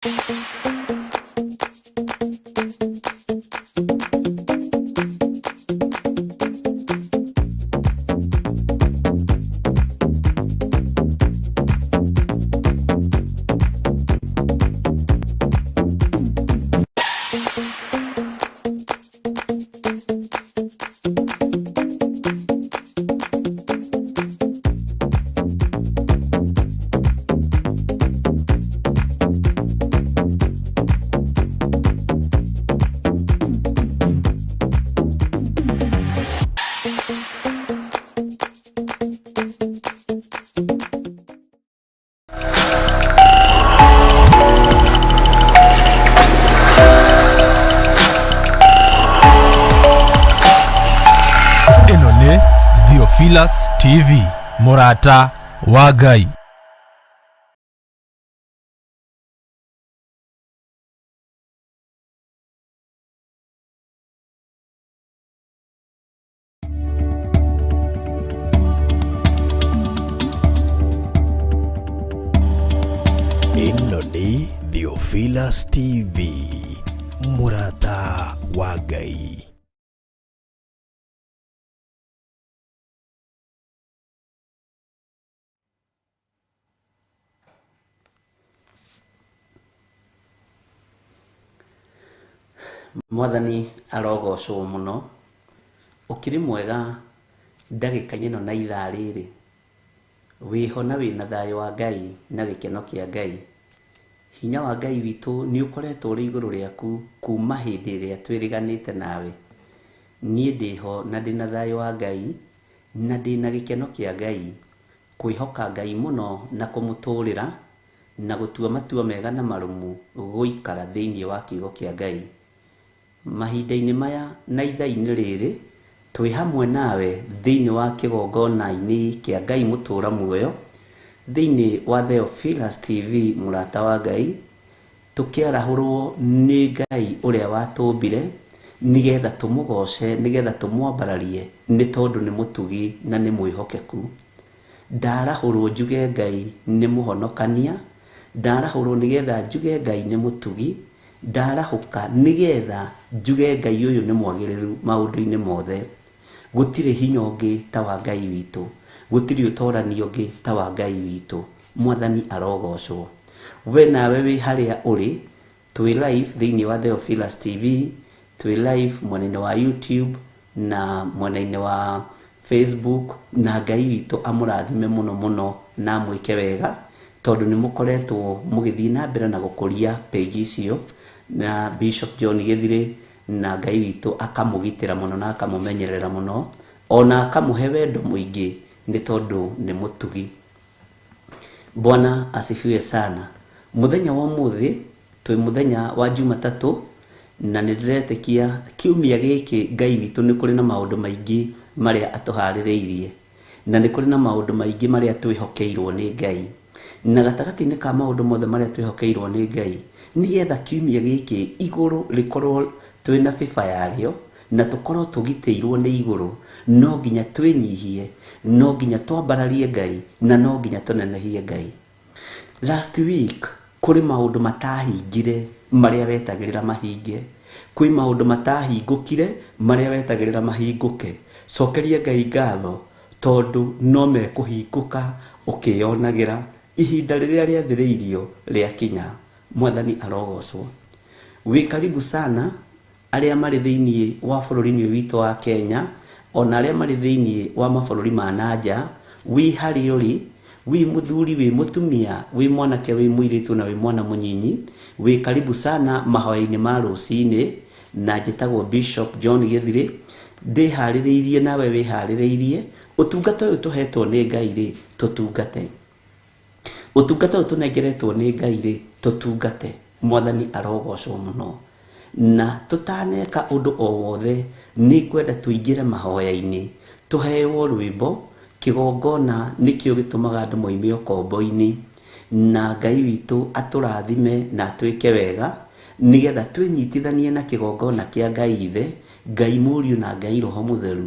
Ĩno nĩ Theophilus TV, mũrata wa Ngai. Ĩno nĩ Theophilus TV, mũrata wa Ngai. Mwathani arogocwo mũno. Ũkĩrĩ mwega ndagĩka-inĩ ĩno na ithaa rĩrĩ? Wĩho na wĩna thayũ wa Ngai na gĩkeno kĩa Ngai. Hinya wa Ngai witũ nĩ ũkoretwo ũrĩ igũrũ rĩaku kuma hĩndĩ ĩrĩa twĩrĩganĩte nawe. Niĩ ndĩho na ndĩna thayũ wa Ngai na ndĩna gĩkeno kĩa Ngai. Kwĩhoka Ngai mũno na kũmũtũũrĩra, na gũtua matua mega na marũmu gũikara thĩinĩ wa kiugo kĩa Ngai. Mahinda-inĩ maya na ithaa-inĩ rĩrĩ, twĩ hamwe nawe thĩinĩ wa kĩgongona-inĩ kĩa Ngai mũtũũra muoyo, thĩinĩ wa Theophilus TV mũrata wa Ngai, Tũkĩarahũrwo nĩ Ngai ũrĩa watũmbire nĩgetha tũmũgooce, nĩgetha tũmwambararie, nĩ tondũ nĩ mũtugi na nĩ mwĩhokeku. Ndarahũrwo njuge Ngai nĩ mũhonokania, ndarahũrwo nĩgetha njuge Ngai nĩ mũtugi, ndarahũka nĩgetha njuge Ngai ũyũ nĩ mwagĩrĩru maũndũ-inĩ mothe. Gũtirĩ hinya ũngĩ ta wa Ngai witũ, gũtirĩ ũtorani ũngĩ ta wa Ngai witũ. Mwathani arogocwo. We nawe wĩ harĩa ũrĩ, twĩ live thĩinĩ wa Theophilus TV, twĩ live mwena-inĩ wa YouTube na mwena-inĩ wa Facebook, na Ngai witũ amũrathime mũno mũno na amwĩke wega, tondũ nĩ mũkoretwo mũgĩthiĩ na mbere na gũkũria page icio, na Bishop John Gĩthirĩ, na Ngai witũ akamũgitĩra mũno na akamũmenyerera mũno, ona akamũhe wendo mũingĩ nĩ tondũ nĩ mũtugi. Bwana asifiwe sana. Mũthenya wa ũmũthĩ twĩ mũthenya wa Jumatatũ na nĩ ndĩretĩkia kiumia gĩkĩ Ngai witũ nĩ kũrĩ na maũndũ maingĩ marĩa atũharĩrĩirie na nĩ kũrĩ na maũndũ maingĩ marĩa twĩhokeirwo nĩ Ngai. Na gatagatĩ-inĩ ka maũndũ mothe marĩa twĩhokeirwo nĩ Ngai, nĩgetha kiumia gĩkĩ igũrũ rĩkorwo twĩna bĩba yarĩo, na tũkorwo tũgitĩirwo nĩ igũrũ, no nginya twĩnyihie, no nginya twambararie Ngai, na no nginya tũnenehie Ngai. Last week kũrĩ maũndũ matahingire marĩa wetagĩrĩra mahinge. Kwĩ maũndũ matahingũkire marĩa wetagĩrĩra mahingũke. Cokeria Ngai ngatho tondũ no mekũhingũka ũkĩyonagĩra ihinda rĩrĩa rĩathĩrĩirio rĩakinya. Mwathani arogocwo. Wĩ karibu sana arĩa marĩ thĩinĩ wa bũrũri-inĩ ũyũ witũ wa Kenya, ona arĩa marĩ thĩinĩ wa mabũrũri ma na nja, wĩ harĩa ũrĩ, wĩ mũthuri, wĩ mũtumia, wĩ mwanake, wĩ mũirĩtu na wĩ mwana mũnyinyi, wĩ karibu sana mahoya-inĩ ma rũcinĩ, na njĩtagwo Bishop John Gĩthirĩ, ndĩharĩrĩirie nawe wĩharĩrĩirie, ũtungata ũyũ tũhetwo nĩ Ngai rĩ, tũtungate. Ũtungata ũyũ tũnengeretwo nĩ Ngai rĩ, tũtungate. Mwathani arogocwo mũno. Na tũtaneka ũndũ o wothe, nĩ ngwenda tũingĩre mahoya-inĩ, tũheo rwĩmbo, kĩgongona nĩkĩo gĩtũmaga andũ moime ũkombo-inĩ, na Ngai witũ atũrathime na atwĩke wega, nĩgetha twĩnyitithanie na kĩgongona kĩa Ngai Ithe, Ngai Mũriũ na Ngai Roho Mũtheru.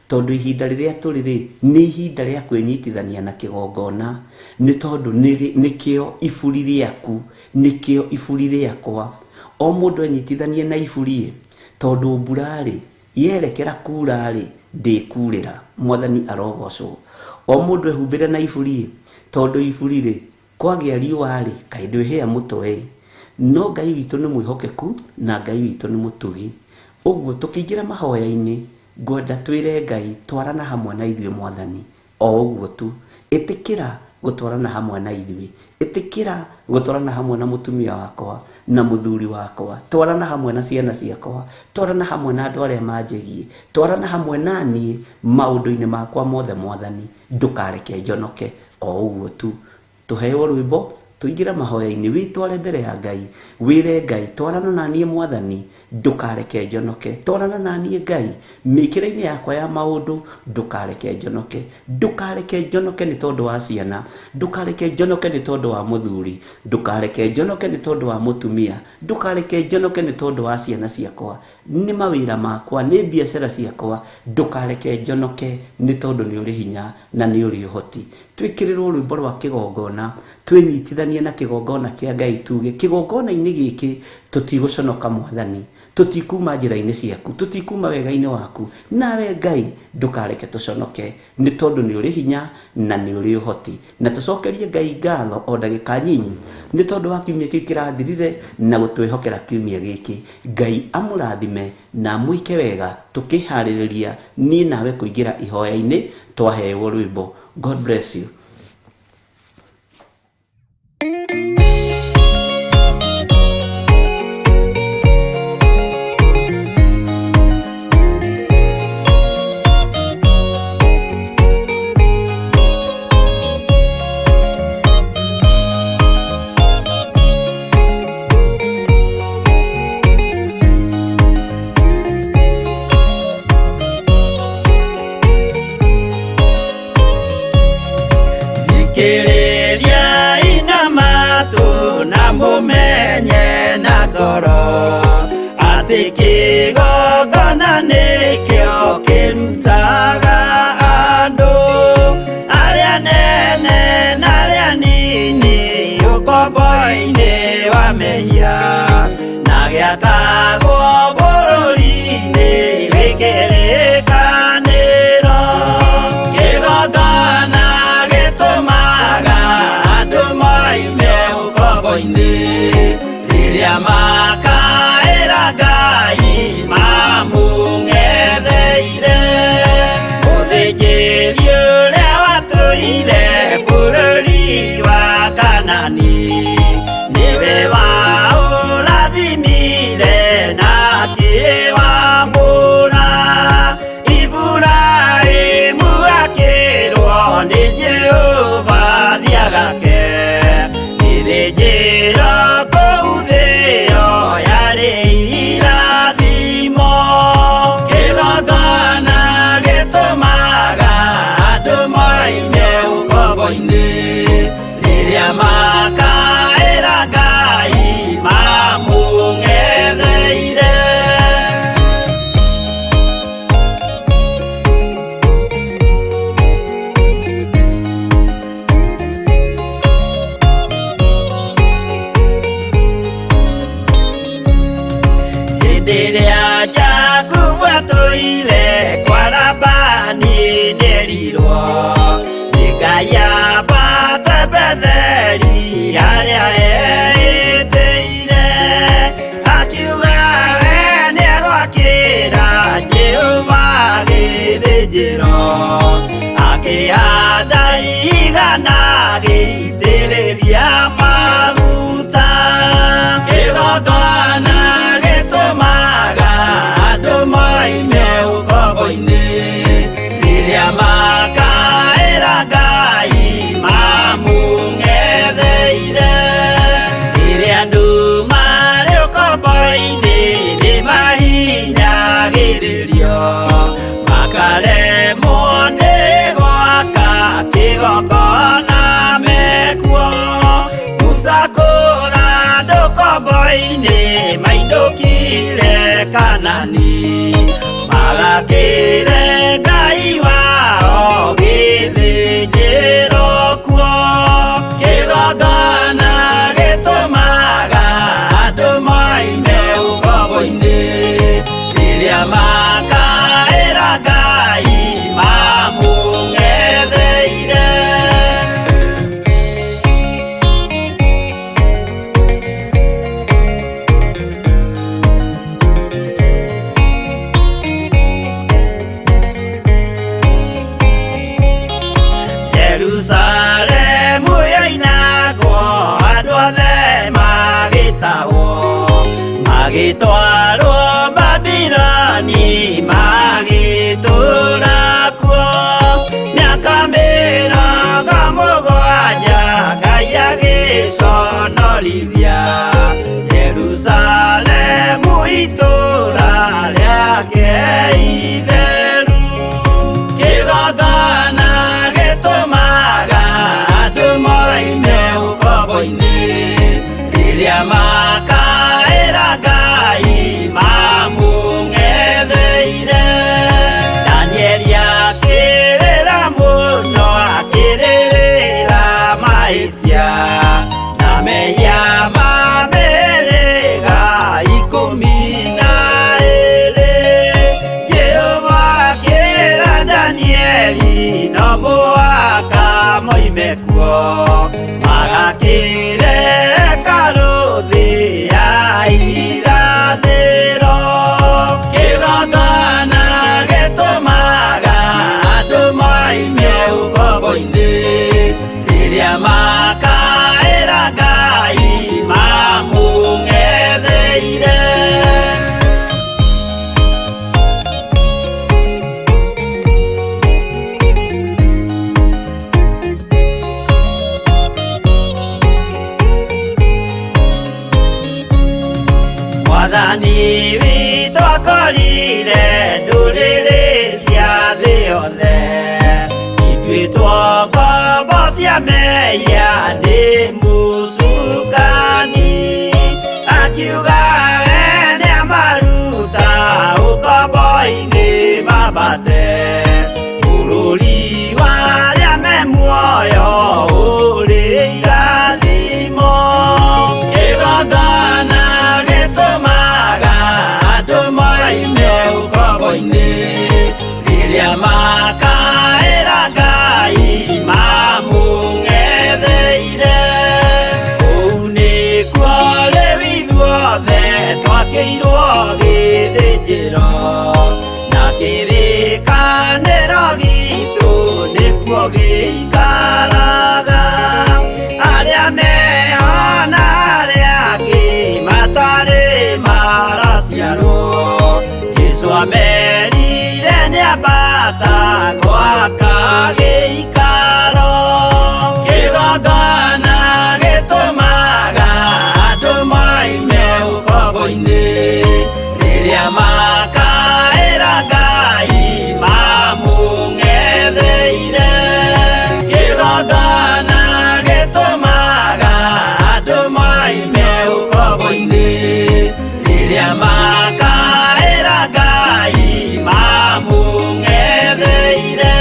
Tondũ ihinda rĩrĩa tũrĩ rĩ, nĩ ihinda rĩa kwĩnyitithania na kĩgongona, nĩ tondũ nĩkĩo iburi rĩaku Nĩkĩo iburi rĩakwa. O mũndũ enyitithanie na iburi ĩ, tondũ mbura-rĩ, yerekera kura-rĩ, ndĩkurĩra. Mwathani arogocwo. O mũndũ ehumbĩre na iburi ĩ, tondũ iburi-rĩ, kwagĩa riũa-rĩ, kaĩ ndwĩhĩa mũtwe ĩ. No Ngai witũ nĩ mwĩhokeku na Ngai witũ nĩ mũtugi. Ũguo tũkĩingĩra mahoya-inĩ, ngwenda twĩre Ngai, twarana hamwe na ithuĩ Mwathani. O ũguo tu. Ĩtĩkĩra gũtwarana hamwe na ithuĩ. Ĩtĩkĩra gũtwarana hamwe na mũtumia wakwa na mũthuri wakwa. Twarana hamwe na ciana ciakwa. Twarana hamwe na andũ arĩa manjĩgiĩ. Twarana hamwe na niĩ maũndũ-inĩ makwa mothe Mwathani. Ndũkareke njonoke. O ũguo tu. Tũheo rwĩmbo, tũingĩre mahoya-inĩ, wĩtware mbere ya Ngai, wĩre Ngai, twarana na niĩ Mwathani, ndũkareke njonoke. Twarana na niĩ Ngai, mĩkĩre-inĩ yakwa ya maũndũ, ndũkareke njonoke. Ndũkareke njonoke nĩ tondũ wa ciana, ndũkareke njonoke nĩ tondũ wa mũthuri, ndũkareke njonoke nĩ tondũ wa mũtumia, ndũkareke njonoke nĩ tondũ wa ciana ciakwa, nĩ mawĩra makwa, nĩ biacara ciakwa, ndũkareke njonoke nĩ tondũ nĩ ũrĩ hinya na nĩ ũrĩ ũhoti. Twĩkĩrĩrwo rwĩmbo rwa kĩgongona, twĩnyitithanie na kĩgongona kĩa Ngai, tuge kĩgongona-inĩ gĩkĩ tũtigũconoka Mwathani, tũtikuma njĩra-inĩ ciaku, tũtikuma wega-inĩ waku, nawe Ngai ndũkareke tũconoke nĩ tondũ nĩ ũrĩ hinya na nĩ ũrĩ ũhoti. Na tũcokerie Ngai ngatho o ndagĩka nyinyi nĩ tondũ wa kiumia kĩu kĩrathirire na gũtwĩhokera kiumia gĩkĩ. Ngai amũrathime na amwĩke wega tũkĩharĩrĩria niĩ nawe kũingĩra ihoya-inĩ twahewo rwĩmbo. God bless you. Thikĩrĩria ina matũ na mũmenye na ngoro atĩ kĩgongona nĩkĩo kĩrutaga andũ arĩa nene na arĩa nini ũkombo-inĩ wa mehia na gĩakagwo bũrũri-inĩ wĩ kĩrĩkanĩro. Kĩgongona gĩtũmaga andũ moime ũkombo-inĩ rĩrĩa makaĩra Ngai mamũng'etheire. Mũthĩnjĩri ũrĩa watũire bũrũri wa Kanani nĩwe waũrathimire na akĩwamũra. Iburahĩmu akĩrwo nĩ Jehova thiagake gĩthĩnjĩro kũu thĩo yarĩ irathimo. Kĩgongona gĩtũmaga andũ moime ũkombo-inĩ rĩrĩa makaĩra Ngai mamũng'etheire. Hĩndĩ ĩrĩa Jakubu atũire kwa Labani nĩerirwo nĩ Ngai ambate Betheli harĩa eĩtĩire, akiuga we nĩegwakĩra Jehova gĩthĩnjĩro, akĩhanda igana agĩitĩrĩria maguta. Kĩgongona gĩtũmaga andũ moime ũkombo-inĩ rĩrĩa makaĩra Ngai mamũng'etheire. Rĩrĩa andũ marĩ ũkombo-inĩ nĩmahinyagĩrĩrio makaremwo nĩ gwaka kĩgongona mekuo. Musa kũra andũ ũkombo-inĩ mainũkire Kanani magakĩre Ngai wao gĩthĩnjĩro kuo. Kĩgongona gĩtũmaga Magĩtwarwo Babiloni magĩtũũra kuo mĩaka 70 Ngai agĩconorithia Jerusalemu itũũra rĩake itheru. Kĩgongona gĩtũmaga andũ moime ũkombo-inĩ rĩrĩa makaĩra Ngai mamũng'etheire. Danieli akĩrĩra mũno akĩrĩrĩra mahĩtia na mehia ma mĩhĩrĩga 12. Jehova akĩra Danieli no mũhaka moime kuo magakĩre hekarũ thĩ ya irathĩro. Kĩgongona gĩtũmaga andũ moime ũkombo-inĩ rĩrĩa makaĩra Ngai mamũng'etheire. Mwathani witũ akorire ndũrĩrĩ cia thĩ yothe ituĩtwo ngombo cia mehia nĩ mũcukani. Akiuga we nĩamaruta ũkombo-inĩ mambate bũrũri wa arĩa me muoyo ũrĩ irathimo. Kĩgongona gĩtũmaga andũ moime ũkombo-inĩ rĩrĩa makaĩra Ngai mamũng'etheire. Kũu nĩkuo rĩu ithuothe twakĩirwo gĩthĩnjĩro na kĩrĩkanĩro gitũ nĩkuo gĩikaraga. Arĩa meho na arĩa angĩ matarĩ maraciarwo Jesũ amerire nĩambata gwaka gĩikaro. Kĩgongona gĩtũmaga andũ moime ũkombo-inĩ rĩrĩa makaĩra Ngai mamũng'etheire. Kĩgongona gĩtũmaga andũ moime ũkombo-inĩ rĩrĩa makaĩra Ngai mamũng'etheire.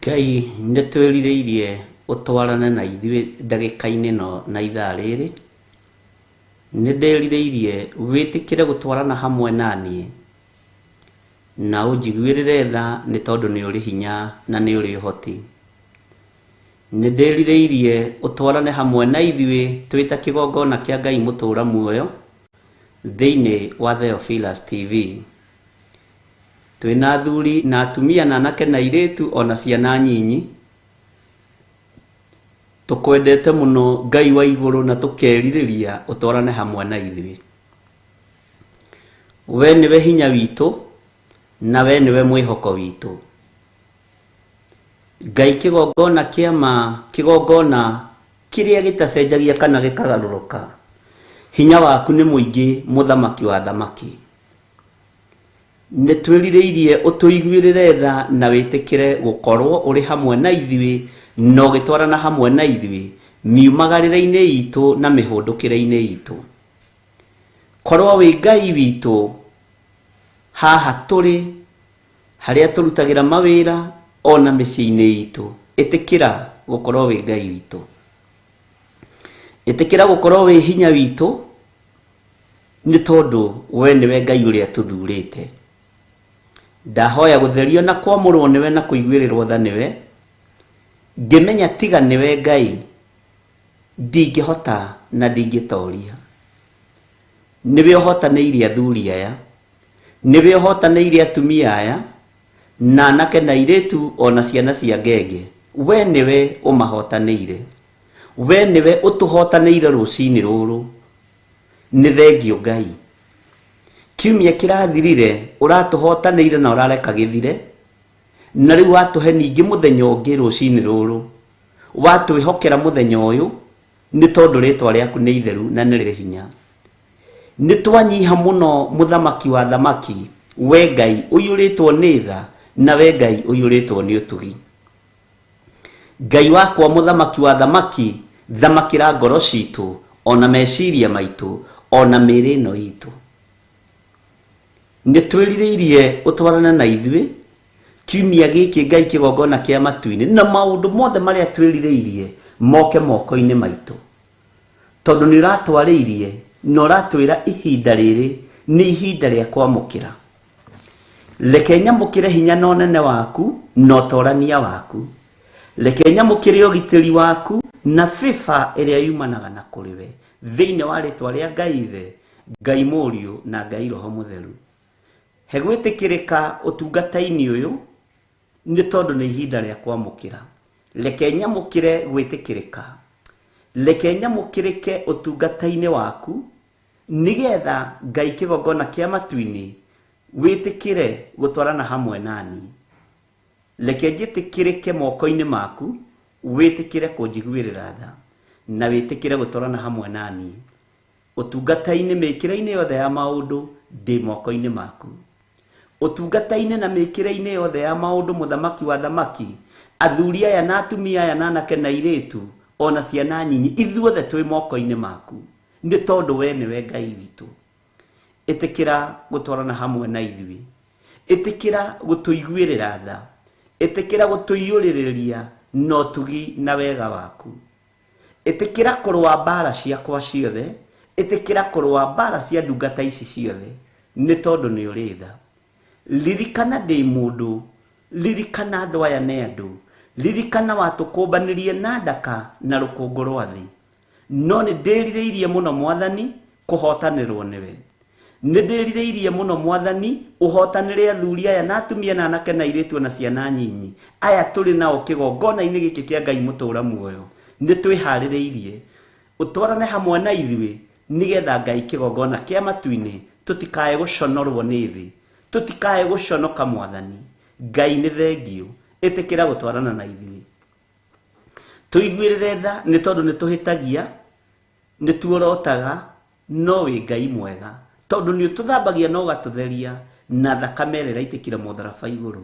Ngai nĩ twĩrirĩirie ũtwarane na ithuĩ ndagĩka-inĩ ĩno na ithaa rĩrĩ. Nĩ ndĩrirĩirie wĩtĩkĩre gũtwarana hamwe na niĩ na ũnjiguĩrĩre tha nĩ tondũ nĩ ũrĩ hinya na nĩ ũrĩ ũhoti. Nĩ ndĩrirĩirie ũtwarane hamwe na ithuĩ twĩ ta kĩgongona kĩa Ngai mũtũũra muoyo thĩinĩ wa Theophilus TV. Twĩna athuri na atumia na anake na airĩtu ona ciana nyinyi. Tũkwendete mũno Ngai wa igũrũ na tũkerirĩria ũtwarane hamwe na ithuĩ. We nĩwe hinya witũ na we nĩwe mwĩhoko witũ. Ngai kĩgongona kĩa ma, kĩgongona kĩrĩa gĩtacenjagia kana gĩkagarũrũka. Hinya waku nĩ mũingĩ mũthamaki wa thamaki. Nĩ twĩrirĩirie ũtũiguĩrĩre tha na wĩtĩkĩre gũkorwo ũrĩ hamwe na ithuĩ na ũgĩtwarana hamwe na ithuĩ miumagarĩre-inĩ itũ na mĩhũndũkĩre-inĩ itũ. Korwo wĩ Ngai witũ haha tũrĩ harĩa tũrutagĩra mawĩra ona mĩciĩ-inĩ itũ, ĩtĩkĩra gũkorwo wĩ Ngai witũ. Ĩtĩkĩra gũkorwo wĩ hinya witũ, nĩ tondũ we nĩwe Ngai ũrĩa tũthurĩte. Ndahoya gũtherio na kwamũrwo nĩwe na kũiguĩrĩrwo tha nĩwe, ngĩmenya tiga nĩwe Ngai ndingĩhota na ndingĩtoria. Nĩwe ũhotanĩire athuri aya, nĩwe ũhotanĩire atumia aya, na anake na airĩtu ona ciana cia ngenge. We nĩwe ũmahotanĩire, we nĩwe ũtũhotanĩire rũcinĩ rũrũ. Nĩ thengio Ngai. Kiumia kĩrathirire ũratũhotanĩire na ũrareka gĩthire, na rĩu watũhe ningĩ mũthenya ũngĩ rũcinĩ rũrũ, watwĩhokera mũthenya ũyũ, nĩ tondũ rĩtwa rĩaku nĩ itheru na nĩ rĩrĩ hinya. Nĩ twanyiha mũno mũthamaki wa thamaki, we Ngai ũiyũrĩtwo nĩ tha, na we Ngai ũiyũrĩtwo nĩ ũtugi. Ngai wakwa mũthamaki wa thamaki, thamakĩra ngoro citũ, ona meciria maitũ, ona mĩĩrĩ ĩno itũ. Nĩ twĩrirĩirie ũtwarane na ithuĩ kiumia gĩkĩ Ngai kĩgongona kĩa matu-inĩ, na maũndũ mothe marĩa twĩrirĩirie moke moko-inĩ maitũ, tondũ nĩ ũratwarĩirie na ũratwĩra ihinda rĩrĩ nĩ ihinda rĩa kwamũkĩra. Reke nyamũkĩre hinya na ũnene waku na ũtorania waku. Reke nyamũkĩre ũgitĩri waku na favor ĩrĩa yumanaga na kũrĩ we, thĩinĩ wa rĩtwa rĩa Ngai Ithe, Ngai Mũriũ na Ngai Roho Mũtheru. He gwĩtĩkĩrĩka ũtungata-inĩ ũyũ, nĩ tondũ nĩ ihinda rĩa kwamũkĩra. Reke nyamũkĩre gwĩtĩkĩrĩka, reke nyamũkĩrĩke ũtungata-inĩ waku, nĩgetha Ngai kĩgongona kĩa matu-inĩ wĩtĩkĩre gũtwarana hamwe nani. Reke njĩtĩkĩrĩke moko-inĩ maku, wĩtĩkĩre kũnjiguĩrĩra tha, na wĩtĩkĩre gũtwarana hamwe nani ũtungata-inĩ, mĩkĩre-inĩ yothe ya maũndũ ndĩ moko-inĩ maku. Ũtungata-inĩ na mĩkĩre-inĩ yothe ya maũndũ, mũthamaki wa thamaki, athuri aya na atumia aya na anake na airĩtu ona ciana nyinyi, ithuothe twĩ moko-inĩ maku, nĩ tondũ we nĩwe Ngai witũ. Ĩtĩkĩra gũtwarana hamwe na ithuĩ, ĩtĩkĩra gũtũiguĩrĩra tha, ĩtĩkĩra gũtũiyũrĩrĩria na ũtugi na wega waku. Ĩtĩkĩra kũrũa mbara ciakwa ciothe, ĩtĩkĩra kũrũa mbara cia ndungata ici ciothe, nĩ tondũ nĩ ũrĩ tha. Ririkana ndĩ mũndũ, ririkana andũ aya nĩ andũ, ririkana watũkũmbanĩrie na ndaka na rũkũngũ rwa thĩ. No nĩ ndĩrirĩirie mũno Mwathani kũhotanĩrwo nĩwe. Nĩ ndĩrirĩirie mũno Mwathani ũhotanĩre athuri aya na atumia na anake na airĩtu na ciana nyinyi aya tũrĩ nao kĩgongona-inĩ gĩkĩ kĩa Ngai mũtũũra muoyo. Nĩ twĩharĩrĩirie ũtwarane hamwe na ithuĩ, nĩgetha Ngai kĩgongona kĩa matu-inĩ tũtikae gũconorwo nĩ thĩ, tũtikae gũconoka Mwathani. Ngai nĩ thengio, ĩtĩkĩra gũtwarana na ithuĩ. Tũiguĩrĩre tha nĩ tondũ nĩ tũhĩtagia, nĩ tuorotaga, no wĩ Ngai mwega, tondũ nĩ ũtũthambagia na ũgatũtheria na thakame ĩrĩa ĩraitĩkire mũtharaba igũrũ.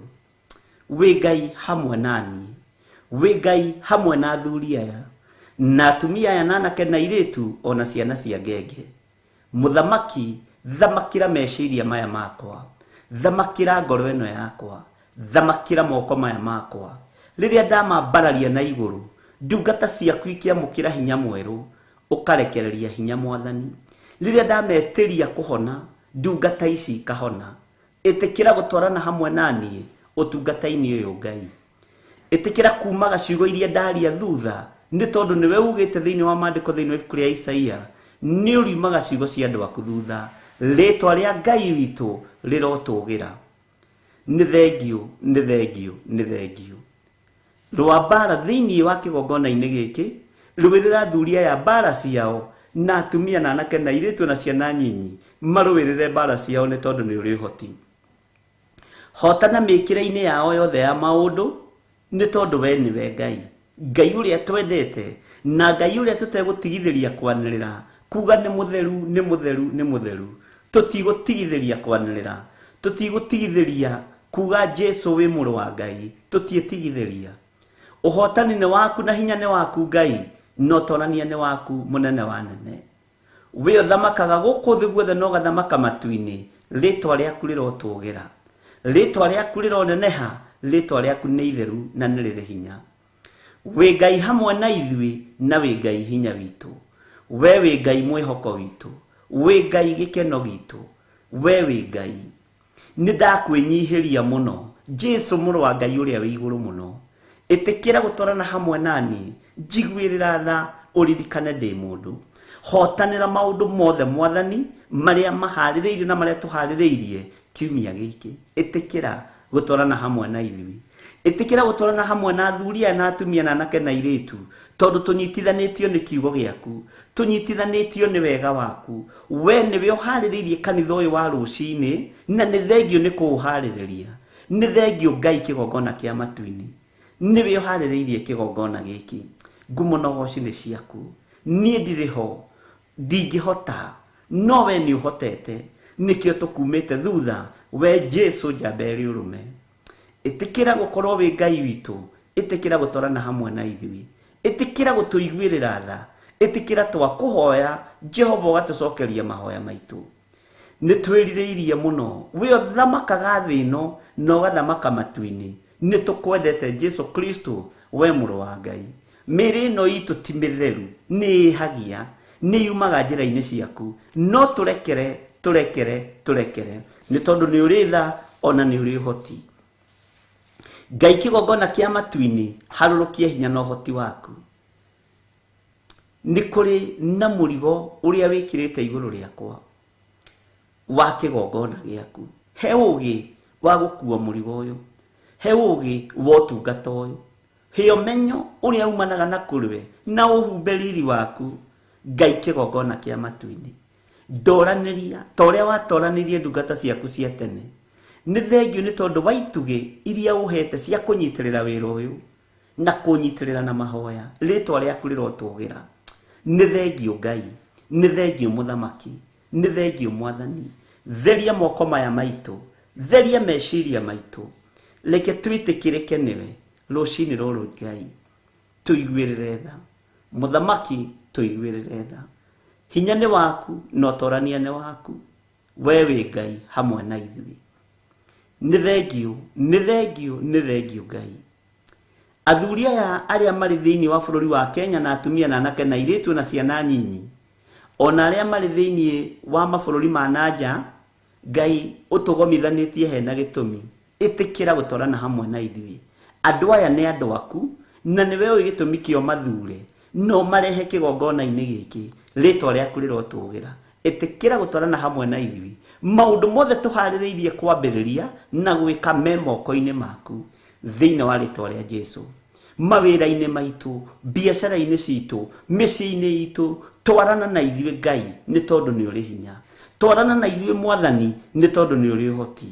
Wĩ Ngai hamwe na niĩ, wĩ Ngai hamwe na athuri aya na atumia aya na anake na airĩtu ona ciana cia ngenge. Mũthamaki, thamakĩra meciria maya makwa, thamakĩra ngoro ĩno yakwa, thamakĩra moko maya makwa. Rĩrĩa ndamambararia na igũrũ, ndungata ciaku ikĩamũkĩra hinya mwerũ, ũkarekereria hinya Mwathani. Rĩrĩa ndametĩria kũhona, ndungata ici ikahona. Ĩtĩkĩra gũtwarana hamwe na niĩ ũtungata-inĩ ũyũ Ngai. Ĩtĩkĩra kumaga ciugo iria ndaria thutha, nĩ tondũ nĩwe ugĩte thĩinĩ wa maandĩko thĩinĩ wa ibuku rĩa Isaia, nĩ ũriumaga ciugo cia andũ aku thutha. Rĩtwa rĩa Ngai witũ rĩrotũgĩra. Nĩ thengio, nĩ thengio, nĩ thengio. Rũa mbara thĩinĩ wa kĩgongona-inĩ gĩkĩ, rũĩrĩra athuri aya mbara ciao, na atumia na anake na airĩtu na ciana nyinyi, marũĩrĩre mbara ciao nĩ tondũ nĩ ũrĩ ũhoti. Hotana mĩkĩre-inĩ yao yothe ya maũndũ, nĩ tondũ we nĩwe Ngai. Ngai ũrĩa twendete, na Ngai ũrĩa tũtegũtigithĩria kwanĩrĩra, kuga nĩ mũtheru, nĩ mũtheru, nĩ mũtheru. Tũtigũtigithĩria kwanĩrĩra, tũtigũtigithĩria kuga Jesu wĩ mũrũ wa Ngai, tũtiĩtigithĩria. Ũhotani nĩ waku na hinya nĩ waku Ngai, na ũtorania nĩ waku mũnene wa nene. We ũthamakaga gũkũ thĩ guothe na ũgathamaka matu-inĩ, rĩtwa rĩaku rĩrotũgĩra, rĩtwa rĩaku rĩroneneha, rĩtwa rĩaku nĩ itheru na nĩ rĩrĩ hinya. Wĩ Ngai hamwe na ithuĩ na wĩ Ngai hinya witũ. We wĩ Ngai mwĩhoko witũ, wĩ Ngai gĩkeno gitũ, we wĩ Ngai. Nĩ ndakwĩnyihĩria mũno, Jesu mũrũ wa Ngai ũrĩa wĩ igũrũ mũno. Ĩtĩkĩra gũtwarana hamwe naniĩ, njiguĩrĩra tha, ũririkane ndĩ mũndũ. Hotanĩra maũndũ mothe Mwathani, marĩa maharĩrĩirio na marĩa tũharĩrĩirie kiumia gĩkĩ. Ĩtĩkĩra gũtwarana hamwe na ithuĩ. Ĩtĩkĩra gũtwarana hamwe na athuri aya na atumia na anake na airĩtu, tondũ tũnyitithanĩtio nĩ kiugo gĩaku, tũnyitithanĩtio nĩ wega waku. We nĩwe ũharĩrĩirie kanitha ũyũ wa rũcinĩ, na nĩ thengio nĩ kũũharĩrĩria. Nĩ thengio Ngai kĩgongona kĩa matu-inĩ. Nĩwe ũharĩrĩirie kĩgongona gĩkĩ. Ngumo na ũgoci nĩ ciaku. Niĩ ndirĩ ho, ndingĩhota, no we nĩ ũhotete. Nĩkĩo tũkumĩte thutha, we Jesu njamba ĩrĩ ũrũme. Ĩtĩkĩra gũkorwo wĩ Ngai witũ, ĩtĩkĩra gũtwarana hamwe na ithuĩ, ĩtĩkĩra gũtũiguĩrĩra tha, ĩtĩkĩra twakũhoya, Jehova ũgatũcokeria mahoya maitũ. Nĩ twĩrirĩirie mũno, we ũthamakaga thĩ ĩno na ũgathamaka matu-inĩ. Nĩ tũkwendete Jesu Kristo, we mũrũ wa Ngai. Mĩĩrĩ ĩno itũ ti mĩtheru, nĩ ĩhagia, nĩ yumaga njĩra-inĩ ciaku, no tũrekere, tũrekere, tũrekere, nĩ tondũ nĩ ũrĩ tha ona nĩ ũrĩ ũhoti. Ngai kĩgongona kĩa matu-inĩ, harũrũkie hinya na ũhoti waku. Nĩ kũrĩ na mũrigo ũrĩa wĩkĩrĩte igũrũ rĩakwa wa kĩgongona gĩaku. He ũgĩ wa gũkua mũrigo ũyũ, he ũgĩ wa ũtungata ũyũ, he ũmenyo ũrĩa umanaga na kũrĩ we, na ũhumbe riri waku. Ngai kĩgongona kĩa matu-inĩ, ndoranĩria ta ũrĩa watoranĩrie ndungata ciaku cia tene. Nĩ thengio nĩ tondũ wa itugĩ iria ũhete cia kũnyitĩrĩra wĩra ũyũ na kũnyitĩrĩra na mahoya. Rĩtwa rĩaku rĩrotũgĩra. Nĩ thengio Ngai, nĩ thengio Mũthamaki, nĩ thengio Mwathani. Theria moko maya maitũ, theria meciria maitũ, reke twĩtĩkĩrĩke nĩwe rũcinĩ rũrũ. Ngai tũiguĩrĩre tha, Mũthamaki tũiguĩrĩre tha. Hinya nĩ waku na ũtorania nĩ waku, we wĩ Ngai hamwe na ithuĩ. Nĩ thengio, nĩ thengio, nĩ thengio Ngai. Athuri aya arĩa marĩ thĩinĩ wa bũrũri wa Kenya na atumia na anake na airĩtu na ciana nyinyi, ona arĩa marĩ thĩinĩ wa mabũrũri ma nanja, Ngai ũtũgomithanĩtie hena gĩtũmi. Ĩtĩkĩra gũtwarana hamwe na ithuĩ. Andũ aya nĩ andũ aku, na nĩwe ũĩ gĩtũmi kĩo mathure, no marehe kĩgongona-inĩ gĩkĩ. Rĩtwa rĩaku rĩrotũgĩra. Ĩtĩkĩra gũtwarana hamwe na ithuĩ. Maũndũ mothe tũharĩrĩirie kwambĩrĩria na gwĩka me moko-inĩ maku, thĩinĩ wa rĩtwa rĩa Jesu. Mawĩra-inĩ maitũ, biacara-inĩ citũ, mĩciĩ-inĩ itũ, twarana na ithuĩ Ngai, nĩ tondũ nĩ ũrĩ hinya. Twarana na ithuĩ Mwathani, nĩ tondũ nĩ ũrĩ ũhoti.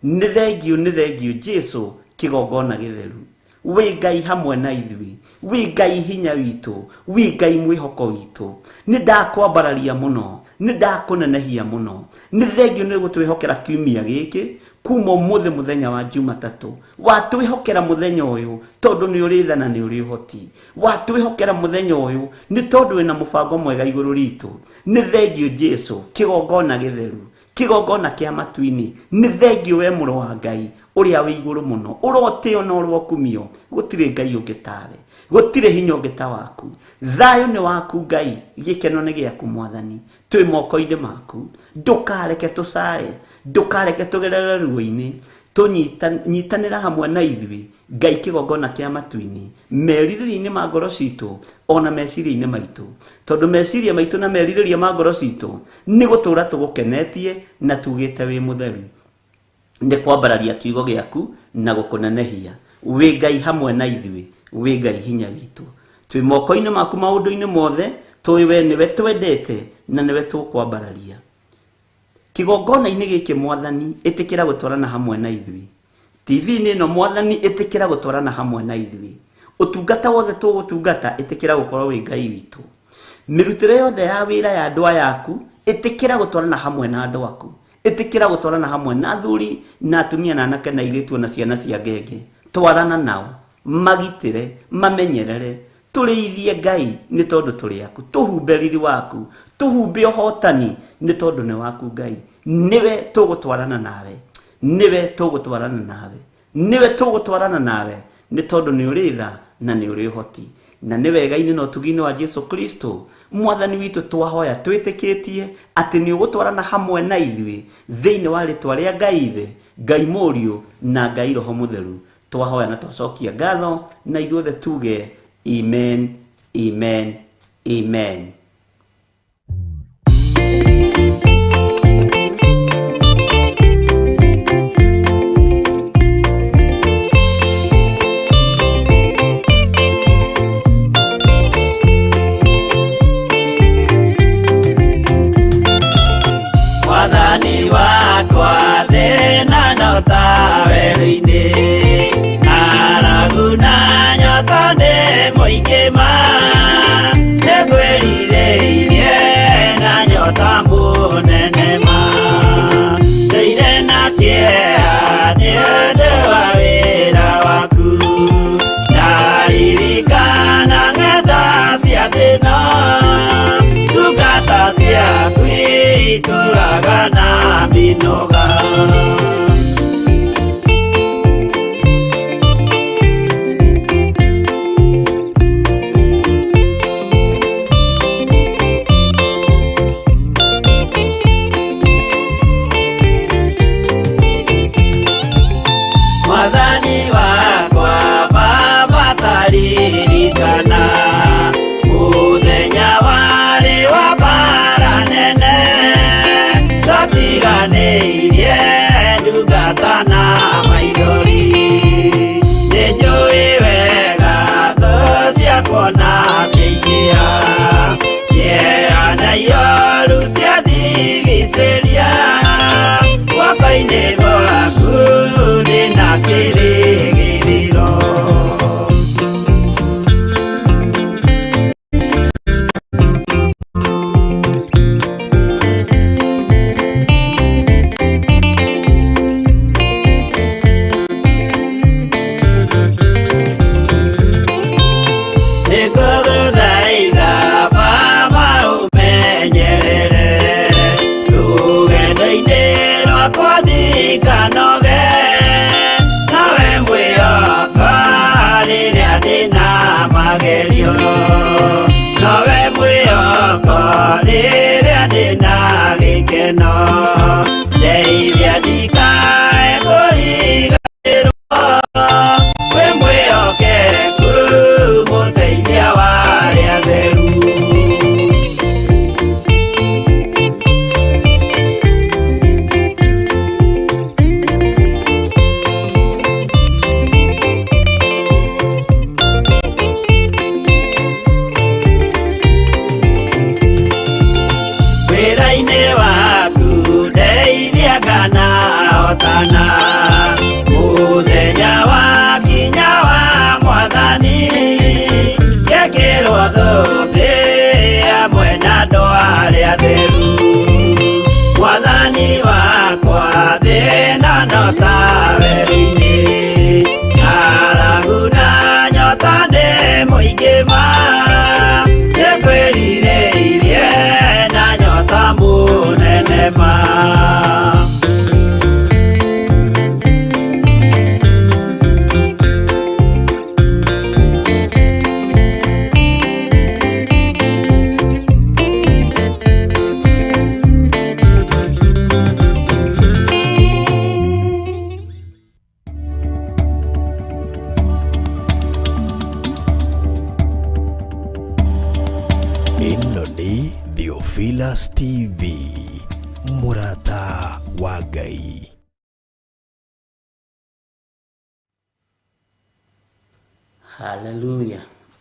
Nĩ thengio, nĩ thengio Jesu, kĩgongona gĩtheru. Wĩ Ngai hamwe na ithuĩ, wĩ Ngai hinya witũ, wĩ Ngai mwĩhoko witũ. Nĩ ndakwambararia mũno, nĩ ndakũnenehia mũno. Nĩ thengio nĩ gũtwĩhokera kiumia gĩkĩ, kuma ũmũthĩ mũthenya wa Jumatatũ. Watwĩhokera mũthenya ũyũ, tondũ nĩ ũrĩ tha na nĩ ũrĩ ũhoti. Watwĩhokera mũthenya ũyũ, nĩ tondũ wĩna mũbango mwega igũrũ ritũ. Nĩ thengio Jesu, kĩgongona gĩtheru, kĩgongona kĩa matu-inĩ. Nĩ thengio we mũrũ wa Ngai, ũrĩa wĩ igũrũ mũno, ũrotĩo na ũrokumio. Gũtirĩ Ngai ũngĩ tawe, gũtirĩ hinya ũngĩ ta waku. Thayũ nĩ waku Ngai, gĩkeno nĩ gĩaku Mwathani. Twĩ moko-inĩ maku, ndũkareke tũcae, ndũkareke tũgerere ruo-inĩ. Tũnyitanĩra hamwe na ithuĩ Ngai kĩgongona kĩa matu-inĩ, merirĩria-inĩ ma ngoro citũ ona meciria-inĩ maitũ, tondũ meciria maitũ na merirĩria ma ngoro citũ nĩ gũtũra tũgũkenetie na tugĩte wĩ mũtheru. Nĩ kwambararia kiugo gĩaku na gũkũnenehia. Wĩ Ngai hamwe na ithuĩ, wĩ Ngai hinya witũ. Twĩ moko-inĩ maku maũndũ-inĩ mothe, tũĩ we nĩwe twendete na nĩwe tũkwambararia. Kĩgongona-inĩ gĩkĩ Mwathani, ĩtĩkĩra gũtwarana hamwe na ithuĩ. TV-inĩ ĩno Mwathani, ĩtĩkĩra gũtwarana hamwe na ithuĩ. Ũtungata wothe tũgũtungata, ĩtĩkĩra gũkorwo wĩ Ngai witũ. Mĩrutĩre yothe ya wĩra ya andũ aya aku, ĩtĩkĩra gũtwarana hamwe na andũ aku. Ĩtĩkĩra gũtwarana hamwe na athuri na atumia na anake na airĩtu na ciana cia ngenge. Twarana nao, magitĩre, mamenyerere, tũrĩithie Ngai nĩ tondũ tũrĩ aku. Tũhumbe riri waku, tũhumbe ũhotani nĩ tondũ nĩ waku Ngai. Nĩwe tũgũtwarana nawe, nĩwe tũgũtwarana nawe, nĩwe tũgũtwarana nawe, nĩ tondũ nĩ ũrĩ tha na nĩ ũrĩ ũhoti. Na nĩ wega-inĩ na ũtugi-inĩ wa Jesu Kristo mwathani witũ twahoya twĩtĩkĩtie atĩ nĩ ũgũtwarana hamwe na ithuĩ thĩinĩ wa rĩtwa rĩa Ngai Ithe, Ngai Mũriũ na Ngai Roho Mũtheru. Twahoya na twacokia ngatho na ithuothe tuge amen, amen, amen. Mwathani wakwa thĩna no ta werũ-inĩ, ng'aragu na nyota nĩ mũingĩ ma, nĩngwĩrirĩirie na nyota mũnene ma, ndũire na kĩeha nĩ ũndũ wa wĩra waku, ndaririkana ng'enda cia thĩna, ndungata ciaku itũraga na mĩnoga. Mwathani wakwa Baba taririkana mũthenya warĩ wa mbara nene, twatiganĩirie ndungata na maithori, nĩnjũĩ wega thũ ciakwa na ciaingĩha, kĩeha na ioru ciandigicĩria, guoko-inĩ gwaku ndĩna kĩrĩgĩrĩro. Nĩngũgũthaitha Baba ũmenyerere rũgendo-inĩ rwakwa ndikanoge, nawe mwĩhoka rĩrĩa ndĩna magerio, nowe mwĩhoko rĩrĩa ndĩna gĩkeno, ndeithia ndikae kũriganĩrwo, wĩ mwĩhokeku mũteithia wa arĩa atheru. Wĩra-inĩ waku ndeithia kana hotana, mũthenya wakinya wa mwathani, ngekĩrwo thũmbĩ hamwe na andũ arĩa atheru. Mwathani wakwa thĩna no ta werũ-inĩ, ng'aragu na nyota nĩ mũingĩ ma, nĩngwĩrirĩirie na nyota mũnene ma. Ĩno nĩ Theophilus TV, mũrata wa Ngai. Haleluya.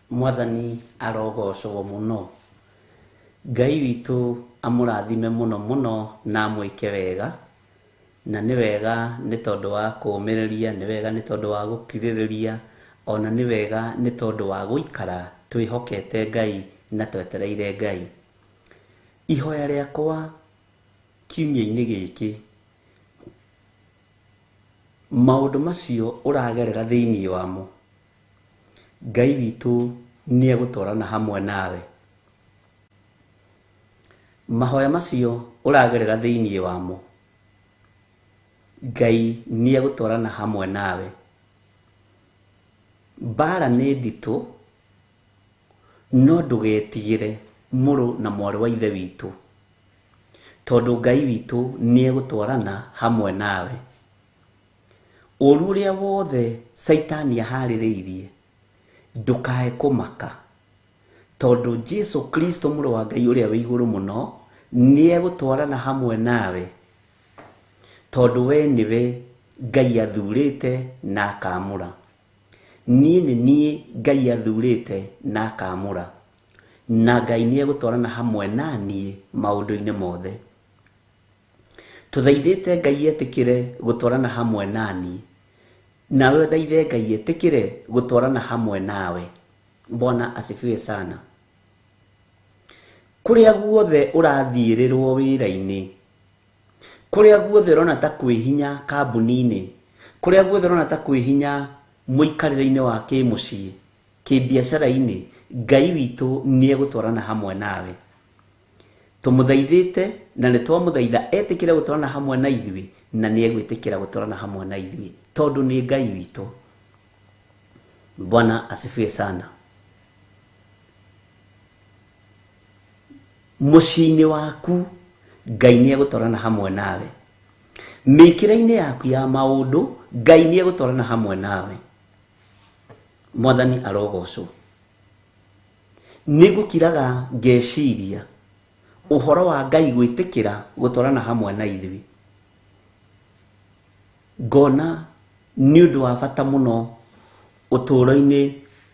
Mwathani arogocwo mũno. Ngai witũ amũrathime mũno mũno na amwĩke wega. Na nĩ wega nĩ tondũ wa kũũmĩrĩria, nĩ wega nĩ tondũ wa gũkirĩrĩria, ona nĩ wega nĩ tondũ wa gũikara twĩhokete Ngai na twetereire Ngai. Ihoya rĩakwa kiumia-inĩ gĩkĩ, maũndũ macio ũragerera thĩinĩ wamo, Ngai witũ nĩ egũtwarana hamwe nawe. Mahoya macio ũragerera thĩinĩ wamo, Ngai nĩ egũtwarana hamwe nawe. Mbara nĩ nditũ, No ndũgetigĩre mũrũ na mwarĩ wa ithe witũ, tondũ Ngai witũ nĩegũtwarana hamwe nawe. Ũru ũrĩa wothe Caitani aharĩrĩirie, ndũkae kũmaka, tondũ Jesu Kristo mũrũ wa Ngai ũrĩa wĩ igũrũ mũno nĩegũtwarana hamwe nawe, tondũ we nĩwe Ngai athurĩte na akamũra. Niĩ nĩ niĩ Ngai athurĩte na akamũra, na Ngai nĩegũtwarana hamwe na niĩ maũndũ-inĩ mothe. Tũthaithĩte Ngai etĩkĩre gũtwarana hamwe na niĩ, nawe ũthaithe Ngai etĩkĩre gũtwarana hamwe nawe. Bwana asifiwe sana. Kũrĩa guothe ũrathiĩrĩrwo wĩra-inĩ, kũrĩa guothe ũrona ta kwĩ hinya kambuni-inĩ, kũrĩa guothe ũrona ta kwĩ hinya mũikarĩre-inĩ wa kĩmũciĩ, kĩbiacara-inĩ, Ngai witũ nĩegũtwarana hamwe nawe. Tũmũthaithĩte na nĩtwamũthaitha etĩkĩre gũtwarana hamwe na ithuĩ, na nĩegwĩtĩkĩra gũtwarana hamwe na ithuĩ tondũ nĩ Ngai witũ. Bwana asifiwe sana. Mũciĩ-inĩ waku Ngai nĩegũtwarana hamwe nawe. Mĩkĩre-inĩ yaku ya maũndũ Ngai nĩegũtwarana hamwe nawe. Mwathani arogocwo. Nĩngũkiraga ngeciria ũhoro wa Ngai gwĩtĩkĩra gũtwarana hamwe na ithuĩ, ngona nĩ ũndũ wa bata mũno ũtũũro-inĩ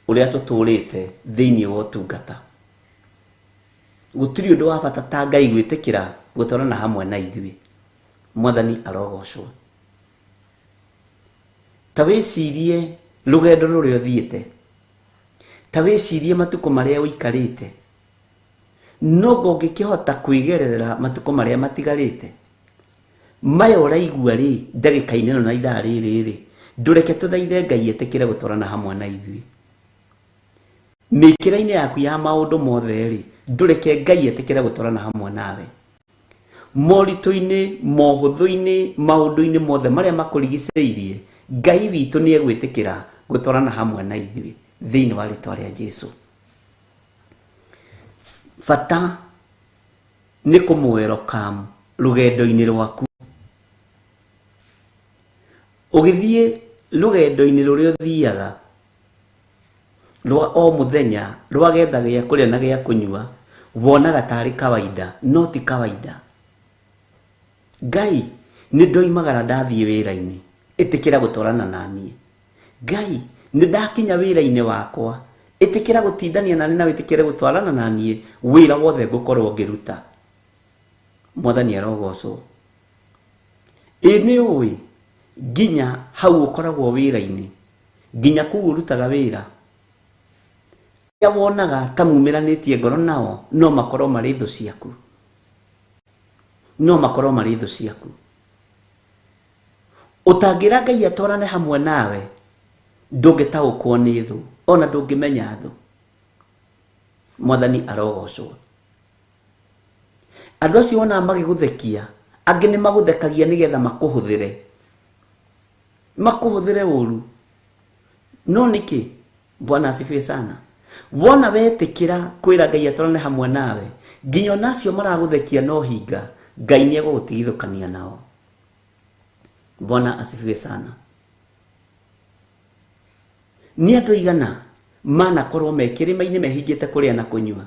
ũrĩa tũtũũrĩte thĩinĩ wa ũtungata. Gũtirĩ ũndũ wa bata ta Ngai gwĩtĩkĩra gũtwarana hamwe na ithuĩ. Mwathani arogocwo. Ta wĩcirie rũgendo rũrĩa ũthiĩte, ta wĩcirie matukũ marĩa ũikarĩte, no ngũngĩkĩhota kwĩgererera matukũ marĩa matigarĩte. Maya ũraigua rĩ ndagĩka-inĩ ĩno na ithaa rĩrĩ rĩ, ndũreke tũthaithe Ngai etĩkĩre gũtwarana hamwe na ithuĩ. Mĩkĩre-inĩ yaku ya maũndũ mothe rĩ, ndũreke Ngai etĩkĩre gũtwarana hamwe nawe. Moritũ-inĩ, mohũthũ-inĩ, maũndũ-inĩ mothe marĩa makũrigicĩirie, Ngai witũ nĩegwĩtĩkĩra gũtwarana hamwe na ithuĩ thĩinĩ wa rĩtwa rĩa Jesu. Bata nĩ kũmũ-welcome rũgendo-inĩ rwaku. Ũgĩthiĩ rũgendo-inĩ rũrĩa ũthiaga rwa o mũthenya rwa getha gĩa kũrĩa na gĩa kũnyua, wonaga tarĩ kawaida, no ti kawaida. Ngai nĩ ndoimagara ndathiĩ wĩra-inĩ, ĩtĩkĩra gũtwarana na niĩ. Ngai nĩ ndakinya wĩra-inĩ wakwa, ĩtĩkĩra gũtindania na niĩ na wĩtĩkĩre gũtwarana na niĩ wĩra wothe ngũkorwo ngĩruta. Mwathani arogocwo. Ĩ nĩ ũĩ nginya hau ũkoragwo wĩra-inĩ, nginya kũu ũrutaga wĩra, arĩa wonaga ta mumĩranĩtie ngoro nao no makorwo marĩ thũ ciaku. No makorwo marĩ thũ ciaku. Ũtangĩra Ngai atwarane hamwe nawe, ndũngĩtaũkwo nĩ thũ, ona ndũngĩmenya thũ. Mwathani arogocwo. Andũ acio wonaga magĩgũthekia, angĩ nĩ magũthekagia nĩgetha makũhũthĩre. Makũhũthĩre ũru. No nĩkĩ? Bwana asifiwe sana. Wona wetĩkĩra kwĩra Ngai atwarane hamwe nawe, nginya ona acio maragũthekia no hinga, Ngai nĩegũgũtigithũkania nao. Bwana asifiwe sana. Nĩ andũ aigana manakorwo me kĩrĩma-inĩ mehingĩte kũrĩa na kũnyua,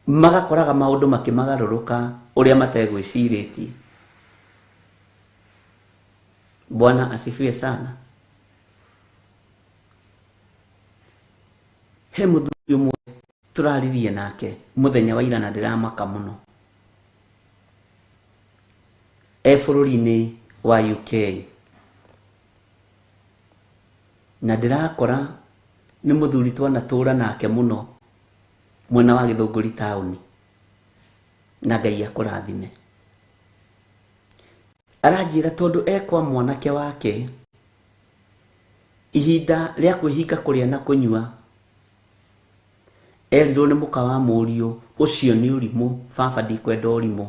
magakoraga maũndũ makĩmagarũrũka ũrĩa mategwĩcirĩtie. Bwana asifiwe sana. He mũthuri ũmwe tũraririe nake mũthenya wa ira na ndĩramaka mũno. E bũrũri-inĩ wa UK. Na ndĩrakora nĩ mũthuri twanatũra nake mũno mwena wa Gĩthũngũri taũni. Na Ngai akũrathime. Aranjĩra tondũ e kwa mwanake wake, ihinda rĩa kwĩhinga kũrĩa na kũnyua, erirwo nĩ mũka wa mũriũ, ũcio nĩ ũrimũ, baba ndikwenda ũrimũ,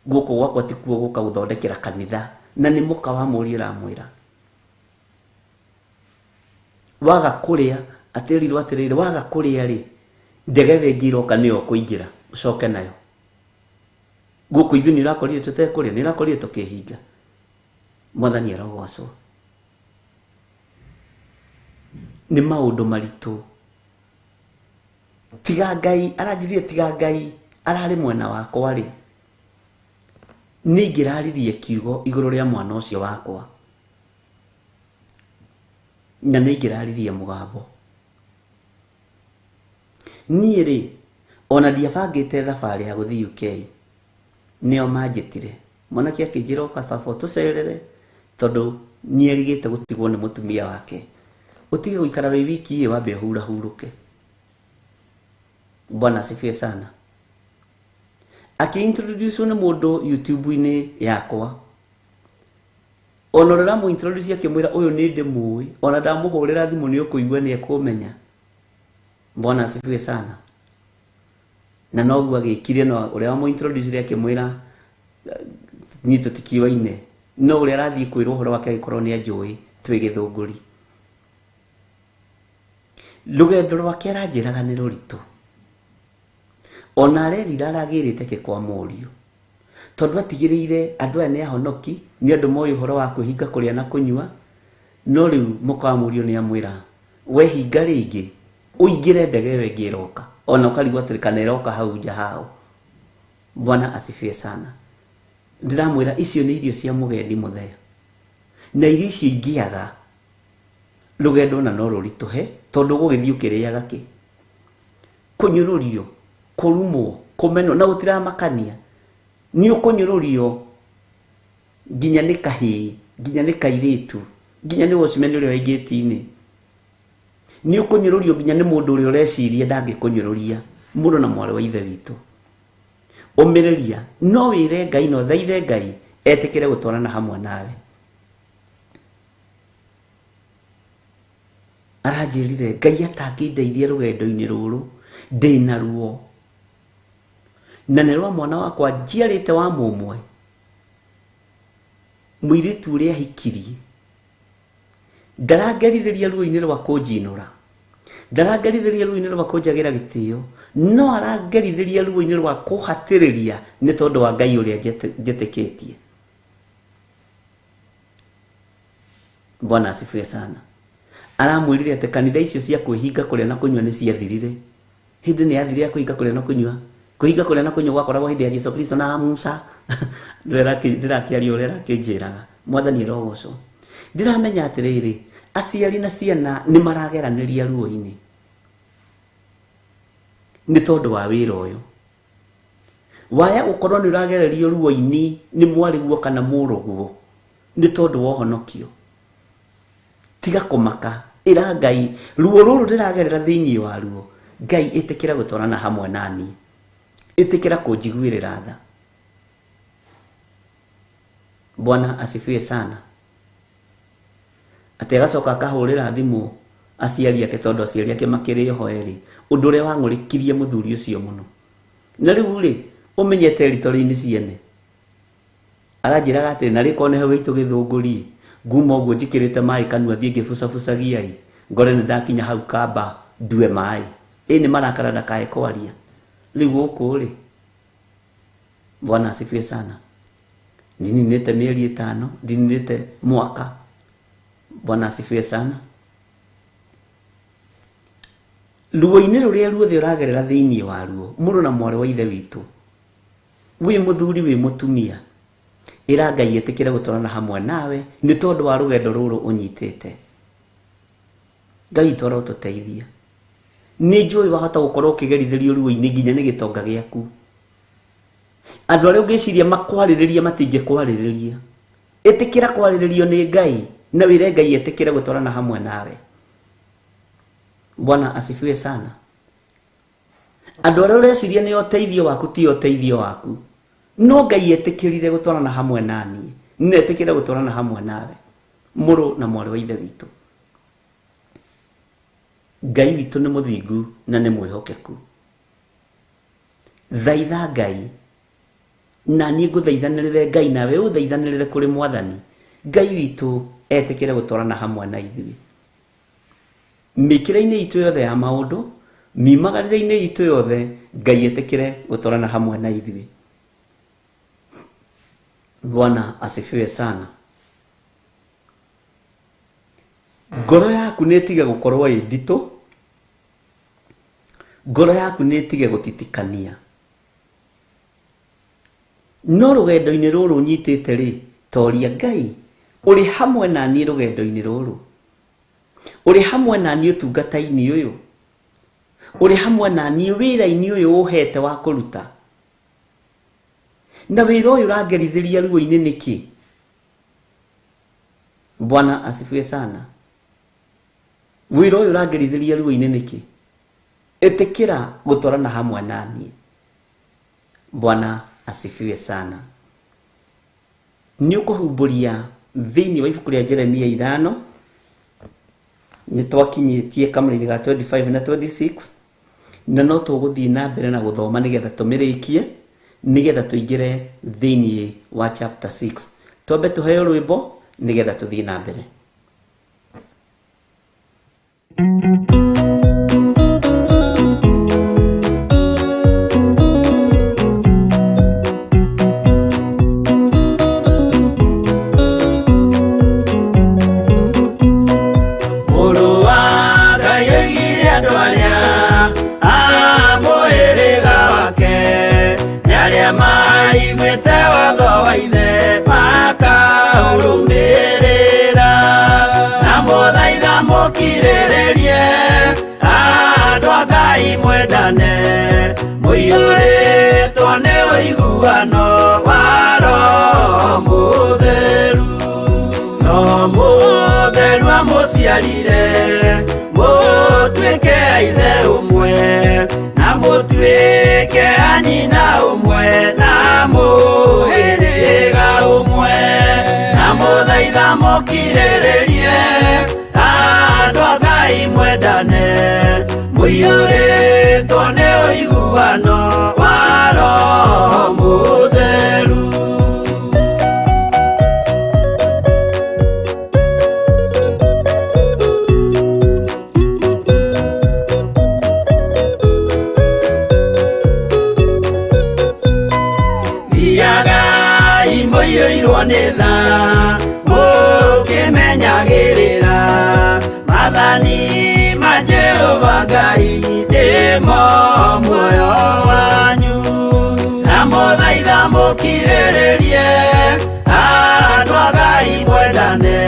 gũkũ gwakwa tikuo gũka gũthondekera kanitha, na nĩ mũka wa mũriũ ũramwĩra. Waga kũrĩa Atĩrirwo atĩrĩrĩ, waga kũrĩa rĩ, ndege ĩyo ĩngĩ ĩroka nĩyo ũkũingĩra ũcoke nayo. Gũkũ ithuĩ nĩ ũrakorire tũtekũrĩa, nĩ ũrakorire tũkĩhinga. Mwathani arogocwo. Nĩ maũndũ maritũ. Tiga Ngai, aranjĩrire tiga Ngai ararĩ mwena wakwa rĩ, nĩ ingĩraririe kiugo igũrũ rĩa mwana ũcio wakwa, na nĩ ingĩraririe mũgambo. Niĩ rĩ, ona ndiabangĩte thabarĩ ya gũthiĩ UK, nĩo manjĩtire. Mwanake akĩnjĩra ũka baba ũtũcerere, tondũ nĩ erigĩte gũtigwo nĩ mũtumia wake. Ũtige gũikara wĩ wiki ĩ, wambe ũhurahurũke. Bwana asifiwe sana. Akĩ-introduce nĩ mũndũ YouTube-inĩ yakwa. Ona ũrĩa ũramũ-introduce akĩmwĩra ũyũ nĩ ndĩmũĩ, ona ndamũhũrĩra thimũ nĩ ũkũigua nĩ ekũmenya. Bwana asifiwe sana. Na noguo agĩkire, no ũrĩa wamũ-introduce akĩmwĩra niĩ tũtikiũaine, no ũrĩa arathiĩ kwĩrwo ũhoro wake agĩkorwo nĩ anjũĩ twĩ gĩthũngũri. Rũgendo rwake aranjĩraga nĩ rũritũ. Ona arerira aragĩrĩte kĩ kwa mũriũ, tondũ atigĩrĩire andũ aya nĩ ahonoki, nĩ andũ moĩ ũhoro wa kwĩhinga kũrĩa na kũnyua, no rĩu mũka wa mũriũ nĩ amwĩra wehinga rĩngĩ ũingĩre ndege ĩyo ĩngĩ ĩroka, ona ũkarigwo atĩrĩ kana ĩroka hau nja hao. Bwana asifiwe sana. Ndĩramwĩra icio nĩ irio cia mũgendi mũthee, na irio icio ingĩaga rũgendo na no rũritũhe, tondũ ũgũgĩthiĩ ũkĩrĩaga kĩ? Kũnyũrũrio, kũrumwo, kũmenwo, na gũtiramakania. Nĩ ũkũnyũrũrio nginya nĩ kahĩĩ, nginya nĩ kairĩtu, nginya nĩ watchman ũrĩa wĩ gate-inĩ. Nĩ ũkũnyũrũrio nginya nĩ mũndũ ũrĩa ũreciria ndangĩkũnyũrũria, mũrũ na mwarĩ wa ithe witũ. Ũmĩrĩria, no wĩre Ngai, no thaithe Ngai etĩkĩre gũtwarana hamwe nawe. Aranjĩrire Ngai atangĩndeithia rũgendo-inĩ rũrũ ndĩna ruo, na nĩ rwa mwana wakwa njiarĩte wa mũmwe, mũirĩtu ũrĩa ahikirie. Ndarangerithĩria ruo-inĩ rwa kũnjinũra, ndarangerithĩria ruo-inĩ rwa kũnjagĩra gĩtĩo, no arangerithĩria ruo-inĩ rwa kũhatĩrĩria nĩ tondũ wa Ngai ũrĩa njetĩkĩtie. Bwana asifiwe sana. Aramwĩrire atĩ kanitha icio cia kwĩhinga kũrĩa na kũnyua nĩ ciathirire. Hĩndĩ nĩ yathirire ya kwĩhinga kũrĩa na kũnyua. Kwĩhinga kũrĩa na kũnyua gwakoragwo hĩndĩ ya Jesu Kristo na Musa. Ndĩrakĩaria ũrĩa arakĩnjĩraga. Mwathani arogocwo. Ndĩramenya atĩrĩrĩ, aciari na ciana nĩ marageranĩria ruo-inĩ nĩ tondũ wa wĩra ũyũ. Waya gũkorwo nĩ ũragererio ruo-inĩ nĩ mwarĩguo kana mũrũguo nĩ tondũ wa ũhonokio, tiga kũmaka, ĩra Ngai ruo rũrũ ndĩragerera thĩinĩ wa ruo, Ngai ĩtĩkĩra gũtwarana hamwe nani, ĩtĩkĩra kũnjiguĩrĩra tha. Bwana asifiwe sana. Atĩ agacoka akahũrĩra thimũ aciari ake, tondũ aciari ake makĩrĩ oho erĩ, ũndũ ũrĩa wang'ũrĩkirie mũthuri ũcio mũno. Na rĩu rĩ, ũmenye territory-inĩ ciene. Aranjĩraga atĩrĩ, na rĩkorwo nĩho wĩitũ gĩthũngũri, nguma ũguo njĩkĩrĩte maĩ kanua thiĩ ngĩbucabucagia ĩ, ngore nĩ ndakinya hau kamba ndue maĩ. Ĩ nĩ marakara ndakae kwaria. Rĩu gũkũ rĩ, Bwana asifiwe sana. Ndininĩte mĩeri 5, ndininĩte mwaka. Bwana asifiwe sana. Ruo-inĩ rũrĩa ruothe ũragerera thĩinĩ wa ruo, mũrũ na mwarĩ wa ithe witũ, wĩ mũthuri wĩ mũtumia, ĩra Ngai etĩkĩre gũtwarana hamwe nawe nĩ tondũ wa rũgendo rũrũ ũnyitĩte. Ngai witũ arotũteithia. Nĩ njũĩ wahota gũkorwo ũkĩgerithĩrio ruo-inĩ nginya nĩ gĩtonga gĩaku. Andũ arĩa ũngĩciria makwarĩrĩria matingĩkwarĩrĩria. Ĩtĩkĩra kwarĩrĩrio nĩ Ngai na wĩre Ngai etĩkĩre gũtwarana hamwe nawe. Bwana asifiwe sana. Andũ arĩa ũreciria nĩ ũteithio waku ti ũteithio waku, no Ngai etĩkĩrire gũtwarana hamwe naniĩ, na etĩkĩre gũtwarana hamwe nawe, mũrũ na mwarĩ wa ithe witũ. Ngai witũ nĩ mũthingu na nĩ mwĩhokeku. Thaitha Ngai, na niĩ ngũthaithanĩrĩre Ngai, nawe ũthaithanĩrĩre kũrĩ Mwathani. Ngai witũ etĩkĩre gũtwarana hamwe na ithuĩ. Mĩkĩre-inĩ itũ yothe ya maũndũ, miumagarĩre-inĩ itũ yothe, Ngai etĩkĩre gũtwarana hamwe na ithuĩ. Bwana asifiwe sana. Ngoro yaku nĩ ĩtige gũkorwo ĩ nditũ, ngoro yaku nĩ ĩtige gũtitikania. No rũgendo-inĩ rũrũ nyitĩte rĩ, toria Ngai ũrĩ hamwe na niĩ rũgendo-inĩ rũrũ, ũrĩ hamwe na niĩ ũtungata-inĩ ũyũ, ũrĩ hamwe na niĩ wĩra-inĩ ũyũ ũhete wa kũruta. Na wĩra ũyũ ũrangerithĩria ruo-inĩ nĩkĩ? Bwana asifiwe sana. Wĩra ũyũ ũrangerithĩria ruo-inĩ nĩkĩ? Ĩtĩkĩra gũtwarana hamwe na niĩ. Bwana asifiwe sana. Nĩ ũkũhumbũria thĩinĩ wa ibuku rĩa Jeremia 5, nĩ twakinyĩtie kamũra-inĩ ga 25 na 26, na no tũgũthiĩ na mbere na gũthoma nĩgetha tũmĩrĩkie, nĩgetha tũingĩre thĩinĩ wa chapter 6. Twambe tũheo rwĩmbo nĩgetha tũthiĩ na mbere. Mũrũ wa Ngai oigire andũ arĩa a mũhĩrĩga wake nĩ arĩa maiguĩte watho wa ithe makaũrũmĩrĩra. Na mũthaitha mũkirĩrĩrie andũ a Ngai mwendane, mũiyũrĩtwo nĩ ũiguano wa Roho Mũtheru. No mũtheru amũciarire mũtuĩke a ithe ũmwe, na mũtuĩke a nyina ũmwe, na mũhĩrĩga ũmwe. Na mũthaitha mũkirĩrĩrie andũ a Ngai mwendane, mũiyũrĩtwo nĩ ũiguano wa Roho Mũtheru. Thiagai mũiyũirwo nĩ tha, mũkĩmenyagĩrĩra maathani ma Jehova Ngai nĩmo muoyo wanyu. Na mũthaitha mũkirĩrĩrie andũ a Ngai mwendane,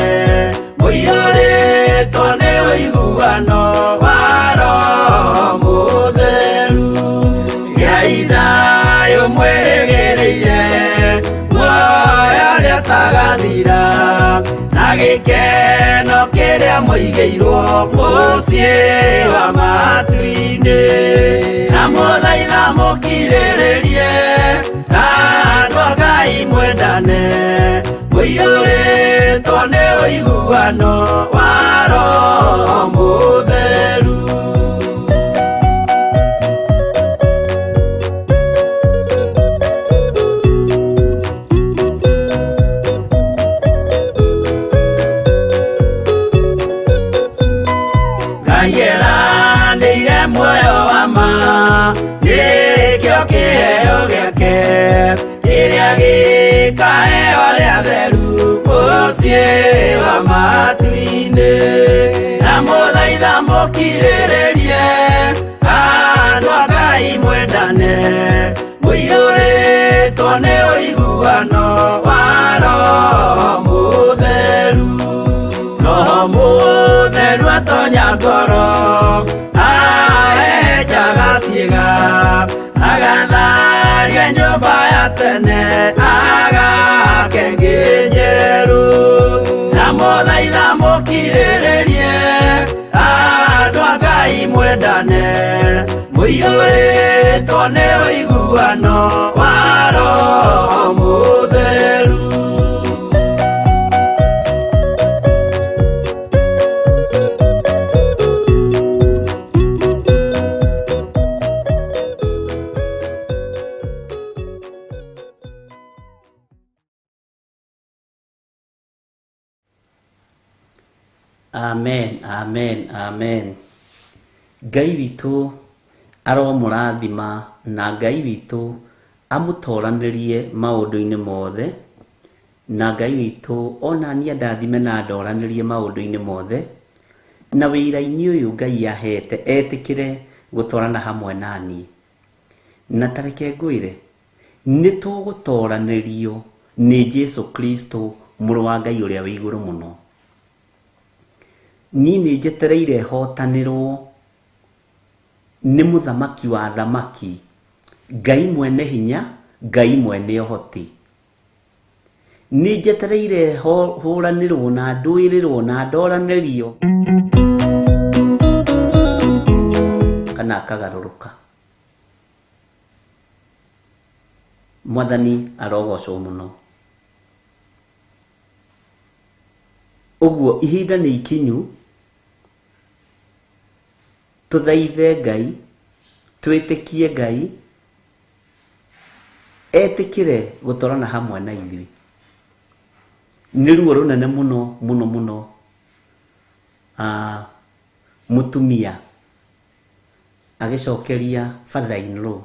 mũiyũrĩtwo nĩ ũiguano wa Roho Mũtheru. Gĩai thayũ mwĩrĩgĩrĩire muoyo ũrĩa ũtagathira, na gĩkeno kĩrĩa mũigĩirwo mũciĩ wa matu-inĩ. Na mũthaitha mũkirĩrĩrie andũ a Ngai mwendane, mũiyũrĩtwo nĩ ũiguano wa Roho Mũtheru. Ngai eranĩire muoyo wa ma, nĩkĩo kĩheo gĩake kĩrĩa gĩkaheo arĩa atheru mũciĩ wa matu-inĩ. Na mũthaitha mũkirĩrĩrie andũ a Ngai mwendane, mũiyũrĩtwo nĩ ũiguano wa Roho Mũtheru. Roho Mũtheru atonya ngoro, ahehenjaga ciĩga, agatharia nyũmba ya tene, agake ĩngĩ njerũ. Na mũthaitha mũkirĩrĩrie andũ a Ngai mwendane, mũiyũrĩtwo nĩ ũiguano wa Roho Mũtheru. Amen, amen, amen. Ngai witũ aromũrathima na Ngai witũ amũtoranĩrie maũndũ-inĩ mothe, na Ngai witũ ona niĩ andathime na andoranĩrie maũndũ-inĩ mothe, na wĩra-inĩ ũyũ Ngai ahete etĩkĩre gũtwarana hamwe na niĩ. Na ta reke ngwĩre, nĩ tũgũtoranĩrio nĩ Jesu Kristo mũrũ wa Ngai ũrĩa wĩ igũrũ mũno. Niĩ nĩ njetereire hotanĩrwo nĩ mũthamaki wa athamaki, Ngai mwene hinya, Ngai mwene ũhoti. Nĩ njetereire hũranĩrwo na ndũĩrĩrwo na ndoranĩrio kana akagarũrũka. Mwathani arogocwo mũno. Ũguo ihinda nĩ ikinyu tũthaithe Ngai, twĩtĩkie Ngai, etĩkĩre gũtwarana hamwe na ithuĩ. Nĩ ruo rũnene mũno mũno mũno mũtumia agĩcokeria father in law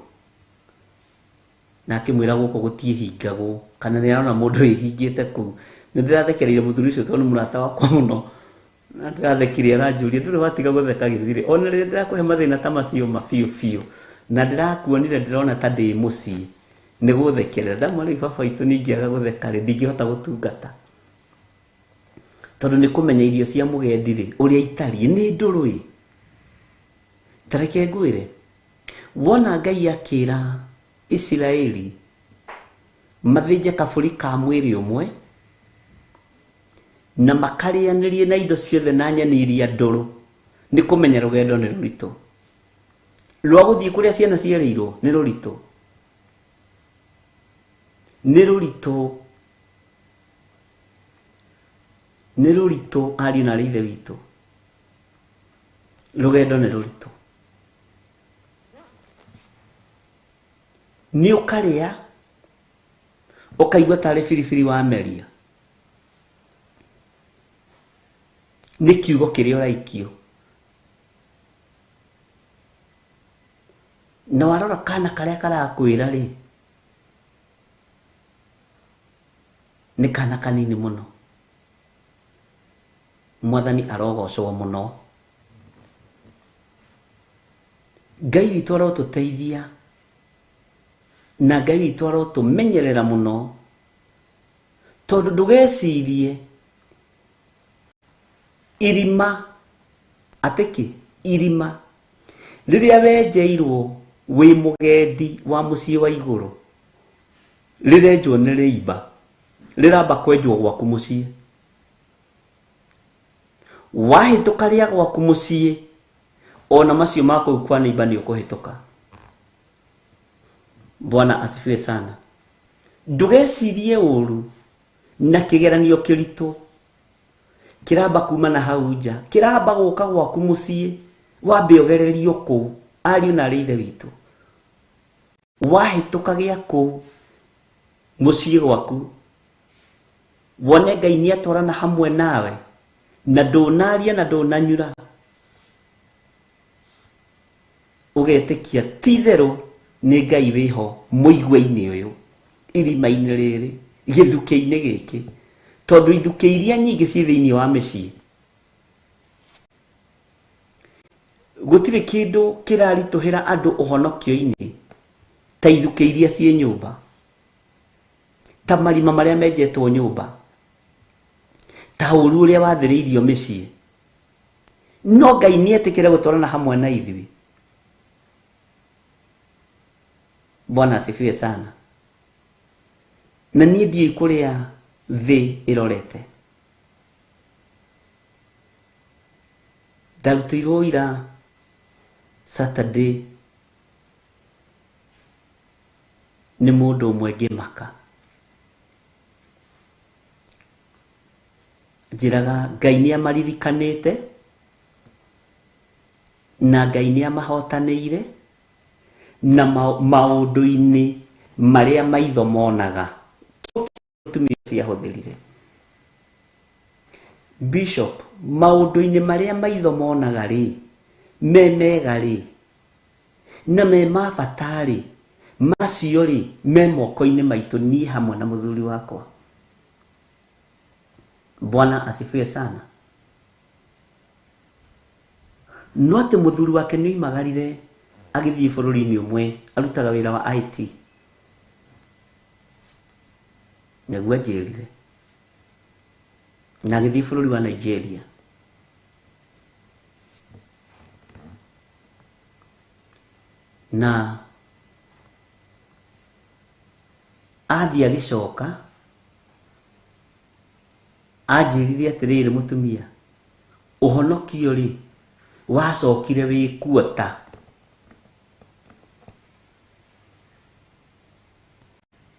na akĩmwĩra gũkũ gũtiĩhingagwo kana nĩ arona mũndũ wĩhingĩte kũu. Nĩ ndĩrathekereire mũthuri ũcio tondũ nĩ mũrata wakwa mũno, na ndĩrathekire aranjũria ndũrĩ watiga gũtheka gĩthirĩ ona rĩrĩa ndĩrakũhe mathĩna ta macio ma biũ biũ, na ndĩrakuonire ndĩrona ta ndĩ mũciĩ nĩ gũthekerera. Ndamwĩra rĩu baba witũ ningĩaga gũtheka rĩ, ndingĩhota gũtungata, tondũ nĩ kũmenya irio cia mũgendi rĩ ũrĩa itariĩ nĩ ndũrũ ĩ. Ta reke ngwĩre, wona Ngai akĩra Isiraeli mathĩnje kabũri ka mwĩrĩ ũmwe na makarĩanĩrie na indo ciothe na nyeni iria ndũrũ, nĩ kũmenya rũgendo nĩ rũritũ rwa gũthiĩ kũrĩa ciana cierĩirwo, nĩ rũritũ, nĩ rũritũ, nĩ rũritũ ariũ na arĩ ithe witũ, rũgendo nĩ rũritũ. Nĩ ũkarĩa ũkaigua tarĩ biribiri wameria, nĩ kiugo kĩrĩa ũraikio, na warora kana karĩa karakwĩra rĩ, nĩ kana kanini mũno. Mwathani arogocwo mũno. Ngai witũ arotũteithia na Ngai witũ arotũmenyerera mũno, tondũ ndũgecirie irima atĩkĩ irima rĩrĩa wenjeirwo wĩ mũgendi wa mũciĩ wa igũrũ, rĩrenjwo nĩ rĩimba, rĩramba kwenjwo gwaku mũciĩ. Wahĩtũka rĩa gwaku mũciĩ, ona macio ma kũu kwa neighbor nĩ ũkũhĩtũka. Bwana asifiwe sana. Ndũgecirie ũru na kĩgeranio kĩritũ kĩramba kuma na hau nja, kĩramba gũka gwaku mũciĩ, wambe ũgererio kũu, ariũ na arĩ ithe witũ. Wahĩtũka gĩa kũu mũciĩ gwaku, wone Ngai nĩ atwarana hamwe nawe, na ndũnaria na ndũnanyura, ũgetĩkia ti itherũ nĩ Ngai wĩho mũigua-inĩ ũyũ, irima-inĩ rĩrĩ, gĩthukĩ-inĩ gĩkĩ, tondũ ithukĩ iria nyingĩ ciĩ thĩinĩ wa mĩciĩ. Gũtirĩ kĩndũ kĩraritũhĩra andũ ũhonokio-inĩ ta ithukĩ iria ciĩ nyũmba, ta marima marĩa menjetwo nyũmba, ta ũru ũrĩa wathĩrĩirio mĩciĩ. No Ngai nĩ etĩkĩre gũtwarana hamwe na ithuĩ. Bwana asifiwe sana. Na niĩ ndiũĩ kũrĩa thĩ ĩrorete. Ndarutĩirwo ũira Saturday nĩ mũndũ ũmwe ngĩmaka. Njĩraga Ngai nĩ amaririkanĩte na Ngai nĩ amahotanĩire na maũndũ-inĩ marĩa maitho monaga. Mũtumia ũcio ahũthĩrire. Bishop, maũndũ-inĩ marĩa maitho monaga rĩ, me mega rĩ, na me ma bata rĩ, macio rĩ, me moko-inĩ maitũ niĩ hamwe na mũthuri wakwa. Bwana asifiwe sana. No atĩ mũthuri wake nĩ oimagarire agĩthiĩ bũrũri-inĩ ũmwe arutaga wĩra wa IT. Nĩguo anjĩrire. Na agĩthiĩ bũrũri wa Nigeria. Na athiĩ agĩcoka anjĩrire atĩrĩrĩ, mũtumia, ũhonokio rĩ wacokire wĩ kuota.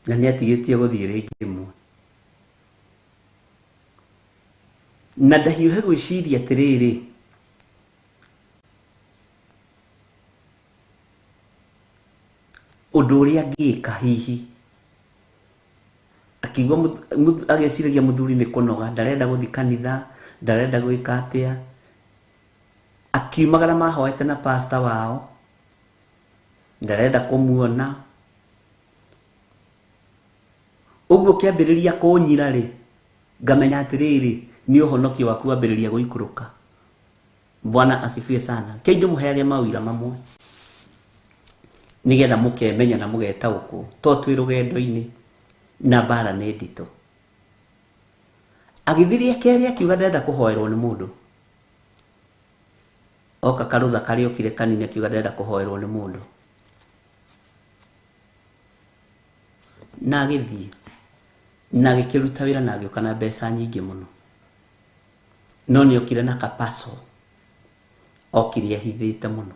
Na nĩ atigĩtie gũthiĩ rĩngĩ rĩmwe. Na ndahiũhe gwĩciria atĩrĩrĩ, ũndũ ũrĩa angĩka hihi. Akiuga ageciragia mũthuri nĩ kũnoga, ndarenda gũthiĩ kanitha, ndarenda gwĩka atĩa. Akiumagara mahoete na pastor wao, ndarenda kũmuona. Ũguo kĩambĩrĩria kũnyira rĩ, ngamenya atĩrĩrĩ, nĩ ũhonokio waku wambĩrĩria gũikũrũka. Bwana asifiwe sana. Kĩndũ ndĩmũheage mawĩra mamwe nĩgetha mũkemenya na mũgetaũkwo, to twĩ rũgendo-inĩ na mbara nĩ nditũ. Agĩthiĩ rĩa kerĩ akiuga ndarenda kũhoerwo nĩ mũndũ. Oka karũtha karĩa okire kanini akiuga ndarenda kũhoerwo nĩ mũndũ. Na agĩthiĩ na agĩkĩruta wĩra na agĩũka na mbeca nyingĩ mũno. No nĩ okire na kapaco, okire ahithĩte mũno.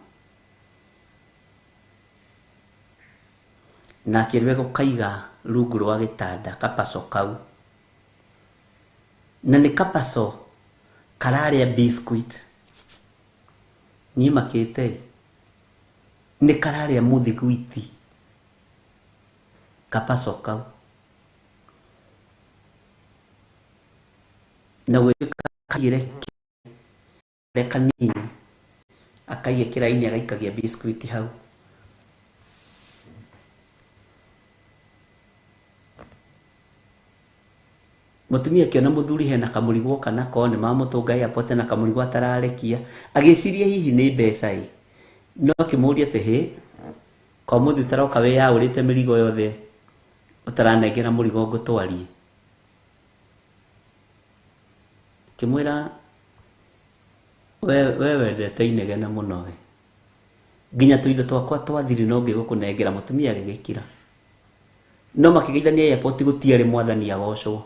Na akĩrwo gũkaiga rungu rwa gĩtanda kapaco kau. Na nĩ kapaco kararĩa biscuit. Niĩ makĩte nĩ kararĩa mũthiguiti kapaco kau. Na gwĩka kaigĩre kĩrĩa kanini akaige kĩraini agaikagia biscuit hau. Mũtumia akĩona mũthuri hena kamũrigo kana ko nĩ mamũtũnga airport na kamũrigo atararekia, agĩciria hihi nĩ mbeca ĩ. No akĩmũria atĩ hĩ, ko mũthĩ taroka wĩyaũrĩte mĩrigo yothe ũtaranengera mũrigo ngũtwarie. Akĩmwĩra we wendete inegene mũno we, nginya tũindo twakwa twathiri no ngĩgũkũnengera. Mũtumia agĩgĩkira. No makĩgeithania airport gũtiarĩ mwathani agocwo.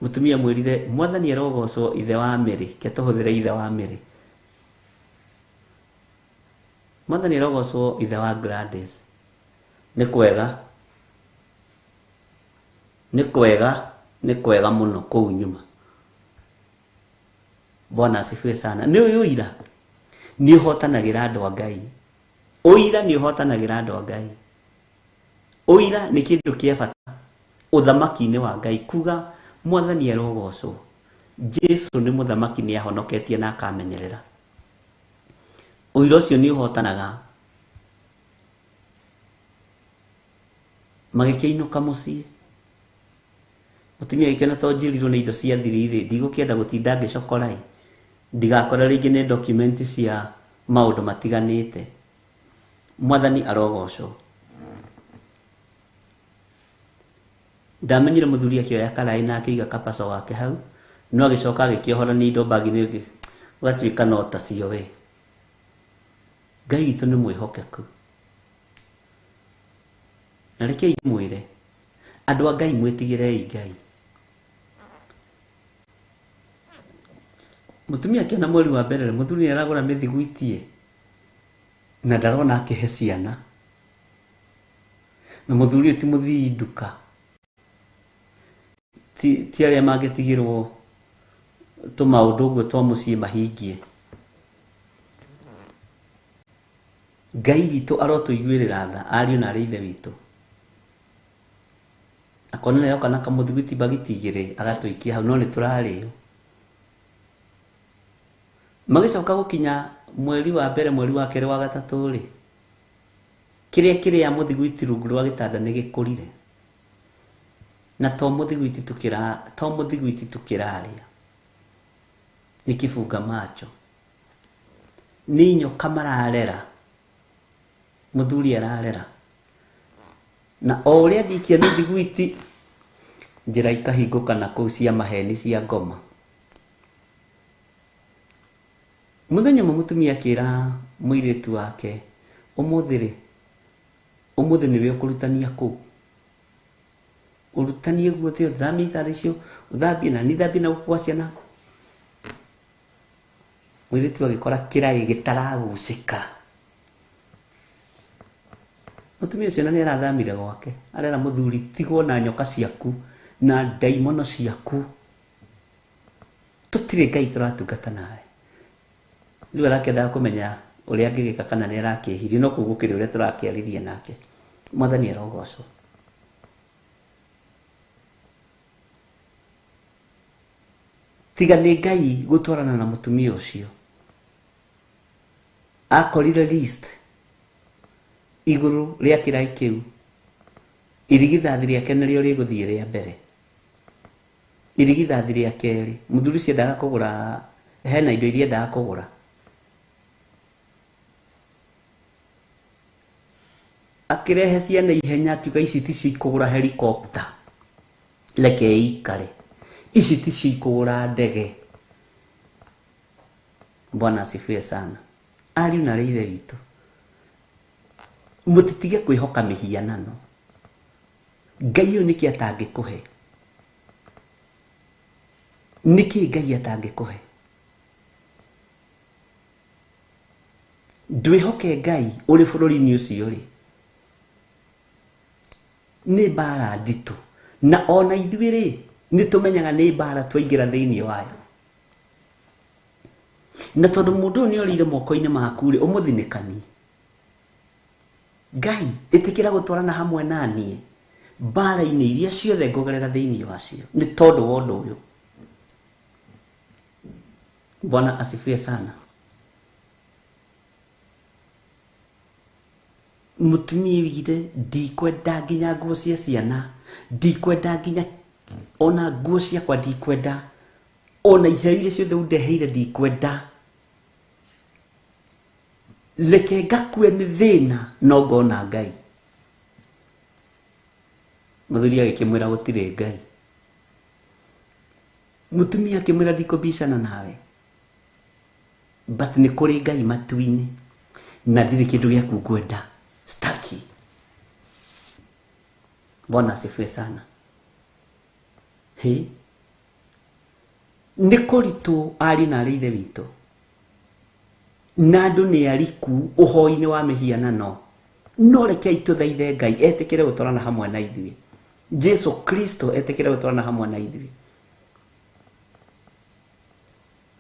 Mũtumia mwĩrire mwathani arogocwo ithe wa Mary, ke tũhũthĩre ithe wa Mary. Mwathani arogocwo ithe wa Gladys. Nĩ kwega, nĩ kwega, nĩ kwega mũno kũu nyuma. Bwana asifiwe sana. Nĩ ũyũ ũira nĩ ũhotanagĩra andũ a Ngai. Ũira nĩ ũhotanagĩra andũ a Ngai. Ũira nĩ kĩndũ kĩa bata ũthamaki-inĩ wa Ngai. Kuga mwathani arogocwo, Jesu nĩ mũthamaki, nĩ ahonoketie na akamenyerera. Ũira ũcio nĩ ũhotanaga. Magĩkĩinũka mũciĩ. Mũtumia agĩkĩona to njĩrirwo nĩ indo cia thiri rĩ, ndigũkĩenda gũtinda ngĩcokora ĩ, ndigakore rĩngĩ nĩ document cia maũndũ matiganĩte. Mwathani arogocwo. Ndamenyire mũthuri akĩoya karaĩ na akĩiga kapaco gake hau, no agĩcoka agĩkĩohorania indo bagi-inĩ, gũgatuĩka no ta cio we. Ngai witũ nĩ mwĩhokeku. Na rekei mwĩre andũ a Ngai, mwĩtigĩrei Ngai. Mũtumia akĩona mweri wa mbere mũthuri nĩ aragũra mĩthiguiti na ndarona akĩhe ciana, na mũthuri ũyũ ti mũthii nduka, ti arĩa mangĩtigĩrwo tũmaũndũ ũguo twa mũciĩ mahingie. Ngai witũ arotũiguĩrĩra tha, ariũ na arĩ ithe witũ. Akona nĩ oka na kamũthiguiti bagiti igĩrĩ agatũikia hau, no nĩ tũrarĩo. Magĩcoka gũkinya mweri wa mbere, mweri wa kerĩ, wa gatatũ rĩ, kĩrĩa kĩrĩa mũthiguiti rungu rwa gĩtanda nĩ gĩkũrire. Na to mũthiguiti tũkĩra, to mũthiguiti tũkĩrarĩa, nĩ kĩbunga macho, nĩ nyoka mararera, mũthuri ararera. Na o ũrĩa ndikia mĩthiguiti, njĩra ikahingũka na kũu cia maheni cia ngoma. Mũthenya ũmwe mũtumia akĩra mũirĩtu wake, ũmũthĩ rĩ, ũmũthĩ nĩwe ũkũrutania kũu, ũrutanie guothe, ũthamie itanda icio, ũthambie na nithambie na gũkũ gwa ciana. Mũirĩtu agĩkora kĩraĩ gĩtaragucĩka. Mũtumia ũcio na nĩ arathamire gwake, arera mũthuri, tigwo na nyoka ciaku na ndaimono ciaku, tũtirĩ Ngai tũratungata nawe. Rĩu arakĩendaga kũmenya ũrĩa angĩgĩka kana nĩ arakĩhirie, no kũu gũkĩrĩ ũrĩa tũrakĩaririe nake. Mwathani arogocwo. Tiga nĩ Ngai gũtwarana na mũtumia ũcio, akorire list igũrũ rĩa kĩraĩ kĩu, irigithathi rĩake nĩrĩo rĩgũthiĩ rĩa mbere, irigithathi rĩa kerĩ. Mũthuri ũcio endaga kũgũra, hena indo iria endaga kũgũra. Akĩrehe ciana ihenya, akiuga ici ticio ikũgũra helicopter, reke ikare, ici ticio ikũgũra ndege. Bwana asifiwe sana. Ariũ na arĩ ithe witũ, mũtitige kwĩhoka mĩhianano. Ngai ũyũ nĩkĩ atangĩkũhe? Nĩkĩ Ngai atangĩkũhe? Ndwĩhoke Ngai ũrĩ bũrũri-inĩ ũcio rĩ, nĩ mbara nditũ, na ona ithuĩ rĩ nĩ tũmenyaga nĩ mbara twaingĩra thĩinĩ wayo. Na tondũ mũndũ ũyũ nĩ orĩire moko-inĩ maku rĩ, ũmũthinĩkanie. Ngai ĩtĩkĩra gũtwarana hamwe na niĩ mbara-inĩ iria ciothe ngũgerera thĩinĩ wacio nĩ tondũ wa ũndũ ũyũ. Bwana asifiwe sana. Mũtumia oigire, ndikwenda nginya nguo cia ciana, ndikwenda nginya ona nguo ciakwa, ndikwenda ona iheo iria ciothe ũndeheire, ndikwenda. Reke ngakue nĩ thĩna no ngona Ngai. Mũthuri agĩkĩmwĩra gũtirĩ Ngai. Mũtumia akĩmwĩra ndikũbicana nawe, but nĩ kũrĩ Ngai matu-inĩ na ndirĩ kĩndũ gĩaku ngwenda, staki. Bwana asifiwe sana. Hĩ, nĩ kũritũ ariũ na arĩ ithe witũ, na andũ nĩ ariku ũhoi-inĩ wa mĩhianano, no rekei tũthaithe Ngai etĩkĩre gũtwarana hamwe na ithuĩ. Jesu Kristo etĩkĩre gũtwarana hamwe na ithuĩ.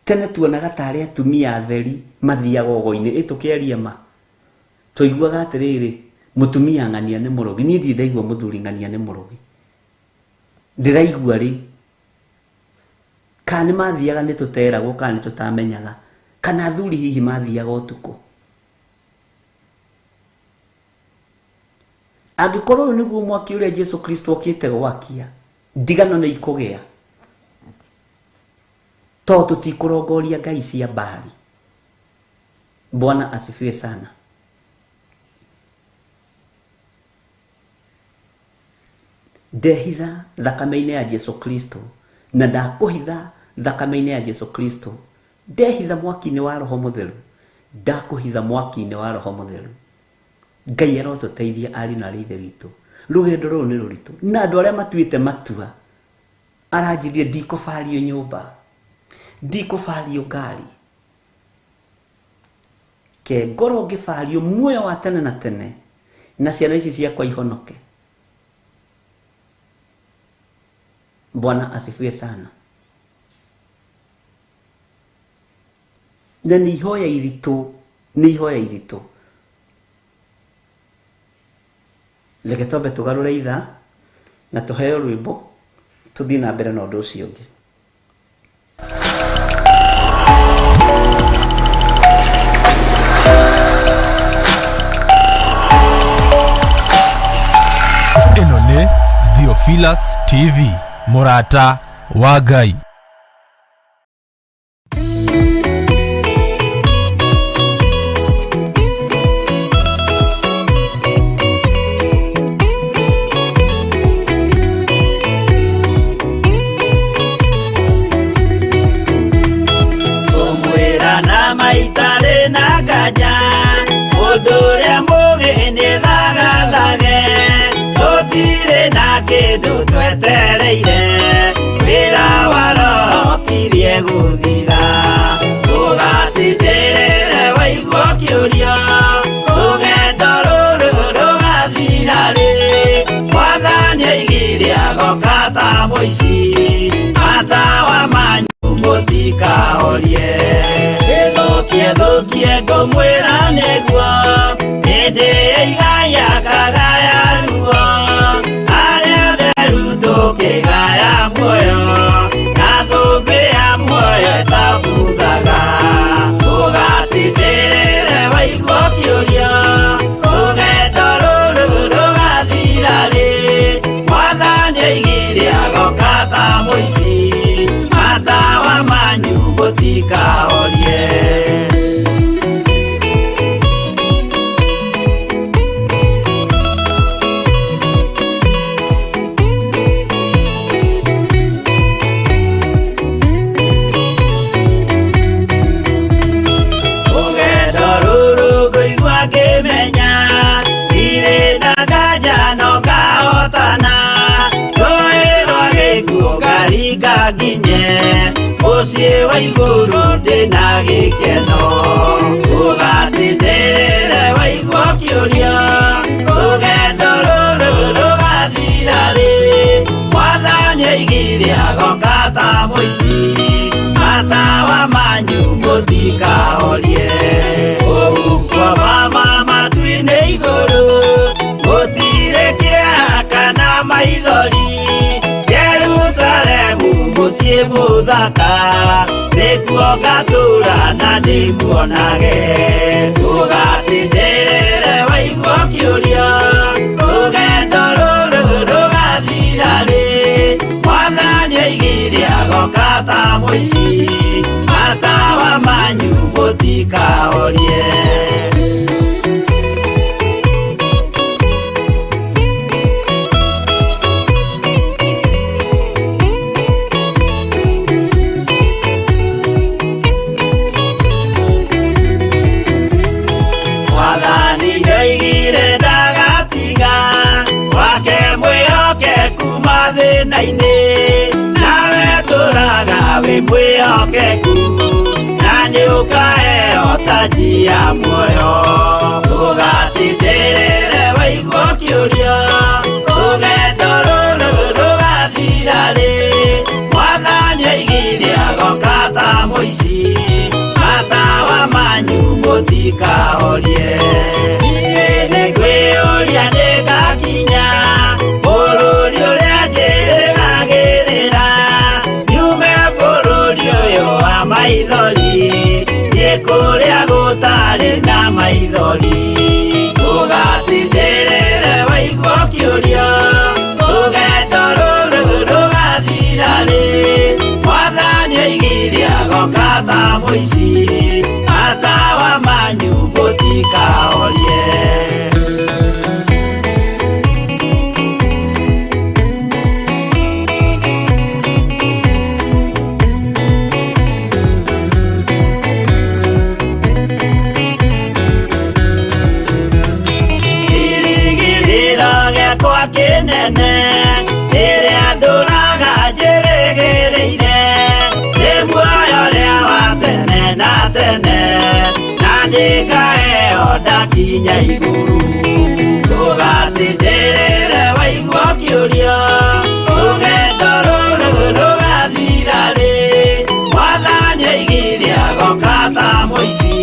Tene tuonaga tarĩ atumia atheri mathiaga ũgo-inĩ, ĩ tũkĩaria ma, twaiguaga atĩrĩrĩ, mũtumia ng'ania nĩ mũrogi. Niĩ ndirĩ ndaigua mũthuri ng'ania nĩ mũrogi, ndĩraigua rĩu. Kana nĩ mathiaga nĩ tũteragwo, kana nĩ tũtamenyaga, kana athuri hihi mathiaga ũtukũ. Angĩkorwo ũyũ nĩguo mwaki ũrĩa Jesu Kristo okĩte gwakia, ndigano nĩ ikũgĩa, tondũ tũtikũrongoria ngai cia Baali. Bwana asifiwe sana. Ndehitha thakame-inĩ ya Jesu Kristo, na ndakũhitha thakame-inĩ ya Jesu Kristo. Ndehitha mwaki-inĩ wa Roho Mũtheru, ndakũhitha mwaki-inĩ wa Roho Mũtheru. Ngai arotũteithia ariũ na arĩ ithe witũ. Rũgendo rũrũ nĩ rũritũ, na andũ arĩa matuĩte matua, aranjirie ndikũbario nyũmba, ndikũbario ngari, ke ngorwo ngĩbario muoyo wa tene na tene, na ciana ici ciakwa ihonoke. Bwana asifiwe sana. Na nĩ ihoya iritũ, nĩ ihoya iritũ. Reke twambe tũgarũre ithaa. Na tũheo rwĩmbo tũthiĩ na mbere na ũndũ ũcio ũngĩ. Ĩno nĩ Theophilus TV, mũrata wa Ngai. Kũmwĩra na maitarĩ na nganja, mũndũ ũrĩa mũgĩ nĩ thagathage, tũtirĩ na kĩndũ twetereire, wĩra wa roho kirie gũthira. Ũgatindĩrĩre waigua kĩũria, rũgendo rũrũ rũgathira rĩ, Mwathani oigire agoka ta mũici, matawa manyu mũtikahorie. Ĩthũkie thũkie ngũmwĩra nĩguo, hĩndĩ ĩigaya kagaya ruo, arĩa atheru tũkĩgaya muoyo, na thũmbĩ ya muoyo ĩtabuthaga. Ũgatindĩrĩre waigua kĩũria, rũgendo rũrũ rũgathira rĩ, Mwathani oigire agoka ta mũici, matawa manyu mũtikahorie. Rũgendo rũrũ ngũigua ngĩmenya, ndirĩ na nganja no ngahotana, rũĩ rwa gĩkuũ ngaringa nginye, mũciĩ wa igũrũ ndĩna gĩkeno. Ũgatindĩrĩre waigua kĩũria, rũgendo rũrũ rũgathira rĩ, Mwathani oigire agoka ta mũici, matawa manyu mũtikahorie. Ũhuko wa matu-inĩ igũrũ, gũtirĩ kĩeha kana maithori, Jerusalemu mũciĩ mũthaka, nĩkuo ngatũũra na ndĩmuonage. Ũgatindĩrĩre waigua kĩũria, rũgendo rũrũ rũgathira rĩ, Mwathani oigire agoka ta mũici, matawa manyu mũtikahorie. Mwathani nĩoigire ndagatiga, wake mwĩhokeku mathĩna-inĩ, nawe tũraga wĩ mwĩhokeku, na nĩũkaheo taji ya muoyo. Ũgatindĩrĩre waigua kĩũria, rũgendo rũrũ rũgathira rĩ, Mwathani oigire agoka ta mũici, matawa manyu mũtikahorie. Niĩ nĩngwĩyũria nĩngakinya bũrũri ũrĩa njĩrĩgagĩrĩra, nyume bũrũri ũyũ wa maithori, thiĩ kũrĩa gũtarĩ na maithori. Ũgatindĩrĩre waigua kĩũria, rũgendo rũrũ rũgathira rĩ, Mwathani oigire agoka ta mũici, matawa manyu mũtikahorie. Kĩrĩgĩrĩro gĩakwa kĩnene, rĩrĩa ndũraga njĩrĩgĩrĩire, nĩ muoyo ũrĩa wa tene na tene, na nĩngaheo ndakinya igũrũ. Ũgatindĩrĩre waigua kĩũria, rũgendo rũrũ rũgathira rĩ, Mwathani oigire agoka ta mũici,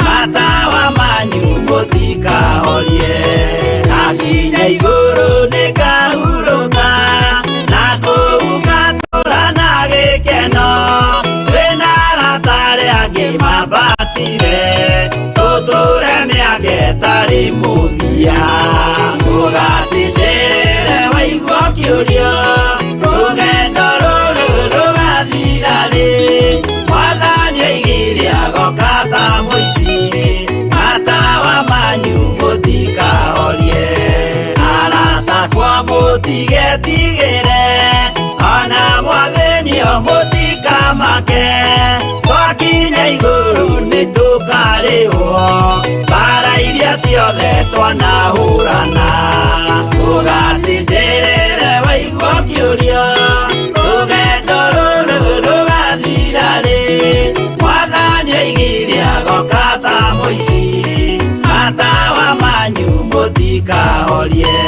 matawa manyu mũtikahorie. Ndakinya igũrũ nĩngahurũka, ũkĩũria rũgendo rũrũ rũgathira rĩ mwathani oigire agoka ta mũici matawa manyu mũtikahorie arata kwa mũtigetigĩre ona mwathĩnio mũtikamake twakinya igũrũ nĩtũkarĩhwo mbara iria ciothe twanahũrana ũgatindĩrĩre waigua ũkĩũria rũgendo rũrũ rũgathira rĩ mwathani oigire agoka ta mũici matawa manyu mũtikahorie.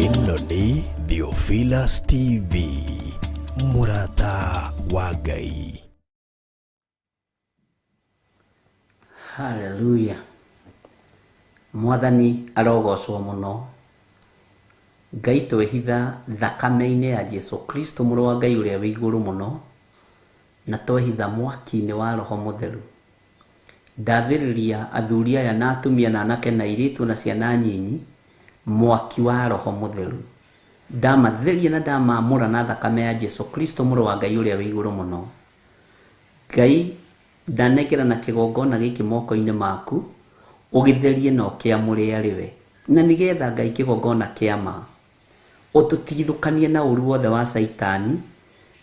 Ĩno nĩ Theophilus TV, mũrata wa Ngai. Haleluya. Mwathani arogocwo mũno. Ngai twehitha thakame-inĩ ya Jesu Kristo mũrũ wa Ngai ũrĩa wĩ igũrũ mũno, na twehitha mwaki-inĩ wa Roho Mũtheru. Ndathĩrĩria athuri aya na atumia na anake na airĩtu na ciana nyinyi mwaki wa Roho Mũtheru. Ndamatheria na ndamamũra na thakame ya Jesu Kristo mũrũ wa Ngai ũrĩa wĩ igũrũ mũno. Ngai ndanengera na kĩgongona gĩkĩ moko-inĩ maku, ũgĩtherie na ũkĩamũre arĩ we, na nĩgetha Ngai kĩgongona kĩa ma ũtũtigithũkanie na ũru wothe wa Caitani,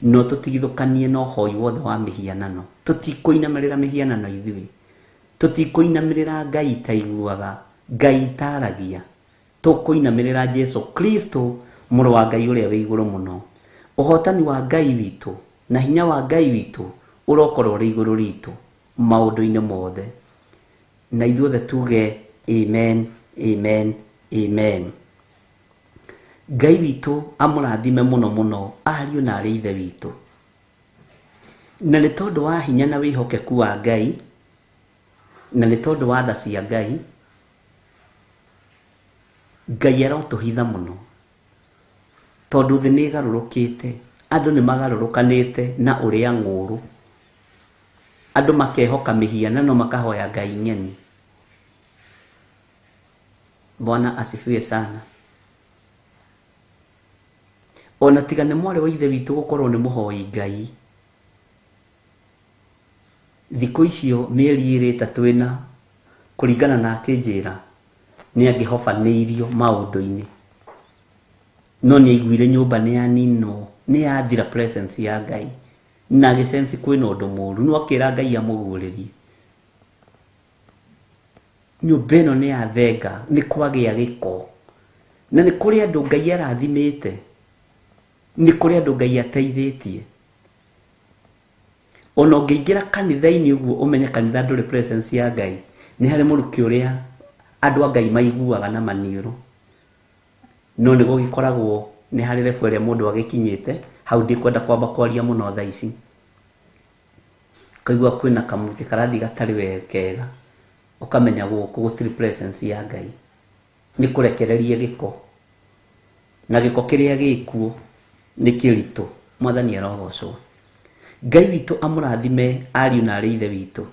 na ũtũtigithũkanie na ũhoi wothe wa mĩhianano. Tũtikũinamĩrĩra mĩhianano ithuĩ, tũtikũinamĩrĩra Ngai itaiguaga, Ngai itaragia, tũkũinamĩrĩra Jesu Kristo mũrũ wa Ngai ũrĩa wĩ igũrũ mũno. Ũhotani wa Ngai witũ na hinya wa Ngai witũ ũrokorwo ũrĩ igũrũ ritũ maũndũ-inĩ mothe, na ithuothe tuge amen, amen, amen. Ngai witũ amũrathime mũno mũno ariũ na arĩ ithe witũ, na nĩ tondũ wa hinya na wĩhokeku wa Ngai, na nĩ tondũ wa tha cia Ngai, Ngai arotũhitha mũno, tondũ thĩ nĩ ĩgarũrũkĩte, andũ nĩ magarũrũkanĩte na ũrĩa ng'ũrũ, andũ makehoka mĩhianano makahoya Ngai ng'eni. Bwana asifiwe sana. Ona tiga nĩ mwarĩ wa ithe witũ gũkorwo nĩ mũhoi Ngai, thikũ icio mĩeri ĩĩrĩ ĩtatũ ĩna kũringana na akĩnjĩra nĩ angĩhobanĩirio maũndũ-inĩ, no nĩ aiguire nyũmba nĩ yaninwo, nĩ yathira presence ya Ngai, na agĩsensi kwĩna ũndũ mũũru, no akĩra Ngai amũguũrĩrie nyũmba ĩno nĩ yathenga, nĩ kwagĩa gĩko, na nĩ kũrĩ andũ Ngai arathimĩte, nĩ kũrĩ andũ Ngai ateithĩtie. Ona ũngĩingĩra kanitha-inĩ ũguo ũmenye kanitha ndũrĩ presence ya Ngai, nĩ harĩ mũrukĩ ũrĩa andũ a Ngai maiguaga na maniũrũ, no nĩ gũgĩkoragwo nĩ harĩ level ĩrĩa mũndũ agĩkinyĩte hau. Ndikwenda kwamba kwaria mũno thaa ici, ũkaigua kwĩna kamũrukĩ karathiĩ gatarĩ kega, ũkamenya gũkũ gũtirĩ presence ya Ngai, nĩ kũrekereria gĩko, na gĩko kĩrĩa gĩkuo nĩ kĩritũ. Mwathani arogocwo. Ngai witũ amũrathime ariũ na arĩ ithe witũ,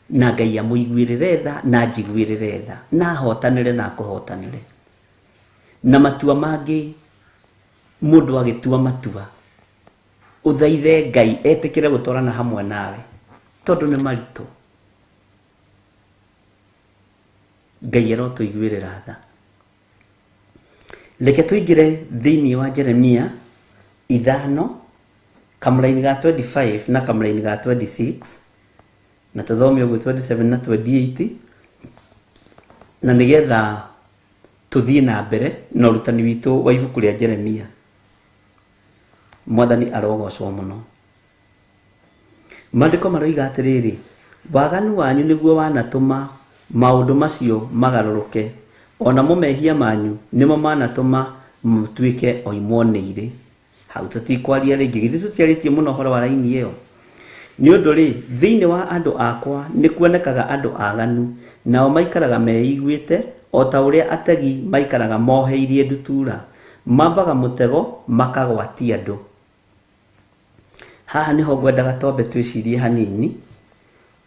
na Ngai amũiguĩrĩre tha na anjiguĩrĩre tha, na ahotanĩre na akũhotanĩre. Na matua mangĩ mũndũ agĩtua matua, ũthaithe Ngai etĩkĩre gũtwarana hamwe nawe, tondũ nĩ maritũ. Ngai arotũiguĩrĩra tha. Reke tũingĩre thĩinĩ wa Jeremia 5 kamũraini ga 25 na kamũraini ga 26, na tũthome ũguo 27 na 28, na nĩgetha tũthiĩ na mbere na ũrutani witũ wa ibuku rĩa Jeremia. Mwathani arogocwo mũno. Maandĩko maroiga atĩrĩrĩ, waganu wanyu nĩguo wanatũma maũndũ macio magarũrũke, O namo mehia manyu nĩmo manatũma mũtuĩke oimwo nĩ irĩ. Hau tũtikwaria rĩngĩ, githĩ tũtiarĩtie mũno ũhoro wa raini ĩyo? Nĩ ũndũ-rĩ, thĩinĩ wa andũ akwa nĩkuonekaga andũ aaganu, nao maikaraga meiguĩte, o ta ũrĩa ategi maikaraga moheirie ndutura, mambaga mũtego makagwatia andũ. Haha nĩho ngwendaga twambe twĩcirie hanini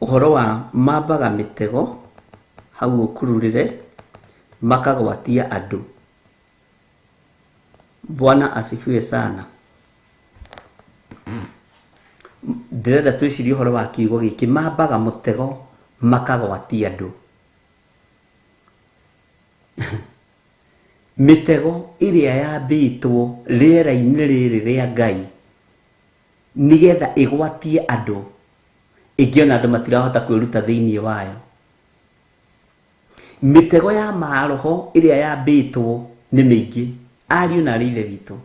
ũhoro wa mambaga mĩtego hau ũkururĩre makagwatia andũ. Bwana asifiwe sana. Ndĩrenda twĩcirie ũhoro wa kiugo gĩkĩ, mambaga mũtego makagwatia andũ. Mĩtego ĩrĩa yambĩtwo rĩera-inĩ rĩrĩ rĩa Ngai nĩgetha ĩgwatie andũ, ĩngĩona andũ matirahota kwĩruta thĩinĩ wayo. Mĩtego ya maroho ĩrĩa yambĩtwo nĩ mĩingĩ, ariũ na arĩ ithe witũ.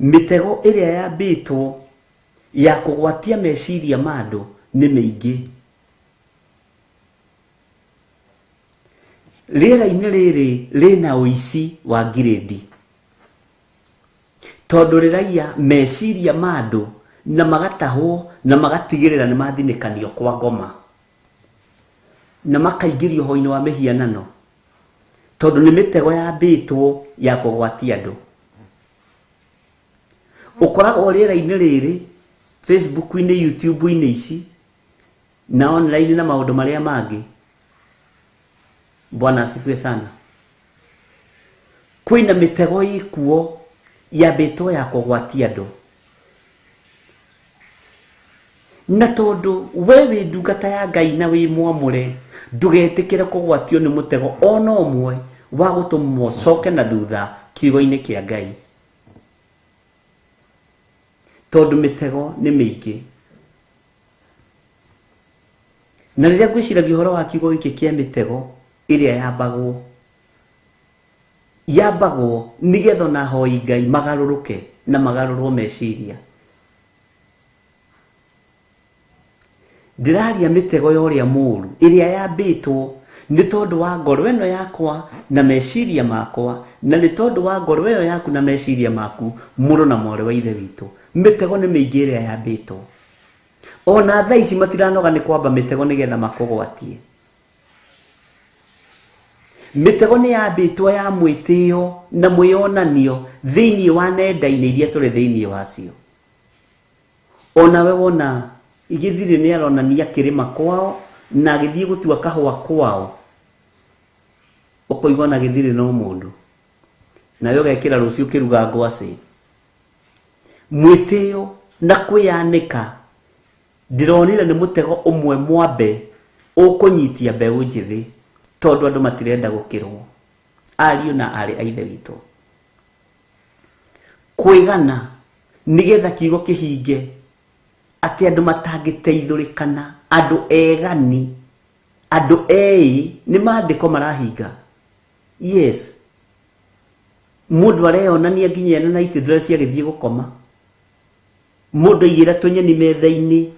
Mĩtego ĩrĩa yambĩtwo ya kũgwatia meciria ma andũ nĩ mĩingĩ. Rĩera-inĩ rĩrĩ rĩna ũici wa ngirĩndi, tondũ rĩraiya meciria ma andũ na magatahwo na magatigĩrĩra nĩ mathinĩkanio kwa ngoma na makaingĩrio ũhoro-inĩ wa mĩhianano, tondũ nĩ mĩtego yambĩtwo ya kũgwatia andũ. Ũkoragwo rĩera-inĩ rĩrĩ, Facebook-inĩ, YouTube-inĩ ici na online na maũndũ marĩa mangĩ. Bwana asifiwe sana. Kwĩna mĩtego ĩkuo yambĩtwo ya kũgwatia andũ, na tondũ we wĩ ndungata ya Ngai na wĩ mwamũre, ndũgetĩkĩre kũgwatio nĩ mũtego ona ũmwe wa gũtũma ũcoke na thutha kiugo-inĩ kĩa Ngai, tondũ mĩtego nĩ mĩingĩ. Na rĩrĩa ngwĩciragia ũhoro wa kiugo gĩkĩ kĩa mĩtego ĩrĩa yambagwo, yambagwo nĩgetha ona ahoi Ngai magarũrũke na magarũrwo meciria. Ndĩraria mĩtego ya ũrĩa mũũru ĩrĩa yambĩtwo nĩ tondũ wa ngoro ĩno yakwa na meciria makwa, na nĩ tondũ wa ngoro ĩyo yaku na meciria maku, mũrũ na mwarĩ wa Ithe witũ. Mĩtego nĩ mĩingĩ ĩrĩa yambĩtwo. Ona thaa ici matiranoga nĩ kwamba mĩtego nĩgetha makũgwatie. Mĩtego nĩ yambĩtwo ya mwĩtĩo na mwĩyonanio thĩinĩ wa nenda-inĩ iria tũrĩ thĩinĩ wacio. Onawe wona Gĩthirĩ nĩ aronania kĩrĩma kwao na agĩthiĩ gũtua kahũa kwao, ũkoiga ona Gĩthirĩ no mũndũ, nawe ũgekĩra rũciũ ũkĩruga ngwacĩ. Mwĩtĩo na kwĩyanĩka ndĩronire nĩ mũtego ũmwe mwambe ũkũnyitia mbeũ njĩthĩ, tondũ andũ matirenda gũkĩrwo. Ariũ na aarĩ a Ithe witũ, kwĩgana nĩgetha kiugo kĩhinge atĩ andũ matangĩteithũrĩkana, andũ egani, andũ eĩ, nĩ maandĩko marahinga. Yes, mũndũ areyonania nginya ena night dress agĩthiĩ gũkoma, mũndũ aigĩra tũnyeni metha-inĩ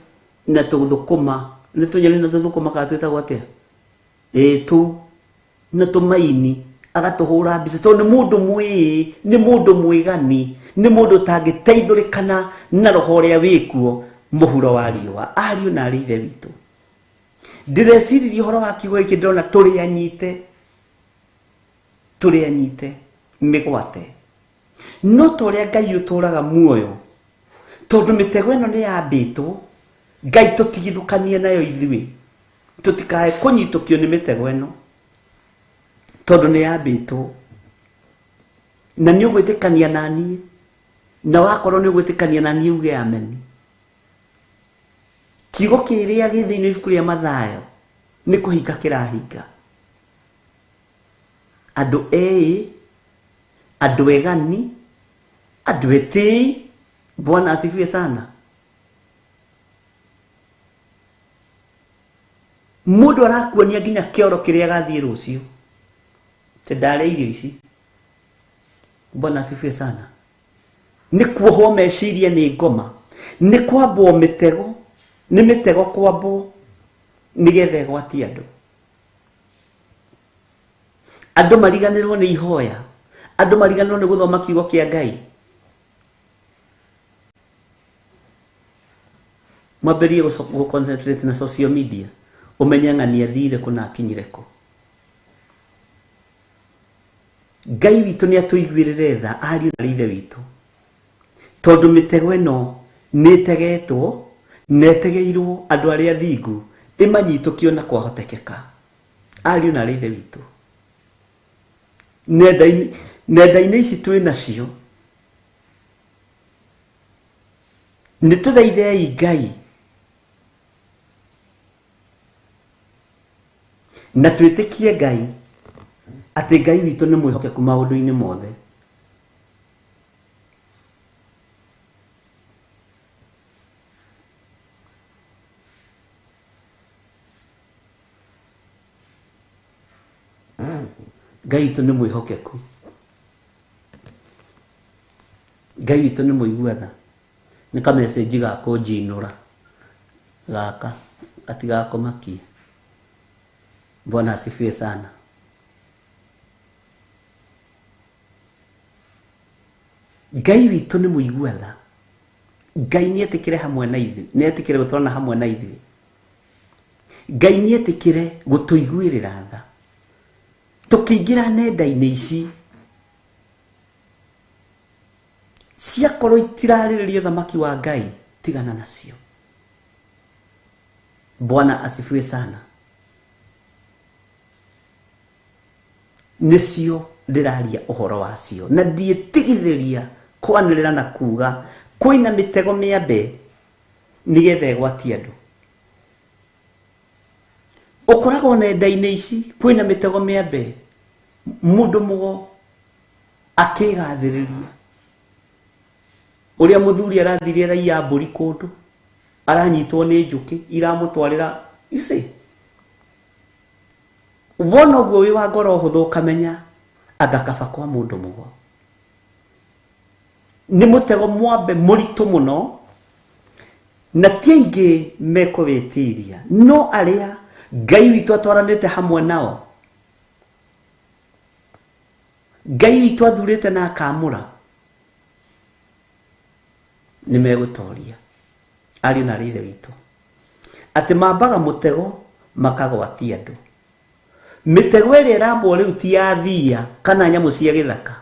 na tũthũkũma, nĩ tũnyeni na tũthũkũma kana twĩtagwo atĩa? Ĩĩ tũu na tũmaini, agatũhũra mbica, tondũ nĩ mũndũ mwĩĩ, nĩ mũndũ mwĩgani, nĩ mũndũ ũtangĩteithũrĩkana na roho ũrĩa wĩkuo mũhuro wa riũa. Ariũ na arĩ ithe witũ, ndĩreciririe ũhoro wa kiugo gĩkĩ, ndĩrona tũrĩ anyite, tũrĩ anyite mĩgwate, no ta ũrĩa Ngai ũtũraga muoyo, tondũ mĩtego ĩno nĩ yambĩtwo, Ngai tũtigithũkanie nayo ithuĩ, tũtikae kũnyitũkio nĩ mĩtego ĩno, tondũ nĩ yambĩtwo. Na nĩ ũgwĩtĩkania na niĩ, na wakorwo nĩ ũgwĩtĩkania na niĩ uge ameni. Kiugo kĩrĩa gĩ thĩinĩ wa ibuku rĩa Mathayo nĩ kũhinga kĩrahinga. Andũ eĩ, andũ egani, andũ etĩi, Bwana asifiwe sana. Mũndũ arakuonia nginya kĩoro kĩrĩa agathiĩ rũciũ, atĩ ndarĩa irio ici. Bwana asifiwe sana. Nĩ kuohwo meciria nĩ ngoma, nĩ kwambwo mĩtego, nĩ mĩtego kwambwo nĩgetha ĩgwatie andũ. Andũ mariganĩrwo nĩ ihoya, andũ mariganĩrwo nĩ gũthoma kiugo kĩa Ngai. Mwambĩrĩrie gũ concentrate na social media, ũmenye ng'ania thire kũ na akinyire kũ. Ngai witũ nĩ atũiguĩrĩre tha ariũ na ithe witũ, tondũ mĩtego ĩno nĩ ĩtegetwo na ĩtegeirwo andũ arĩa athingu ĩmanyitũkio na kwahotekeka. Ariũ na ithe witũ, nenda-inĩ ici twĩ nacio nĩ tũthaithei Ngai na twĩtĩkie Ngai atĩ Ngai witũ nĩ mwĩhokeku maũndũ-inĩ mothe. Ngai witũ nĩ mwĩhokeku, Ngai witũ nĩ mũigua tha. Nĩ ka message ga kũnjinũra gaka gatigakũmakie. Bwana asifiwe sana. Ngai witũ nĩ mũigua tha. Ngai nĩ etĩkĩre hamwe na ithuĩ, nĩ etĩkĩre gũtwarana hamwe na ithuĩ. Ngai nĩ etĩkĩre gũtũiguĩrĩra tha. Tũkĩingĩra nenda-inĩ ici ciakorwo itirarĩrĩria ũthamaki wa Ngai, tigana nacio. Bwana asifiwe sana. Nĩcio ndĩraria ũhoro wacio na ndiĩtigithĩria kwanĩrĩra na kuga kwĩna mĩtego mĩambe nĩgetha ĩgwatie andũ. Ũkoragwo nenda-inĩ ici kwĩna mĩtego mĩambe, mũndũ mũgo akĩgathĩrĩria ũrĩa mũthuri arathire araiya mbũri kũndũ, aranyitwo nĩ njũkĩ iramũtwarĩra. You see, wona ũguo wĩ wa ngoro hũthũ ũkamenya anga kaba kwa mũndũ mũgo. Nĩ mũtego mwambe mũritũ mũno na ti aingĩ mekũwĩtiria, no arĩa Ngai witũ atwaranĩte hamwe nao, Ngai witũ athurĩte na akamũra, nĩ megũtoria. Ariũ na ithe witũ, atĩ mambaga mũtego makagwatia andũ. Mĩtego ĩrĩa ĩrambwo rĩu ti ya thia kana nyamũ cia gĩthaka,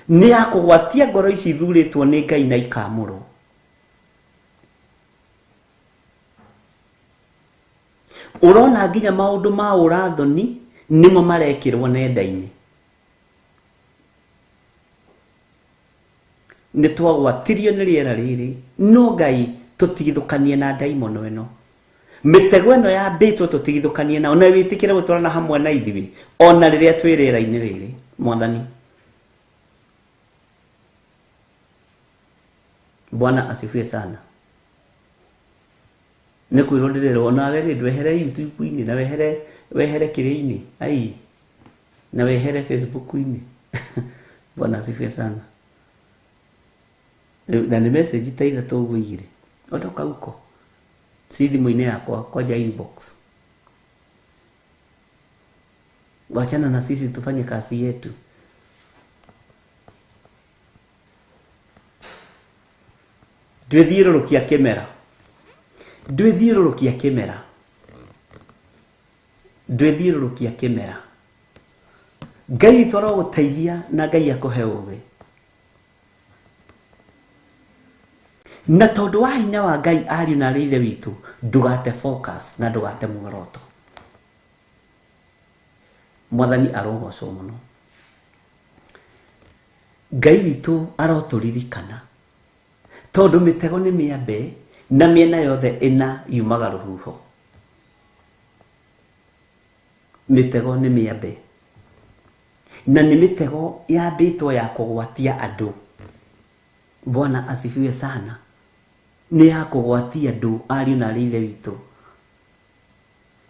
nĩ ya kũgwatia ngoro ici ithurĩtwo nĩ Ngai na ikamũrwo. Ũrona nginya maũndũ ma ũrathoni nĩmo marekĩrwo nenda-inĩ. Nĩ twagwatirio nĩ rĩera rĩrĩ, no Ngai tũtigithũkanie na ndaimono ĩno. Mĩtego ĩno yambĩtwo tũtigithũkanie nao, na wĩtĩkĩre gũtwarana hamwe na ithuĩ ona rĩrĩa twĩ rĩera-inĩ rĩrĩ. Mwathani, Bwana asifiwe sana. Nĩ kwĩrwo ndĩrerwo nawe rĩ, ndwehere YouTube-inĩ na wehere kĩrĩa-inĩ, ai, na wehere Facebook-inĩ. Bwana asifiwe sana. Na nĩ message ta ithatũ ũguo igĩrĩ. Ondoka huko si thimũ-inĩ yakwa, kwanja inbox. Wachana na sisi tufanye kazi yetu. Ndwĩthiũrũrũkia kĩmera, ndwĩthiũrũrũkia kĩmera, ndwĩthiũrũrũkia kĩmera. Ngai witũ arogũteithia na Ngai akũhe ũũgĩ. Na tondũ wa hinya wa Ngai ariũ na ithe witũ, ndũgate focus na ndũgate muoroto. Mwathani arogocwo mũno. Ngai witũ arotũririkana, tondũ mĩtego nĩ mĩambe na mĩena yothe ĩna yumaga rũhuho. Mĩtego nĩ mĩambe na nĩ mĩtego yambĩtwo ya kũgwatia andũ. Bwana asifiwe sana. Nĩ ya kũgwatia andũ ariũ na ithe witũ,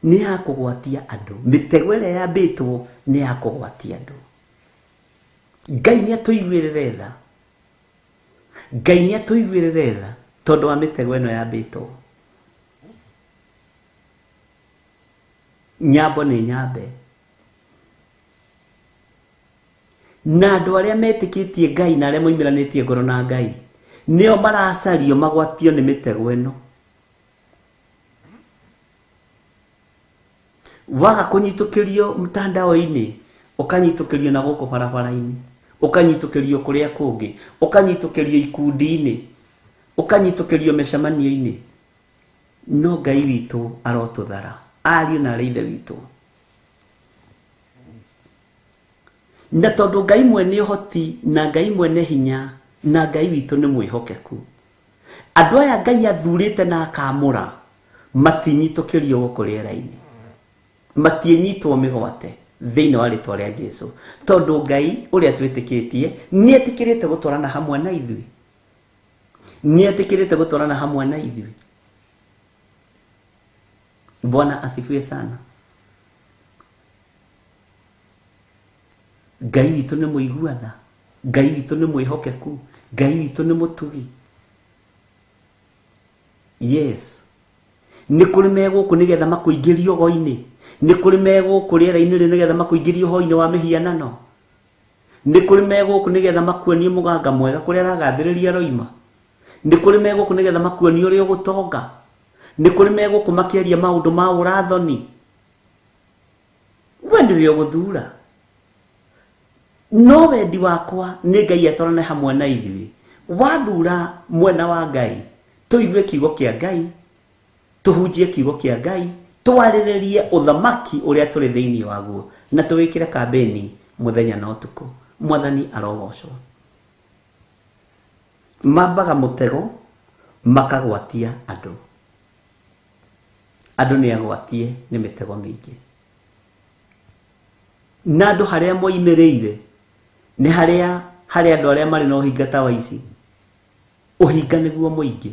nĩ ya kũgwatia andũ. Mĩtego ĩrĩa yambĩtwo nĩ ya kũgwatia andũ. Ngai nĩ atũiguĩrĩre tha, Ngai nĩ atũiguĩrĩre tha tondũ wa mĩtego ĩno yambĩtwo. Nyambo nĩ nyambe. Na andũ arĩa metĩkĩtie Ngai na arĩa moimĩranĩtie ngoro na Ngai nĩo maracario magwatio nĩ mĩtego ĩno. Waga kũnyitũkĩrio mtandao-inĩ, ũkanyitũkĩrio na gũkũ barabara-inĩ, ũkanyitũkĩrio kũrĩa kũngĩ, ũkanyitũkĩrio ikundi-inĩ, ũkanyitũkĩrio mĩcemanio-inĩ. No Ngai witũ arotũthara, ariũ na arĩ ithe witũ. Na tondũ Ngai mwene ũhoti na Ngai mwene hinya na Ngai witũ nĩ mwĩhokeku, andũ aya Ngai athurĩte na akamũra matinyitũkĩrio gũkũ rĩera-inĩ, matinyitwo mĩgwate thĩinĩ wa rĩtwa rĩa Jesu, tondũ Ngai ũrĩa twĩtĩkĩtie nĩetĩkĩrĩte gũtwarana hamwe na ithuĩ, nĩetĩkĩrĩte gũtwarana hamwe na ithuĩ. Bwana asifiwe sana. Ngai witũ nĩ mũigua tha, Ngai witũ nĩ mwĩhokeku, Ngai witũ nĩ mũtugi. Yes, nĩ kũrĩ me gũkũ nĩgetha makũingĩrie ũgo-inĩ, nĩ kũrĩ me gũkũ rĩera-inĩ rĩ nĩgetha makũingĩrie ũhoro-inĩ wa mĩhianano, nĩ kũrĩ me gũkũ nĩgetha makuonie mũganga mwega kũrĩa aragathĩrĩria aroima, nĩ kũrĩ me gũkũ nĩgetha makuonie ũrĩa ũgũtonga, nĩ kũrĩ me gũkũ makĩaria maũndũ ma ũrathoni. We nĩwe ũgũthura. No wendi wakwa nĩ Ngai atwarane hamwe na ithuĩ. Wathura mwena wa Ngai, tũigue kiugo kĩa Ngai, tũhunjie kiugo kĩa Ngai, twarĩrĩrie ũthamaki ũrĩa tũrĩ thĩinĩ waguo, na tũwĩkĩre kambĩni mũthenya na ũtukũ. Mwathani arogocwo. Mambaga mũtego makagwatia andũ. Andũ nĩ agwatie nĩ mĩtego mĩingĩ. Na andũ harĩa moimĩrĩire nĩ harĩa harĩ andũ arĩa marĩ na ũhinga ta wa ici. Ũhinga nĩguo mũingĩ,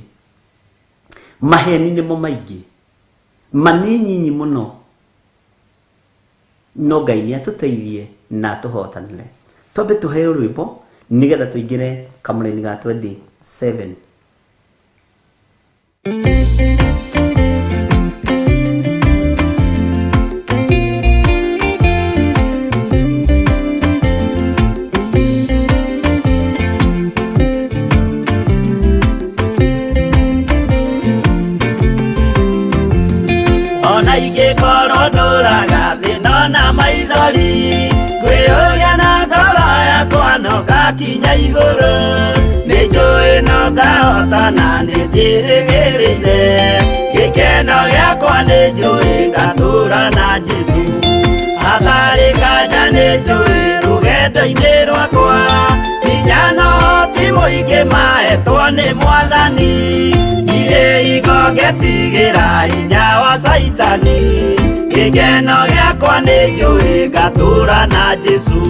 maheni nĩmo maingĩ, ma nĩ nyinyi mũno. No Ngai nĩ atũteithie na atũhotanĩre. Twambe tũheo rwĩmbo nĩgetha tũingĩre kamũraini ga 27. Ona ingĩkorwo ndũraga thĩna na maithori, kwĩyũria na ngoro yakwa no ngakinya igũrũ, nĩ njũĩ no ngahotana nĩ njĩrĩgĩrĩire, gĩkeno gĩakwa nĩ njũĩ ngatũra na Jesũ, hatarĩ nganja nĩ njũĩ rũgendo-inĩ rwakwa, hinya no ti mũingĩ mahetwo nĩ Mwathani, ndirĩ hingo ngetigĩra hinya wa Caitani, gĩkeno gĩakwa nĩ njũĩ ngatũra na Jesũ.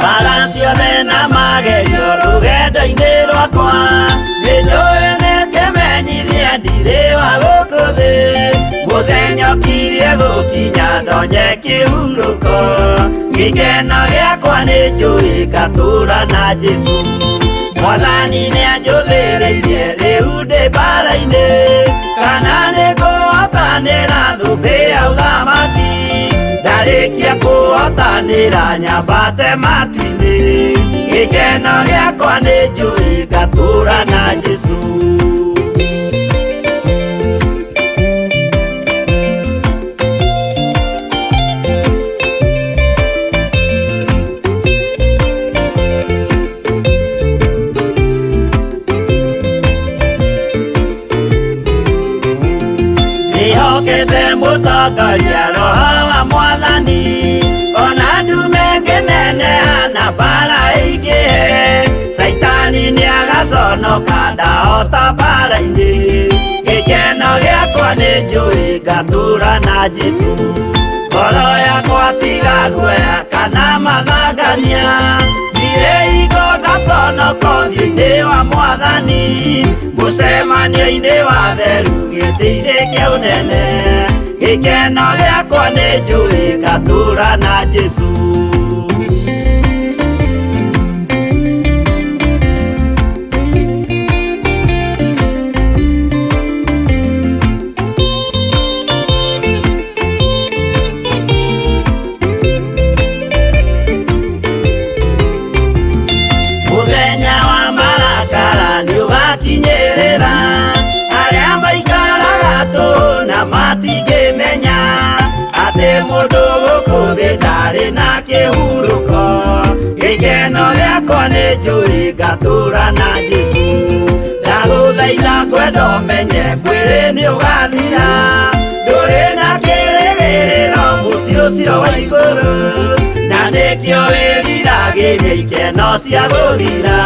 Bara ciothe na magerio rũgendo-inĩ rwakwa, nĩ njũĩ nĩ kĩmenyithia ndirĩ wa gũkũ thĩ, mũthenya ũkirie gũkinya ndonye kĩhurũko, gĩkeno gĩakwa nĩ njũĩ ngatũra na Jesũ. Mwathani nĩanjũthĩrĩirie rĩu ndĩ mbara-inĩ, kana nĩngũhotanĩra thũmbĩ ya ũthamaki, ndarĩkia kũhotanĩra nyambate matu-inĩ, gĩkeno gĩakwa nĩ njũĩ ngatũra na Jesũ. Ndĩhokete mũtongoria Roho wa Mwathani, ona ndume ngĩneneha na mbara ĩingĩhe, Caitani nĩagaconoka ndahota mbara-inĩ, gĩkeno gĩakwa nĩ njũĩ ngatũra na Jesũ. Ngoro yakwa tiga guoya kana mathangania, ndirĩ hingo ngaconoka ũthiũ-inĩ wa Mwathani, mũcemanio-inĩ wa theru gĩtĩ-inĩ kĩa ũnene, Gĩkeno gĩakwa nĩ njũĩ ngatũũra na Jesũ. Mũthenya wa marakara nĩũgakinyĩrĩra, arĩa maikaraga tũhũ na matingĩmenya atĩ mũndũ gũkũ thĩ ndarĩ na kĩhurũko. Gĩkeno gĩakwa nĩ njũĩ ngatũũra na Jesũ. Ndagũthaitha ngwenda ũmenye mwĩrĩ nĩũgathira, ndũrĩ na kĩrĩgĩrĩro mũciĩ ũcio wa igũrũ, na nĩkĩo wĩriragĩria ikeno cia gũthira.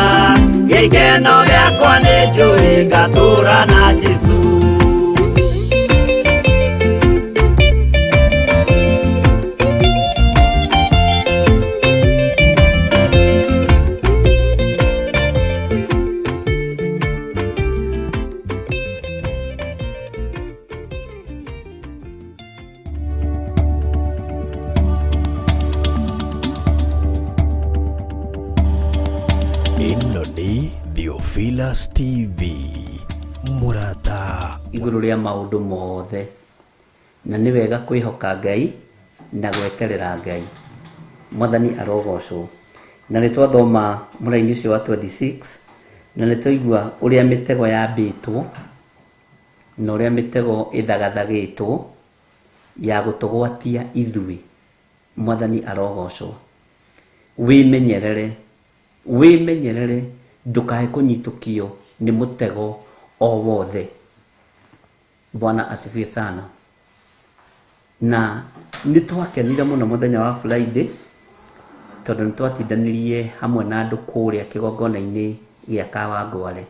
Gĩkeno gĩakwa nĩ njũĩ ngatũũra na Jesũ. Ĩno nĩ Theophilus TV, mũrata Igũrũ rĩa maũndũ mothe, na nĩ wega kwĩhoka Ngai na gweterera Ngai. Mwathani arogocwo. Na nĩ twathoma mũraini ũcio wa 26 na nĩ twaigua ũrĩa mĩtego yambĩtwo na ũrĩa mĩtego ĩthagathagĩtwo ya gũtũgwatia ithuĩ. Mwathani arogocwo. Wĩmenyerere, wĩmenyerere ndũkae kũnyitũkio nĩ mũtego o wothe. Bwana asifiwe sana. Na nĩ twakenire mũno mũthenya wa Friday tondũ nĩ twatindanirie hamwe na andũ kũrĩa kĩgongona-inĩ gĩa Kawangware,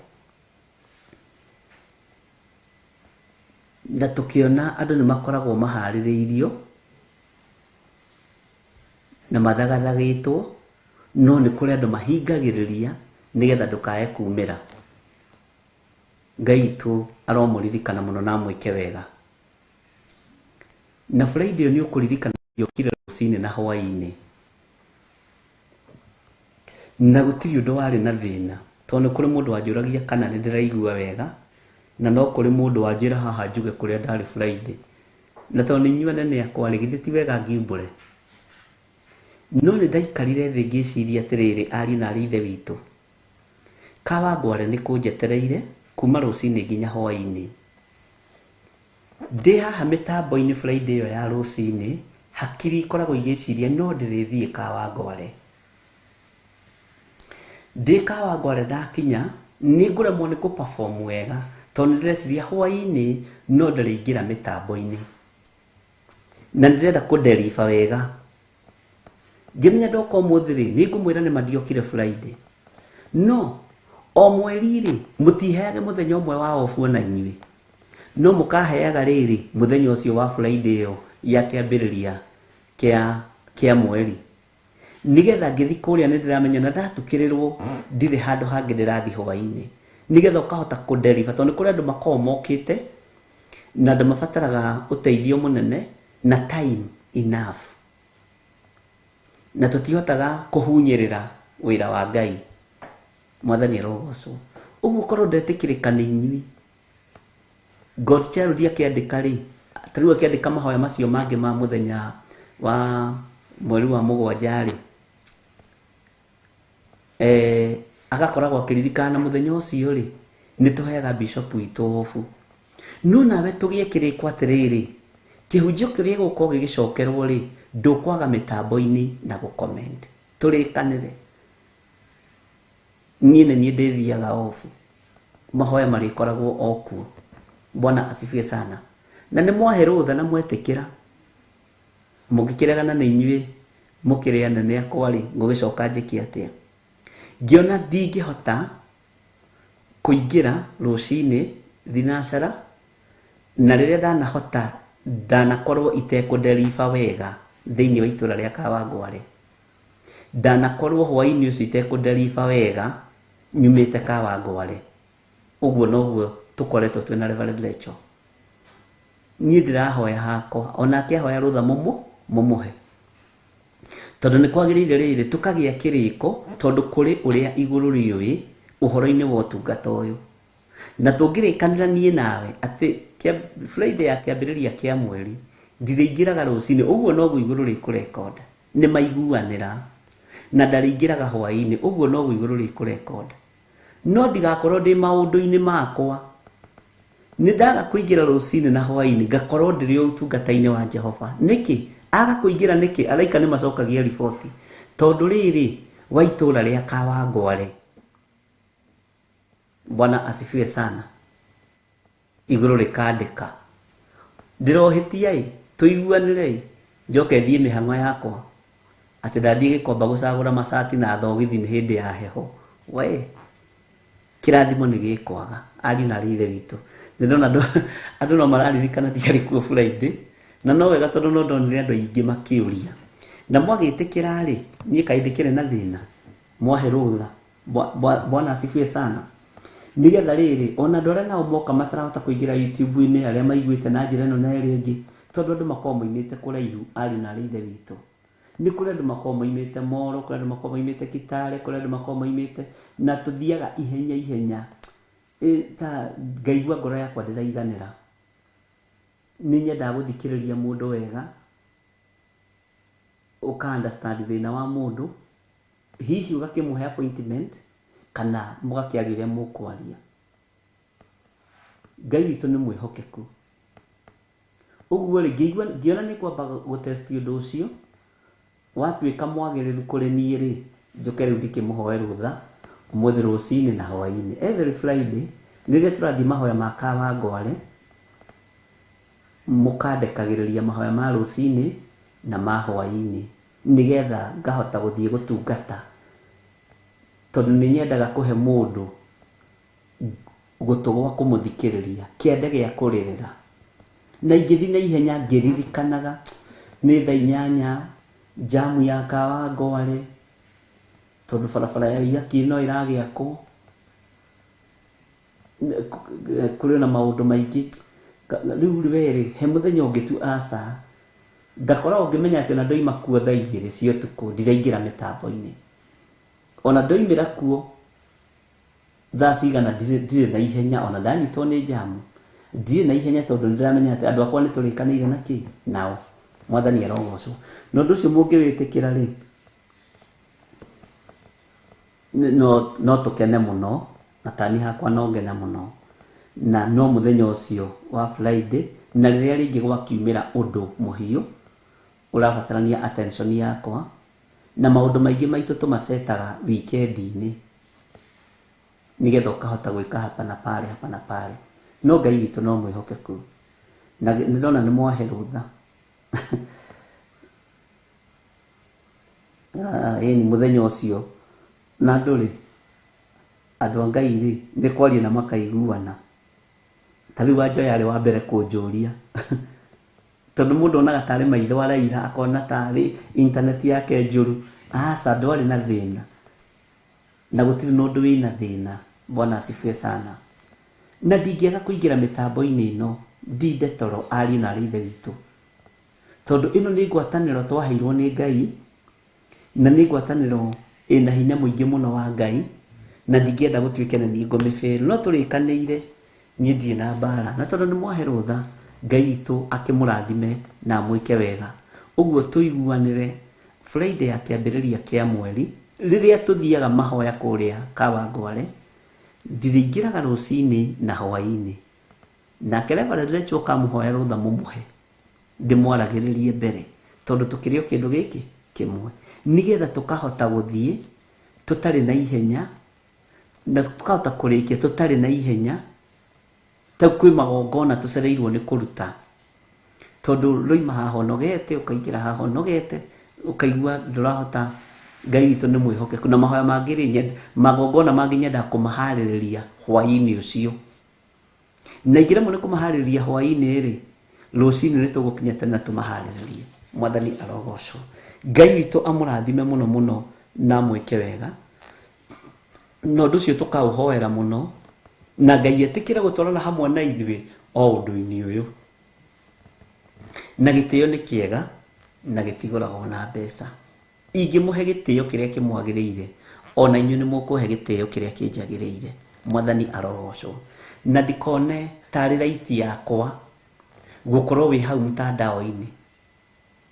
na tũkĩona andũ nĩ makoragwo maharĩrĩirio na mathagathagĩtwo, no nĩ kũrĩ andũ mahingagĩrĩria nĩgetha ndũkae kumĩra. Ngai witũ aromũririkana mũno na amwĩke wega. Na Friday ĩyo nĩ ũkũririkana ndiokire rũcinĩ na hwaĩ-inĩ, na gũtirĩ ũndũ warĩ na thĩna, tondũ nĩ kũrĩ mũndũ wanjũragia kana nĩ ndĩraigua wega, na no kũrĩ mũndũ wanjĩra haha njuge kũrĩa ndarĩ Friday, na tondũ nĩ inyuĩ anene akwa rĩ, githĩ ti wega ngiumbũre? No nĩ ndaikarire thĩ ngĩciria atĩrĩrĩ, ariũ na arĩ ithe witũ, Kawangware nĩ kũnjetereire kuma rũcinĩ nginya hwaĩ-inĩ. Ndĩ haha mĩtambo-inĩ Friday ĩyo ya rũcinĩ, hakiri ikoragwo igĩciria no ndĩrĩthiĩ Kawangware. Ndĩ Kawangware ndakinya nĩ ngũremwo nĩ kũ-perform wega tondũ nĩ ndĩreciria hwaĩ-inĩ no ndĩrĩingĩra mĩtambo-inĩ na nĩ ndĩrenda kũ-deliver wega. Ngĩmenya ndoka ũmũthĩ rĩ, nĩ ngũmwĩra nĩ ma ndiokire Friday, no o mweri rĩ, mũtiheage mũthenya ũmwe wa off ona inyuĩ, no mũkaheaga rĩrĩ mũthenya ũcio wa Friday ĩyo ya kĩambĩrĩria kĩa mweri, nĩgetha ngĩthiĩ kũrĩa nĩ ndĩramenya na ndatukĩrĩrwo ndirĩ handũ hangĩ ndĩrathiĩ hwaĩ-inĩ, nĩgetha ũkahota kũ-deliver, tondũ nĩ kũrĩ andũ makoragwo mokĩte na andũ mabataraga ũteithio mũnene na time enough, na tũtihotaga kũhunyĩrĩra wĩra wa Ngai. Mwathani arogocwo. Ũguo korwo ndetĩkĩrĩka nĩ inyuĩ, God Child akĩandĩka rĩ, ta rĩu akĩandĩka mahoya macio mangĩ ma mũthenya wa mweri wa mũgwanja rĩ, agakoragwo akĩririkana mũthenya ũcio rĩ, nĩ tũheaga bishop witũ off. No nawe tũgĩe kĩrĩko atĩrĩrĩ, kĩhunjio kĩrĩa gĩgũkorwo gĩgĩcokerwo rĩ, ndũkwaga mĩtambo-inĩ na gũ-comment. Tũrĩkanĩre. Niĩ nĩ niĩ ndĩthiaga off, mahoya marĩkoragwo o kuo. Bwana asifiwe sana. Na nĩ mwahe rũtha na mwetĩkĩra, mũngĩkĩregana na inyuĩ mũkĩrĩ anene akwa rĩ, ngũgĩcoka njĩke atĩa? Ngĩona ndingĩhota kũingĩra rũcinĩ thinacara, na rĩrĩa ndanahota ndanakorwo itekũ-deliver wega thĩinĩ wa itũra rĩa Kawangware, ndanakorwo hwaĩ-inĩ ũcio itekũ-deliver wega nyumĩte Kawangware. Ũguo noguo tũkoretwo twĩna Reverend Rachel. Niĩ ndĩrahoya hakwa, onake ahoya rũtha mũmũhe. Tondũ nĩ kwagĩrĩire rĩrĩ tũkagĩa kĩrĩko, tondũ kũrĩ ũrĩa igũrũ rĩũĩ ũhoro-inĩ wa ũtungata ũyũ. Na tũngĩrĩkanĩra niĩ nawe atĩ Friday ya kĩambĩrĩria kĩa mweri ndirĩingĩraga rũcinĩ, ũguo noguo igũrũ rĩkũrekonda. Nĩ maiguanĩra. Na ndarĩingĩraga hwaĩ-inĩ, ũguo noguo igũrũ rĩkũrekonda. No ndigakorwo ndĩ maũndũ-inĩ makwa. Nĩ ndaga kũingĩra rũcinĩ na hwaĩ-inĩ, ngakorwo ndĩrĩ o ũtungata-inĩ wa Jehova. Nĩkĩ? Aga kũingĩra nĩkĩ? Araika nĩ macokagia riboti. Tondũ rĩrĩ, wa itũũra rĩa Kawangware. Bwana asifiwe sana. Igũrũ rĩkandĩka. Ndĩrohĩtia ĩ, tũiguanĩre ĩ, njoke thiĩ mĩhang'o yakwa. Atĩ ndathiĩ Gĩkomba gũcagũra macati na thogithi nĩ hĩndĩ ya heho. We, kĩrathimo nĩ gĩkwaga. Ariũ na aarĩ a Ithe witũ. Nĩ ndona andũ no mararirikana tiarĩ kuo Friday. Na no wega tondũ no ndonire andũ aingĩ makĩũria. Na mwagĩtĩkĩra rĩ, niĩ kaĩ ndĩkĩrĩ na thĩna. Mwahe rũtha. Bwana asifiwe sana. Nĩgetha rĩrĩ, ona andũ arĩa nao moka matarahota kũingĩra YouTube-inĩ, arĩa maiguĩte na njĩra ĩno na ĩrĩa ĩngĩ, tondũ andũ makoragwo moimĩte kũraihu, ariũ na aarĩ a Ithe witũ. Nĩ kũrĩ andũ makoragwo moimĩte Moro, kũrĩ andũ makoragwo moimĩte Kitale, kũrĩ andũ makoragwo moimĩte, na tũthiaga ihenya ihenya. Ta ngaigua ngoro yakwa ndĩraiganĩra. Nĩ nyendaga gũthikĩrĩria mũndũ wega, ũka understand thĩna wa mũndũ, hihi ũgakĩmũhe appointment, kana mũgakĩaria ũrĩa mũkwaria. Ngai witũ nĩ mwĩhokeku. Ũguo rĩ, ngĩona nĩ ngwamba gũtest ũndũ ũcio, watuĩka mwagĩrĩru kũrĩ niĩ rĩ, njoke rĩu ndikĩmũhoe rũtha, ũmũthĩ rũcinĩ na hwaĩ-inĩ. Every Friday, rĩrĩa tũrathiĩ mahoya ma Kawangware, mũkandekagĩrĩria mahoya ma rũcinĩ na ma hwaĩ-inĩ, nĩgetha ngahota gũthiĩ gũtungata. Tondũ nĩ nyendaga kũhe mũndũ gũtũ gwa kũmũthikĩrĩria, kĩande gĩa kũrĩrĩra. Na ingĩthiĩ na ihenya ngĩririkanaga nĩ thaa inyanya, jamu ya Kawangware, tondũ barabara ya Waiyaki no ĩragĩakwo. Kũrĩ na maũndũ maingĩ. Rĩu we rĩ, he mũthenya ũngĩ tu aca, ngakoragwo ngĩmenya atĩ ona ndoima kuo thaa igĩrĩ cia ũtukũ, ndiraingĩra mĩtambo-inĩ. Ona ndoimĩra kuo thaa cigana ndirĩ na ihenya, ona ndanyitwo nĩ jamu, ndirĩ na ihenya tondũ nĩndĩramenya atĩ andũ akwa nĩtũrĩkanĩire na kĩ nao. Mwathani arogocwo. Na ũndũ ũcio mũngĩwĩtĩkĩra rĩ, no tũkene mũno, na tani hakwa no ngene mũno. Na no mũthenya ũcio wa Friday, na rĩrĩa rĩngĩ gwakiumĩra ũndũ mũhiũ, ũrabatarania attention yakwa, na maũndũ maingĩ maitũ tũmacetaga weekend-inĩ, nĩgetha ũkahota gwĩka hapa na pale, hapa na pale. No Ngai witũ no mwĩhokeku. Na nĩndona nĩ mwahe rũtha. Ĩni mũthenya ũcio. Na andũ rĩ, andũ a Ngai rĩ, nĩ kwaria na makaiguana. Ta rĩu Wanjoya arĩ wa mbere kũnjũria. Tondũ mũndũ onaga tarĩ maitho araira, akona tarĩ internet yake njũru. Aca, ndwarĩ na thĩna. Na gũtirĩ na ũndũ wĩna thĩna. Bwana asifiwe sana. Na ndingĩaga kũingĩra mĩtambo-inĩ ĩno, ndinde toro ariũ na aarĩ a Ithe witũ. Tondũ ĩno nĩ ngwatanĩro twaheirwo nĩ Ngai, na nĩ ngwatanĩro ĩna hinya mũingĩ mũno wa Ngai, na ndingĩenda gũtuĩke nĩ niĩ ngũmĩbĩrũ. No tũrĩkanĩire, niĩ ndirĩ na mbara. Na tondũ nĩ mwahe rũtha, Ngai witũ akĩmũrathime na amwĩke wega. Ũguo tũiguanĩre Friday ya kĩambĩrĩria kĩa mweri, rĩrĩa tũthiaga mahoya kũrĩa Kawangware, ndirĩingĩraga rũcinĩ na hwaĩ-inĩ. Nake Reverend Rachel ũkamũhoya rũtha mũmũhe, ndĩmwaragĩrĩrie mbere, tondũ tũkĩrĩ o kĩndũ gĩkĩ kĩmwe, nĩgetha tũkahota gũthiĩ tũtarĩ na ihenya, na tũkahota kũrĩkia tũtarĩ na ihenya, ta kwĩ magongona tũcereirwo nĩ kũruta. Tondũ rũima haha ũnogete, ũkaingĩra haha ũnogete, ũkaigua ndũrahota. Ngai witũ nĩ mwĩhokeku, na mahoya mangĩ rĩ, magongona mangĩ nyendaga kũmaharĩrĩria hwaĩ-inĩ ũcio. Na ingĩremwo nĩ kũmaharĩrĩria hwaĩ-inĩ rĩ, rũcinĩ nĩ tũgũkinya tene na tũmaharĩrĩrie. Mwathani arogocwo. Ngai witũ amũrathime mũno mũno na amwĩke wega. Na ũndũ ũcio tũkaũhoera mũno, na Ngai etĩkĩre gũtwarana hamwe na ithuĩ o ũndũ-inĩ ũyũ. Na gĩtĩo nĩ kĩega na gĩtigũragwo na mbeca. Ingĩmũhe gĩtĩo kĩrĩa kĩmwagĩrĩire, ona inyuĩ nĩ mũkũhe gĩtĩo kĩrĩa kĩnjagĩrĩire. Mwathani arogocwo. Na ndikone tarĩ raiti yakwa gũkorwo wĩ hau mtandao-inĩ.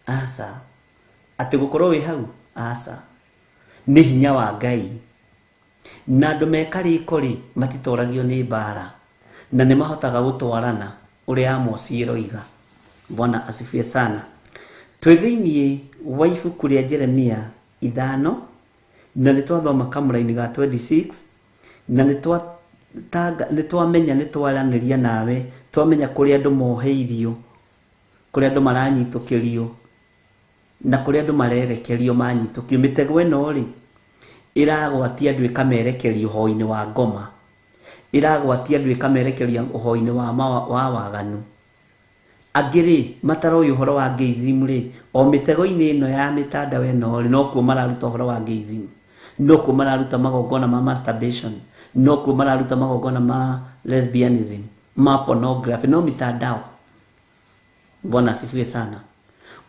Aca. Atĩ gũkorwo wĩ hau? Aca. Nĩ hinya wa Ngai. Na andũ me karĩko rĩ, matitoragio nĩ mbara. Na nĩ mahotaga gũtwarana ũrĩa Amosi ĩroiga. Bwana asifiwe sana. Twĩ thĩinĩ wa ibuku rĩa Jeremia 5, na nĩ twathoma kamũraini ga 26, na nĩ twamenya, nĩ twaranĩria nawe, twamenya kũrĩa andũ moheirio, kũrĩa andũ maranyitũkĩrio, na kũrĩa andũ marerekerio manyitũkio. Mĩtego ĩno rĩ, ĩragwatia andũ ĩkamerekeria ũhoi-inĩ wa ngoma, ĩragwatia andũ ĩkamerekeria ũhoi-inĩ wa waganu. Angĩ rĩ, mataroĩ ũhoro wa gayism rĩ, o mĩtego-inĩ ĩno ya mĩtandao ĩno rĩ, nokuo mararuta ũhoro wa gayism, nokuo mararuta magongona ma masturbation, nokuo mararuta magongona ma lesbianism, ma pornography, no mitandao. Bwana asifiwe sana.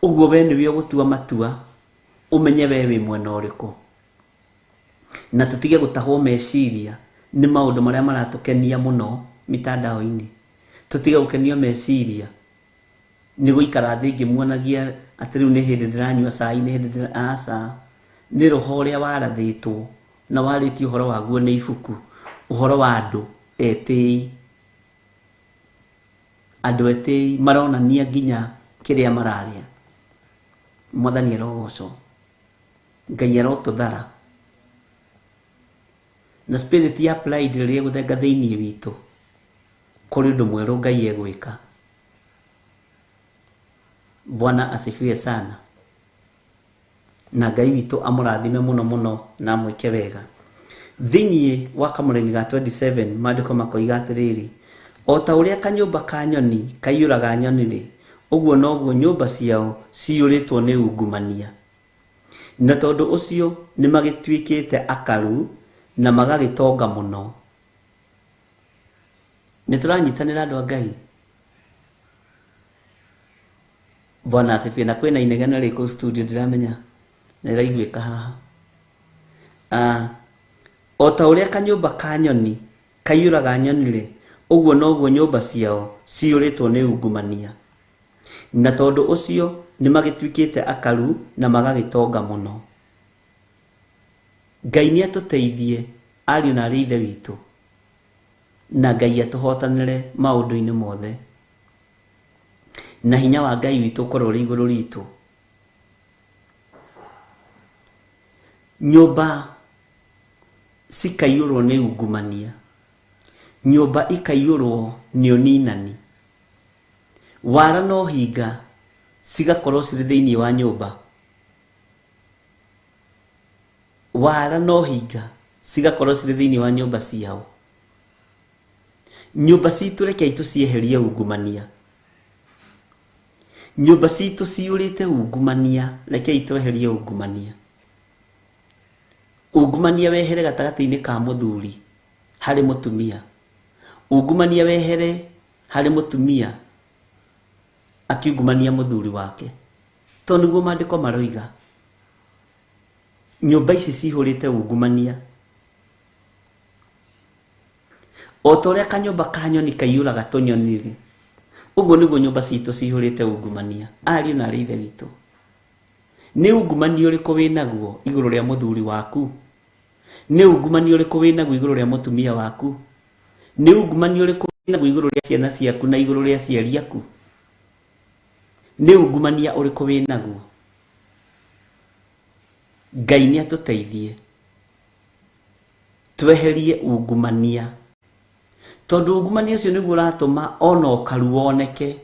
Ũguo we nĩwe ũgũtua matua, ũmenye we wĩ mwena ũrĩkũ. Na tũtige gũtahwo meciria nĩ maũndũ marĩa maratũkenia mũno mitandao-inĩ. Tũtige gũkenio meciria nĩ gũikara thĩ ngĩmuonagia atĩ rĩu nĩ hĩndĩ ndĩranyua cai, nĩ hĩndĩ ndĩra-, aca. Nĩ roho ũrĩa warathĩtwo na warĩtie ũhoro waguo nĩ ibuku, ũhoro wa andũ etĩi. Andũ etĩi maronania nginya kĩrĩa mararĩa. Mwathani arogocwo. Ngai arotũthara. Na spirit ya pride rĩrĩa ĩgũthenga thĩinĩ witũ, kũrĩ ũndũ mwerũ Ngai egwĩka. Bwana asifiwe sana. Na Ngai witũ amũrathime mũno mũno na amwĩke wega. Thĩinĩ wa kamũraini ga 27, maandĩko makoiga atĩrĩrĩ, o ta ũrĩa kanyũmba ka nyoni kaiyũraga nyoni rĩ, ũguo noguo nyũmba ciao ciyũrĩtwo nĩ ungumania. Na tondũ ũcio nĩ magĩtuĩkĩte akaru na magagĩtonga mũno. Nĩ tũranyitanĩra andũ a Ngai. Bwana asifiwe. Na kwĩna inegene rĩ kũu studio ndiramenya nĩ rĩraiguĩka haha. O ta ũrĩa kanyũmba ka nyoni kaiyũraga nyoni rĩ, ũguo noguo nyũmba ciao ciyũrĩtwo nĩ ungumania. Na tondũ ũcio nĩ magĩtuĩkĩte akaru na magagĩtonga mũno. Ngai nĩ atũteithie ariũ na aarĩ a Ithe witũ, na Ngai atũhotanĩre maũndũ-inĩ mothe, na hinya wa Ngai witũ ũkorwo ũrĩ igũrũ ritũ. Nyũmba cikaiyũrwo nĩ ungumania, nyũmba ikaiyũrwo nĩ ũninani, wara na ũhinga cigakorwo cirĩ thĩinĩ wa nyũmba. Wara na ũhinga cigakorwo cirĩ thĩinĩ wa nyũmba ciao. Nyũmba citũ rekei tũcieherie ungumania. Nyũmba citũ ciyũrĩte ungumania, rekei tweherie ungumania. Ungumania wehere gatagatĩ-inĩ ka mũthuri harĩ mũtumia. Ungumania wehere harĩ mũtumia akiungumania mũthuri wake. Tondũ nĩguo maandĩko maroiga. Nyũmba ici cihũrĩte ungumania. O ta ũrĩa kanyũmba ka nyoni kaiyũraga tũnyoni rĩ, ũguo nĩguo nyũmba citũ cihũrĩte ungumania. Ariũ na aarĩ a Ithe witũ, nĩ ungumania ũrĩkũ wĩnaguo igũrũ rĩa mũthuri waku? Nĩ ungumania ũrĩkũ wĩnaguo igũrũ rĩa mũtumia waku? Nĩ ungumania ũrĩkũ wĩnaguo igũrũ rĩa ciana ciaku na igũrũ rĩa aciari aku? Nĩ ungumania ũrĩkũ wĩnaguo? Ngai nĩ atũteithie tweherie ungumania, tondũ ungumania ũcio nĩguo ũratũma ona ũkaru woneke.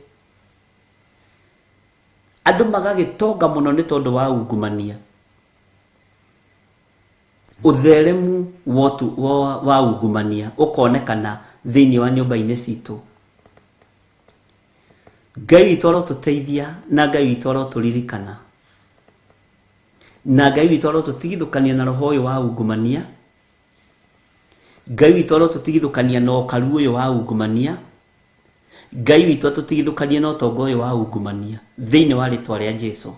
Andũ magagĩtonga mũno nĩ tondũ wa ungumania. Ũtheremu wa ungumania ũkonekana thĩinĩ wa nyũmba-inĩ citũ. Ngai witũ arotũteithia na Ngai witũ arotũririkana. Na Ngai witũ arotũtigithũkania na roho ũyũ wa ungumania. Ngai witũ arotũtigithũkania na ũkaru ũyũ wa ungumania. Ngai witũ atũtigithũkanie na ũtonga ũyũ wa ungumania thĩinĩ wa rĩtwa rĩa Jesu.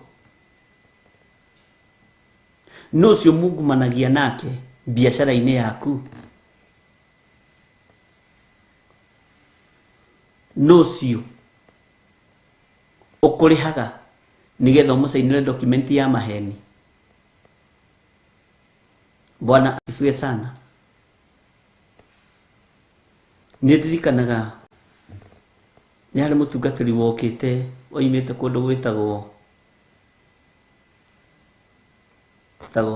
No ũcio mungumanagia nake biacara-inĩ yaku, no ũcio ũkũrĩhaga nĩgetha ũmũcainĩre document ya maheni. Bwana asifiwe sana. Nĩ ndirikanaga nĩ harĩ mũtungatĩri wokĩte oimĩte kũndũ gwĩtagwo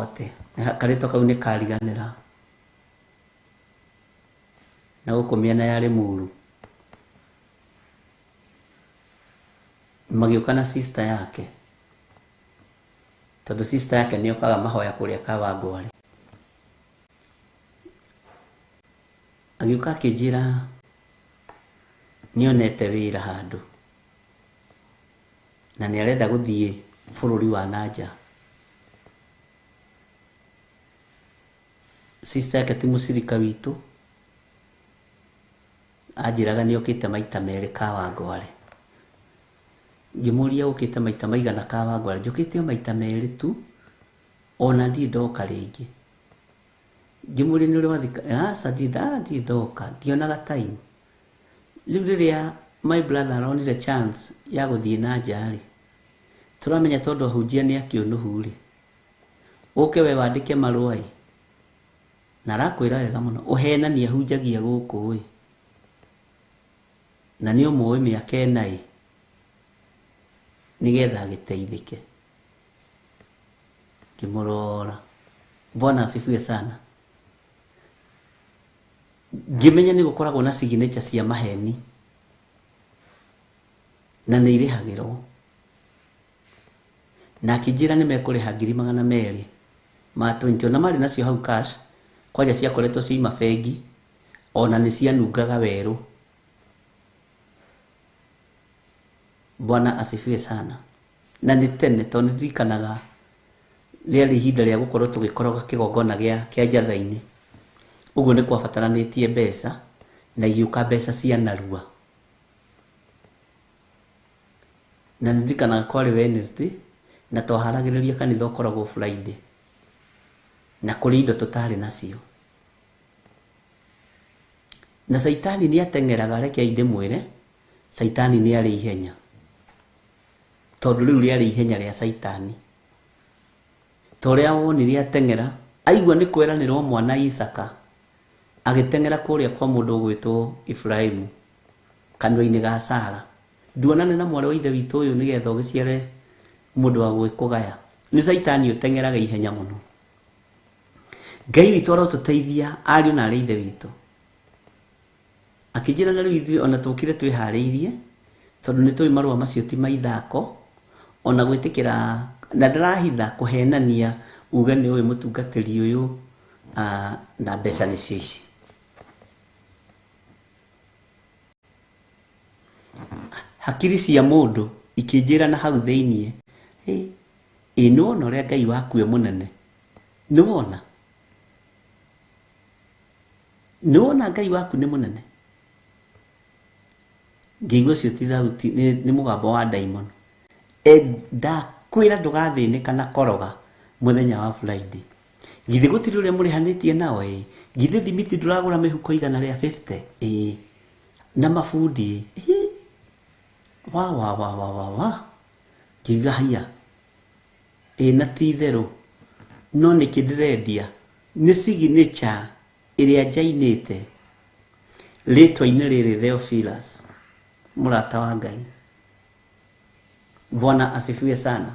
atĩ karĩtwa kau nĩ kariganĩra, na gũkũ mĩena ya Limuru, magĩũka na sister yake, tondũ sister yake nĩ okaga mahoya kũrĩa Kawangware. Agĩũka akĩnjĩra nĩonete wĩra handũ na nĩ arenda gũthiĩ bũrũri wa nanja. Sister yake ti mũcirika witũ, anjĩraga nĩ okĩte maita merĩ Kawangware. Ngĩmũria ũkĩte maita maigana Kawangware? Njũkĩte o maita merĩ tu, ona ndirĩ ndoka rĩngĩ. Ngĩmũria nĩ ũrĩ wathika? Aca, ndirĩ ndoka, ndionaga time. Rĩu rĩrĩa my brother aronire chance ya gũthiĩ na nja rĩ, tũramenya tondũ ahunjia nĩ akĩũnũhu rĩ, ũke we wandĩke marũa ĩ, na arakwĩra wega mũno ũhenani ahunjagia gũkũ ĩ, na nĩ ũmũĩ mĩaka ĩna ĩ, nĩgetha agĩteithĩke. Ngĩmũrora. Bwana asifiwe sana. Ngĩmenya nĩ gũkoragwo na signature cia maheni na nĩ irĩhagĩrwo, na akĩnjĩra nĩ mekũrĩha 200,000 ma 20, ona marĩ nacio hau cash, kwanja ciakoretwo ciuma bengi, ona nĩ cianungaga werũ. Bwana asifiwe sana. Na nĩ tene tondũ nĩ ndirikanaga rĩarĩ ihinda rĩa gũkorwo tũgĩkoroga kĩgongona kĩa njatha-inĩ. Ũguo nĩ kwabataranĩtie mbeca, na igĩũka mbeca cia narua. Na nĩ ndirikanaga kwarĩ Wednesday, na twaharagĩrĩria kanitha ũkoragwo Friday, na kũrĩ indo tũtarĩ nacio. Na Caitani nĩ ateng'eraga, rekei ndĩmwĩre, Caitani nĩ arĩ ihenya, tondũ rĩu rĩarĩ ihenya rĩa Caitani. Ta ũrĩa wonire ateng'era, aigua nĩ kweranĩrwo mwana Isaka, agĩteng'era kũrĩa kwa mũndũ ũgwĩtwo Ibrahimu kanua-inĩ ga Sara. Nduonane na mwarĩ wa ithe witũ ũyũ nĩgetha ũgĩciare mũndũ wa gwĩkũgaya. Nĩ Caitani ũteng'eraga ihenya mũno. Ngai witũ arotũteithia ariũ na arĩ ithe witũ. Akĩnjĩra na rĩu ithuĩ ona tũkire twĩharĩirie, tondũ nĩ tũĩ marũa macio ti ma ithako, ona gwĩtĩkĩra na ndĩrahitha kũhenania uge nĩ ũyũ mũtungatĩri ũyũ, na mbeca nĩcio ici. Hakiri cia mũndũ ikĩnjĩra na hau thĩiniĩ, ĩ nĩ wona ũrĩa Ngai waku e mũnene? Nĩ wona? Nĩ wona Ngai waku nĩ mũnene? Ngĩigua ũcio ti thauti, nĩ mũgambo wa ndaimono. Ndakwĩra ndũgathĩnĩka na koroga mũthenya wa Friday. Githĩ gũtirĩ ũrĩa mũrĩhanĩtie nao ĩ? Githĩ thimiti ndũragũra mĩhuko 150 ĩ? Na mabundi ĩ? Wa wa wa wa wa wa. Ngiuga haiya, ĩ na ti itherũ, no nĩkĩ ndĩrendia? Nĩ signature ĩrĩa njainĩte rĩtwa-inĩ rĩrĩ Theophilus, mũrata wa Ngai. Bwana asifiwe sana.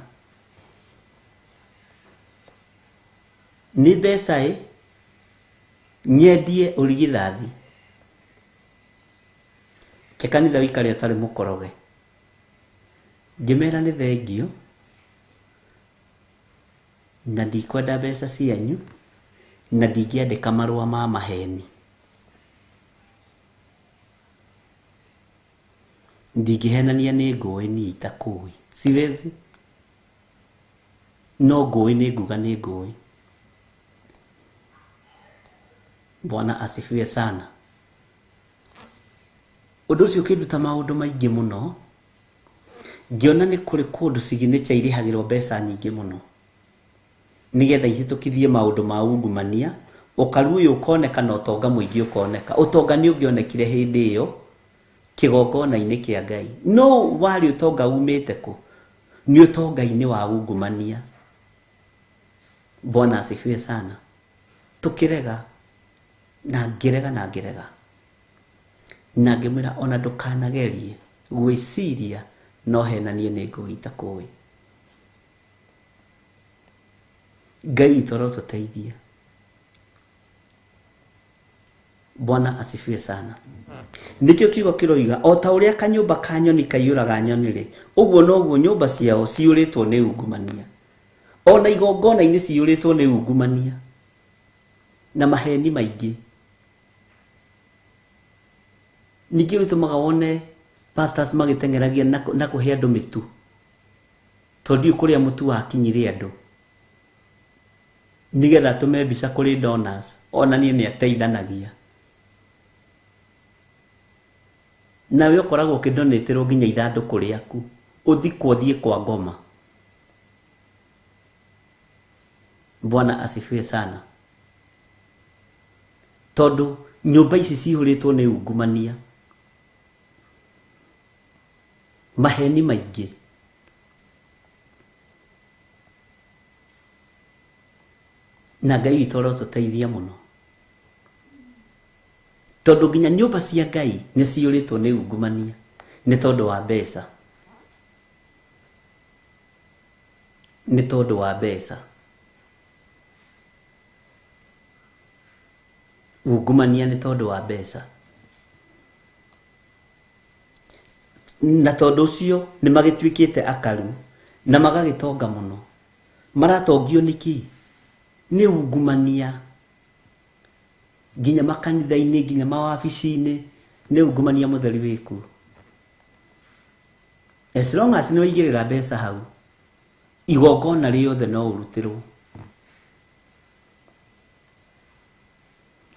Nĩ mbeca ĩ, nyendie ũrigithathi. Ke kanitha wĩikare ũtarĩ mũkoroge. Ngĩmera nĩ thengio, na ndikwenda mbeca cianyu, na ndingĩandĩka marũa ma maheni. Ndingĩhenania nĩ ngũĩ niĩ itakũĩ. Siwezi. No ngũĩ nĩ nguga nĩ ngũĩ. Bwana asifiwe sana. Ũndũ ũcio ũkĩnduta maũndũ maingĩ mũno, ngĩona nĩ kũrĩ kũndũ signature irĩhagĩrwo mbeca nyingĩ mũno nĩgetha ihĩtũkithie maũndũ ma ungumania, ũkaru ũyũ ũkoneka na ũtonga mũingĩ ũkoneka. Ũtonga nĩ ũngĩonekire hĩndĩ ĩyo kĩgongona-inĩ kĩa Ngai. No warĩ ũtonga umĩte kũ? Nĩ ũtonga-inĩ wa ungumania. Bwana asifiwe sana. Tũkĩrega na ngĩrega na ngĩrega na ngĩmwĩra ona ndũkanagerie gwĩciria no henanie nĩ ngũgĩita kũĩ. Ngai witũ arotũteithia. Bwana asifiwe sana. Nĩkĩo kiugo kĩroiga o ta ũrĩa kanyũmba ka nyoni kaiyũraga nyoni-rĩ, ũguo noguo nyũmba ciao ciyũrĩtwo nĩ ungumania. Ona igongona-inĩ ciyũrĩtwo nĩ ungumania na maheni maingĩ. Ningĩ gĩtũmaga wone pastors magĩteng'eragia na kũhe andũ mĩtu, tondũ ndiũĩ kũrĩa mũtu wakinyire andũ, nĩgetha atũme mbica kũrĩ donors onanie nĩ ateithanagia. Nawe ũkoragwo ũkĩdonatĩrwo nginya ithandũkũ rĩaku, ũthikwo ũthiĩ kwa ngoma. Bwana asifiwe sana. Tondũ nyũmba ici cihũrĩtwo nĩ ungumania, maheni maingĩ. Na Ngai witũ arotũteithia mũno, tondũ nginya nyũmba cia Ngai nĩ ciyũrĩtwo nĩ ungumania nĩ tondũ wa mbeca, nĩ tondũ wa mbeca. Ungumania nĩ tondũ wa mbeca. Na tondũ ũcio nĩ magĩtuĩkĩte akaru na magagĩtonga mũno. Maratongio nĩkĩ? Nĩ ungumania. Nginya makanitha-inĩ, nginya mawabici-inĩ, nĩ ungumania mũtheri wĩkuo. As long as nĩ waigĩrĩra mbeca hau, igongona rĩothe no ũrutĩrwo.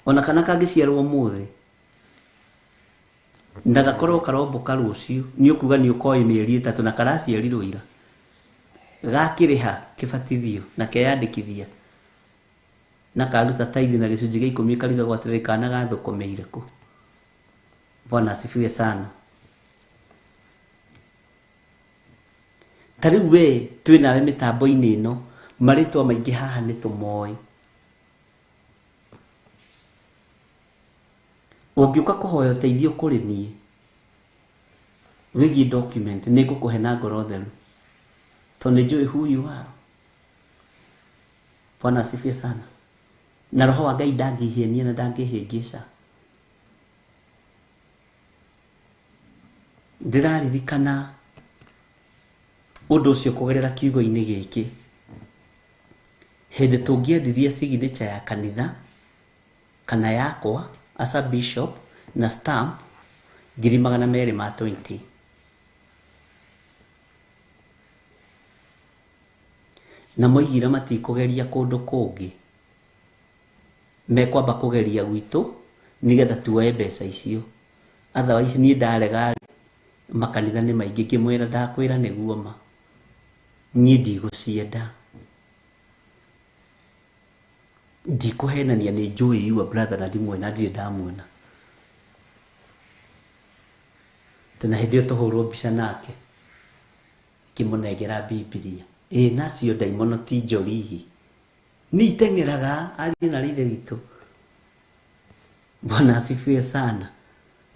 Ona kana kangĩciarwo ũmũthĩ na gakorwo karomboka rũciũ, nĩ ũkuga nĩ ũkoĩ mĩeri 3 na karaciarirwo ira, gakĩrĩha kĩbatithio na keyandĩkithia na karuta taithi na gĩcunjĩ gĩa 10 karigagwo atĩrĩrĩ, kana gathũkũmĩire kũ? Bwana asifiwe sana. Ta rĩu we twĩ nawe mĩtambo-inĩ ĩno, marĩtwa maingĩ haha nĩ tũmoĩ. Ũngĩũka kũhoya ũteithio kũrĩ niĩ wĩgiĩ document, nĩ ngũkũhe na ngoro theru, tondũ nĩ njũĩ who you are. Bwana asifiwe sana. Na roho wa Ngai ndangĩhenia na ndangĩhĩngĩca. Ndĩraririkana ũndũ ũcio kũgerera kiugo-inĩ gĩkĩ. Hĩndĩ tũngĩendirie signature ya kanitha kana yakwa as a bishop na stamp 220,000. Na moigire matikũgeria kũndũ kũngĩ, mekwamba kũgeria gwitũ nĩgetha tuoe mbeca icio. Otherwise niĩ ndarega makanitha nĩ maingĩ, ngĩmwĩra ndakwĩra nĩguo ma, niĩ ndigũcienda, ndikũhenania, nĩ njũĩ your brother na ndimũĩ na ndirĩ ndamuona. Tena hĩndĩ ĩyo tũhũrwo mbica nake ngĩmũnengera Bibilia. Ĩ nacio ndaimono ti njorihi, nĩ iteng'eraga ariũ na ithe witũ. Bwana asifiwe sana.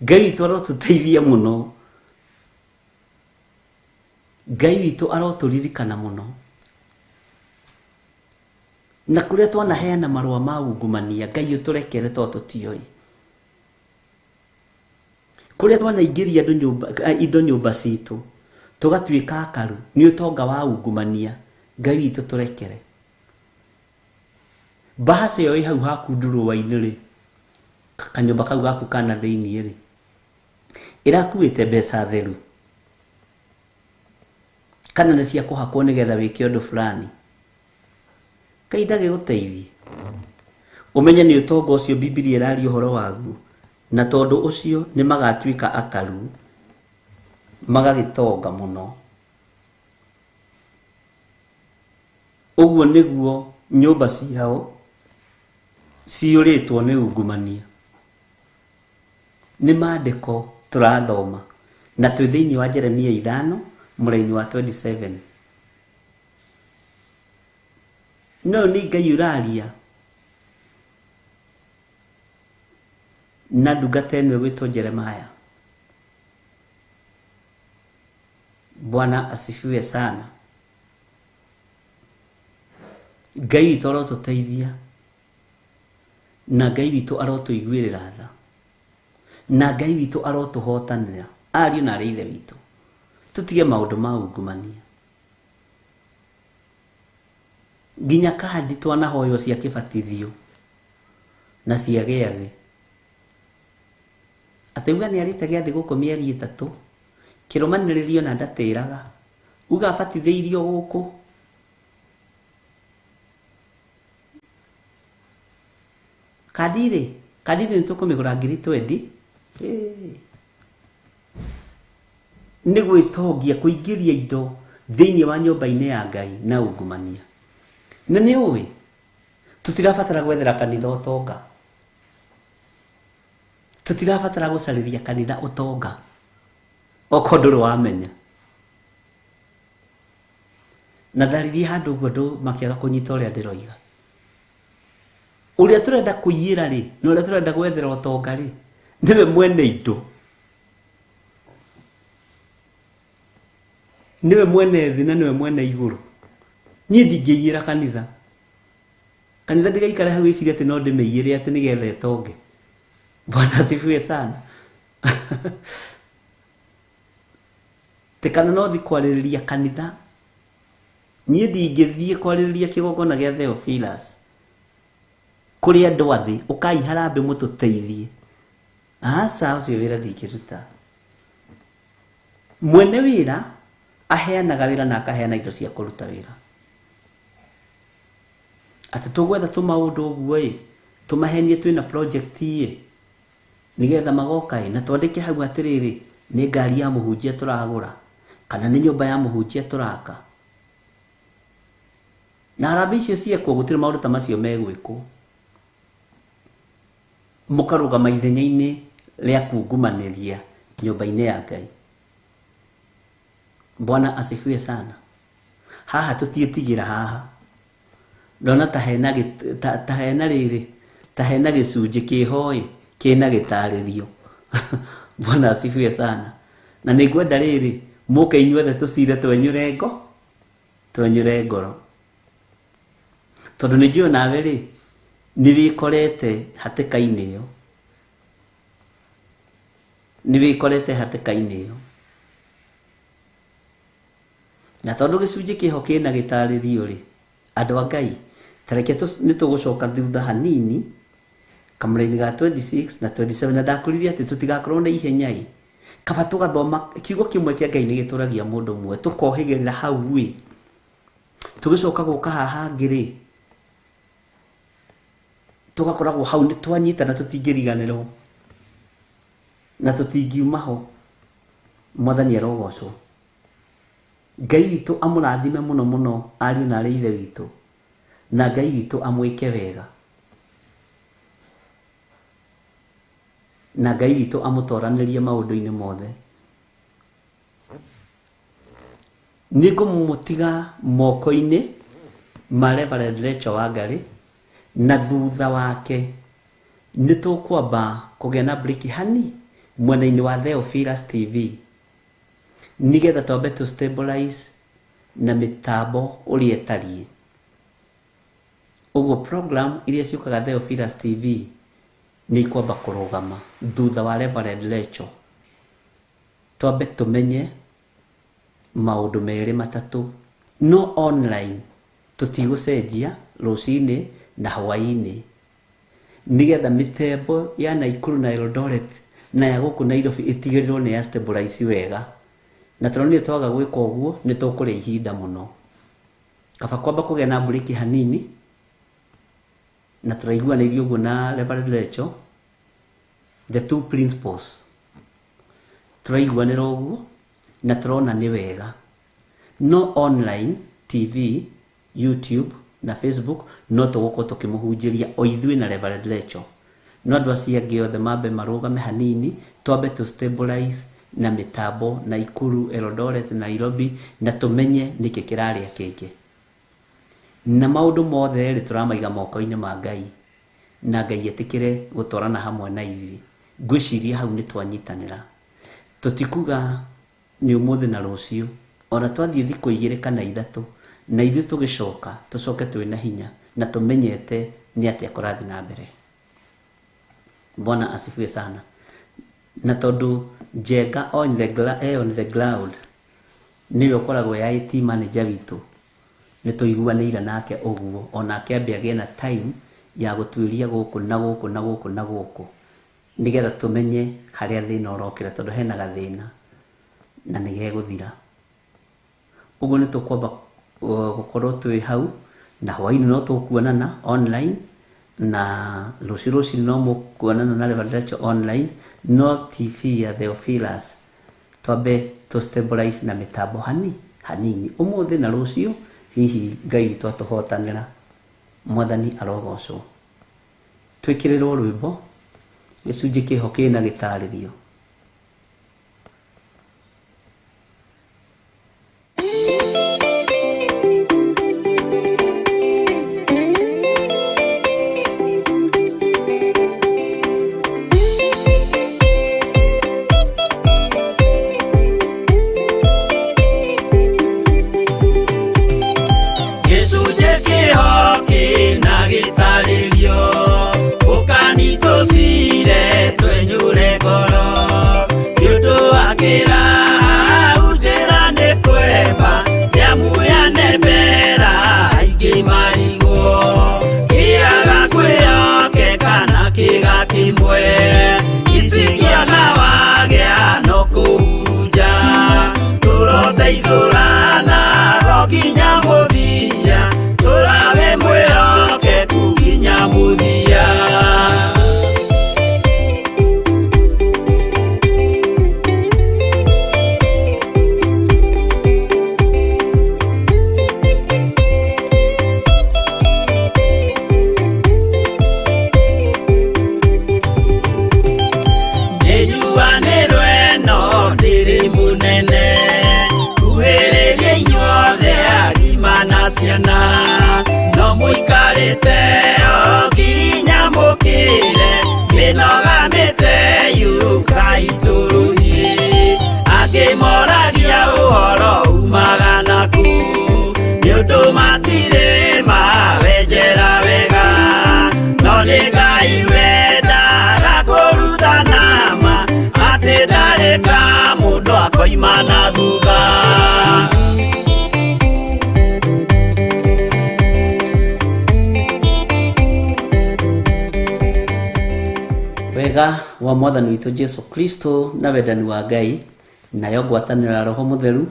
Ngai witũ arotũteithia mũno, Ngai witũ arotũririkana mũno. Na kũrĩa twanaheana marũa ma ungumania, Ngai ũtũrekere tondũ tũtiũĩ. Kũrĩa twanaingĩria andũ nyũmba, indo nyũmba citũ, tũgatuĩka akaru nĩ ũtonga wa ungumania, Ngai witũ tũrekere. Mbahaca ĩyo ĩ hau haku ndurũa-inĩ rĩ, kanyũmba kau gaku kana thĩiniĩ rĩ, ĩrakuĩte mbeca theru kana nĩ cia kũhakwo nĩgetha wĩke ũndũ fulani. Ngai ndagĩgũteithie. Ũmenye nĩ ũtonga ũcio Bibilia ĩraria ũhoro waguo. Na tondũ ũcio nĩ magatuĩka akaru, magagĩtonga mũno. Ũguo nĩguo nyũmba ciao ciyũrĩtwo nĩ ungumania. Nĩ maandĩko tũrathoma na twĩ thĩinĩ wa Jeremia 5 mũraini wa 27. No nĩ Ngai ũraria na ndungata ĩno ĩgwĩtwo Jeremiah. Bwana asifiwe sana. Ngai witũ arotũteithia na Ngai witũ arotũiguĩrĩra tha na Ngai witũ arotũhotanĩra ariũ na arĩ ithe witũ. Tũtige maũndũ ma ungumania. Nginya kandi twanahoywo cia kĩbatithio na cia gĩathĩ. Atĩ uga nĩ arĩte gĩathĩ gũkũ mĩeri 3 kĩrũmanĩrĩrio na ndatĩraga uga abatithĩirio gũkũ. Kandi rĩ, kandi nĩ tũkũmĩgũra ngiri 20. Nĩ gwĩtongia kũingĩria indo thĩinĩ wa nyũmba-inĩ ya Ngai na ungumania. Na nĩ ũĩ tũtirabatara gwethera kanitha ũtonga, tũtirabatara gũcarĩria kanitha ũtonga okorwo ndũrĩ wamenya. Na ndaririe handũ ũguo andũ makĩaga kũnyita ũrĩa ndĩroiga. Ũrĩa tũrenda kũiyĩra rĩ, na ũrĩa tũrenda gwethera ũtonga rĩ, nĩwe mwene indo, nĩwe mwene thĩ na nĩwe mwene igũrũ. Niĩ ndingĩiyĩra kanitha. Kanitha ndĩgaikare hau ĩcirie atĩ no ndĩmĩiyĩre atĩ nĩgetha ĩtonge. Bwana asifiwe sana. Tĩ kana no thiĩ kwarĩrĩria kanitha. Niĩ ndingĩthiĩ kwarĩrĩria kĩgongona gĩa Theophilus kũrĩ andũ a thĩ, ũkai harambĩ mũtũteithie. Aca, ũcio wĩra ndingĩruta. Mwene wĩra aheanaga wĩra na akaheana indo cia kũruta wĩra. Atĩ tũgwetha tũmaũndũ ũguo ĩ, tũmahenie twĩna project ĩ, nĩgetha magoka ĩ, na twandĩke hau atĩrĩrĩ, nĩ ngari ya mũhunjia tũragũra, kana nĩ nyũmba ya mũhunjia tũraka. Na harambĩ icio ciekwo gũtirĩ maũndũ ta macio megwĩkwo. Mũkarũgama ithenya-inĩ rĩa kungumanĩria nyũmba-inĩ ya Ngai. Bwana asifiwe sana. Haha tũtiĩtigĩra haha. Ndona ta hena ta hena rĩrĩ, ta hena gĩcunjĩ kĩho ĩ, kĩna gĩtarĩrio. Bwana asifiwe sana. Na nĩ ngwenda rĩrĩ, mũke inyuothe tũcire twenyũre ngoro. Tondũ nĩ njũĩ nawe rĩ, nĩ wĩkorete hatĩka-inĩ ĩyo. Nĩ wĩkorete hatĩka-inĩ ĩyo. Na tondũ gĩcunjĩ kĩho kĩna gĩtarĩrio rĩ, andũ a Ngai, ta reke nĩ tũgũcoka thutha hanini kamũraini ga 26 na 27, na ndakwĩrire atĩ tũtigakorwo na ihenya ĩ. Kaba tũgathoma kiugo kĩmwe kĩa Ngai nĩ gĩtũragia mũndũ ũmwe, tũkohĩgĩrĩra hau ĩ. Tũgĩcoka gũka haha hangĩ rĩ, tũgakoragwo hau nĩ twanyita na tũtingĩriganĩrwo na tũtingiuma ho. Mwathani arogocwo. Ngai witũ amũrathime mũno mũno ariũ na arĩ ithe witũ, na Ngai witũ amwĩke wega, na Ngai witũ amũtoranĩrie maũndũ-inĩ mothe. Nĩ ngũmũtiga moko-inĩ ma Reverend Rachel Wangari, na thutha wake nĩ tũkwamba kũgĩa na break hani mwena-inĩ wa Theophilus TV, nĩgetha twambe tũ stabilize na mĩtambo ũrĩa ĩtariĩ. Ũguo program iria ciũkaga Theophilus TV nĩ ikwamba kũrũgama thutha wa Reverend Rachel. Twambe tũmenye maũndũ merĩ matatũ, no online tũtigũcenjia rũcinĩ na hwaĩ-inĩ, nĩgetha mĩtembo ya Nakuru na Eldoret na ya gũkũ Nairobi ĩtigĩrĩrwo nĩ ya stabilize wega. Na tondũ nĩ twaga gwĩka ũguo nĩ tũkũrĩa ihinda mũno. Kaba kwamba kũgĩa na break hanini, na tũraiguanĩirie ũguo na Reverend Rachel, The two principles tũraiguanĩra ũguo na tũrona nĩ wega. No online TV, YouTube na Facebook no tũgũkorwo tũkĩmũhunjĩria o ithuĩ na Reverend Lecho. No andũ acio angĩ othe mambe marũgame hanini, twambe tũ stabilize na mĩtambo Naikuru, Eldoret, Nairobi, na tũmenye nĩkĩ kĩrarĩa kĩngĩ. Na maũndũ mothe rĩ tũramaiga moko-inĩ ma Ngai, na Ngai etĩkĩre gũtwarana hamwe na ithuĩ. Ngwĩciria hau nĩ twanyitanĩra. Tũtikuga nĩ ũmũthĩ na rũciũ, ona twathiĩ thikũ igĩrĩ kana ithatũ, na ithuĩ tũgĩcoka, tũcoke twĩna hinya na tũmenyete nĩ atĩa kũrathiĩ na mbere. Bwana asifiwe sana. Na tondũ Njenga on the, on the ground nĩwe ũkoragwo ya IT manager witũ, nĩ tũiguanĩire nake ũguo, onake ambe agĩe na time ya gũtuĩria gũkũ na gũkũ na gũkũ na gũkũ, nĩgetha tũmenye harĩa thĩna ũrokĩra, tondũ hena gathĩna na nĩ gegũthira. Ũguo nĩ tũkwamba gũkorwo twĩ hau, na hwaĩ-inĩ no tũkuonana online, na rũciũ rũcinĩ no mũkuonana na Reverend Rachel online, no TV ya Theophilus twambe tũ stabilize na mĩtambo hanini ũmũthĩ na rũciũ, hihi Ngai witũ atũhotanĩra. Mwathani arogocwo. Twĩkĩrĩrwo rwĩmbo gĩcunjĩ kĩho kĩna gĩtarĩrio. Gĩcunjĩ kĩho kĩna gĩtarĩrio, ũkani tũcire twenyũre ngoro, nĩ ũndũ wa kĩraha njĩra nĩ kwemba, nĩamu yanembera aingĩ marigwo, kĩaga kwĩhokeka na kĩga kĩmwe, icigĩona wagĩa no kũhurunja, tũroteithũrana o nginya mũthia, tũrawe mwĩhokeku nginya mũthia. Nĩnjuanĩrwo ĩno ndĩrĩ mũnene, kuhĩrĩria inyuothe agima na ciana, no mũikarĩte o nginya mũkĩre, mĩnoga mĩte yũkai tũrũthiĩ, angĩ moragia ũhoro umaga nakũ, nĩ ũndũ matirĩ mawenjera wega, no nĩ Ngai wendaga kũrutana ma, atĩ ndarĩ ka mũndũ akoima na thutha. Wega wa Mwathani witũ Jesu Kristo na wendani wa Ngai nayo ngwatanĩro ya Roho Mũtheru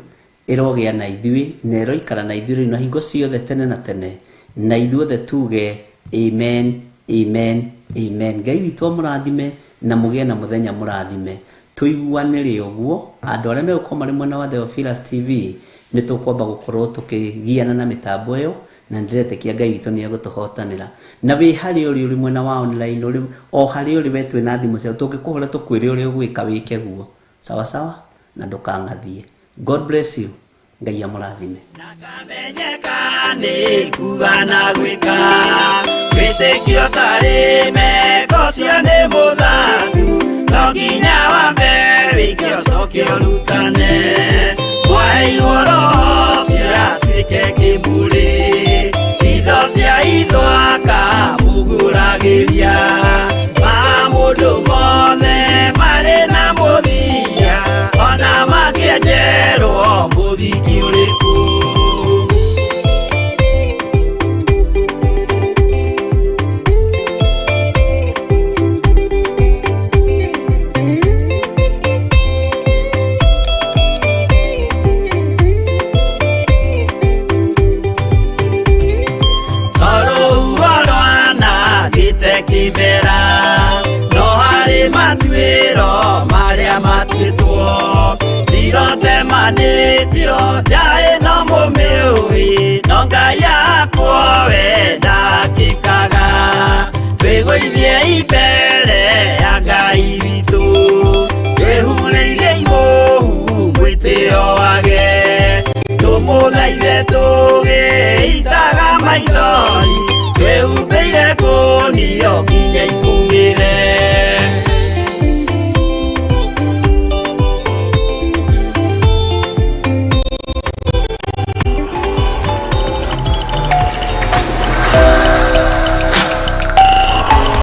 ĩrogĩa na ithuĩ na ĩroikara na ithuĩ rĩu na hingo ciothe tene na tene, na ithuothe tuge amen, amen, amen. Ngai witũ amũrathime na mũgĩe na mũthenya mũrathime. Tũiguanĩre ũguo andũ arĩa megũkorwo marĩ mwena wa Theophilus TV nĩ tũkwamba gũkorwo tũkĩgiana na mĩtambo ĩyo, na ndĩretĩkia Ngai witũ nĩ egũtũhotanĩra. Na wĩ harĩa ũrĩ, ũrĩ mwena wa online, ũrĩ o harĩa ũrĩ we twĩna thimũ ciaku, tũngĩkũhũra tũkwĩre ũrĩa ũgwĩka wĩke guo, sawa sawa, na ndũkang'athie. God bless you. Ngai amũrathime. Nakamenyeka nĩ kuga na gwĩka, wĩtĩkio tarĩ meko ũcio nĩ mũthaku, no nginya wambe wĩke ũcoke ũrutane, mwaheirwo roho ũcio atuĩke kĩmũrĩ, itho cia itho akamũgũragĩria, ma mũndũ mothe marĩ na mũthia, ona mangĩenjerwo mũthingi ũrĩkũ. Mũtukanĩtio nja ĩno mũmĩũĩ, no Ngai akwa we ndakĩkaga. Twĩgũithie mbere ya Ngai witũ, twĩhurĩire imũhu mwĩtĩo wage, tũmũthaithe tũgĩitaga maithori, twĩhumbĩire kũnio nginya.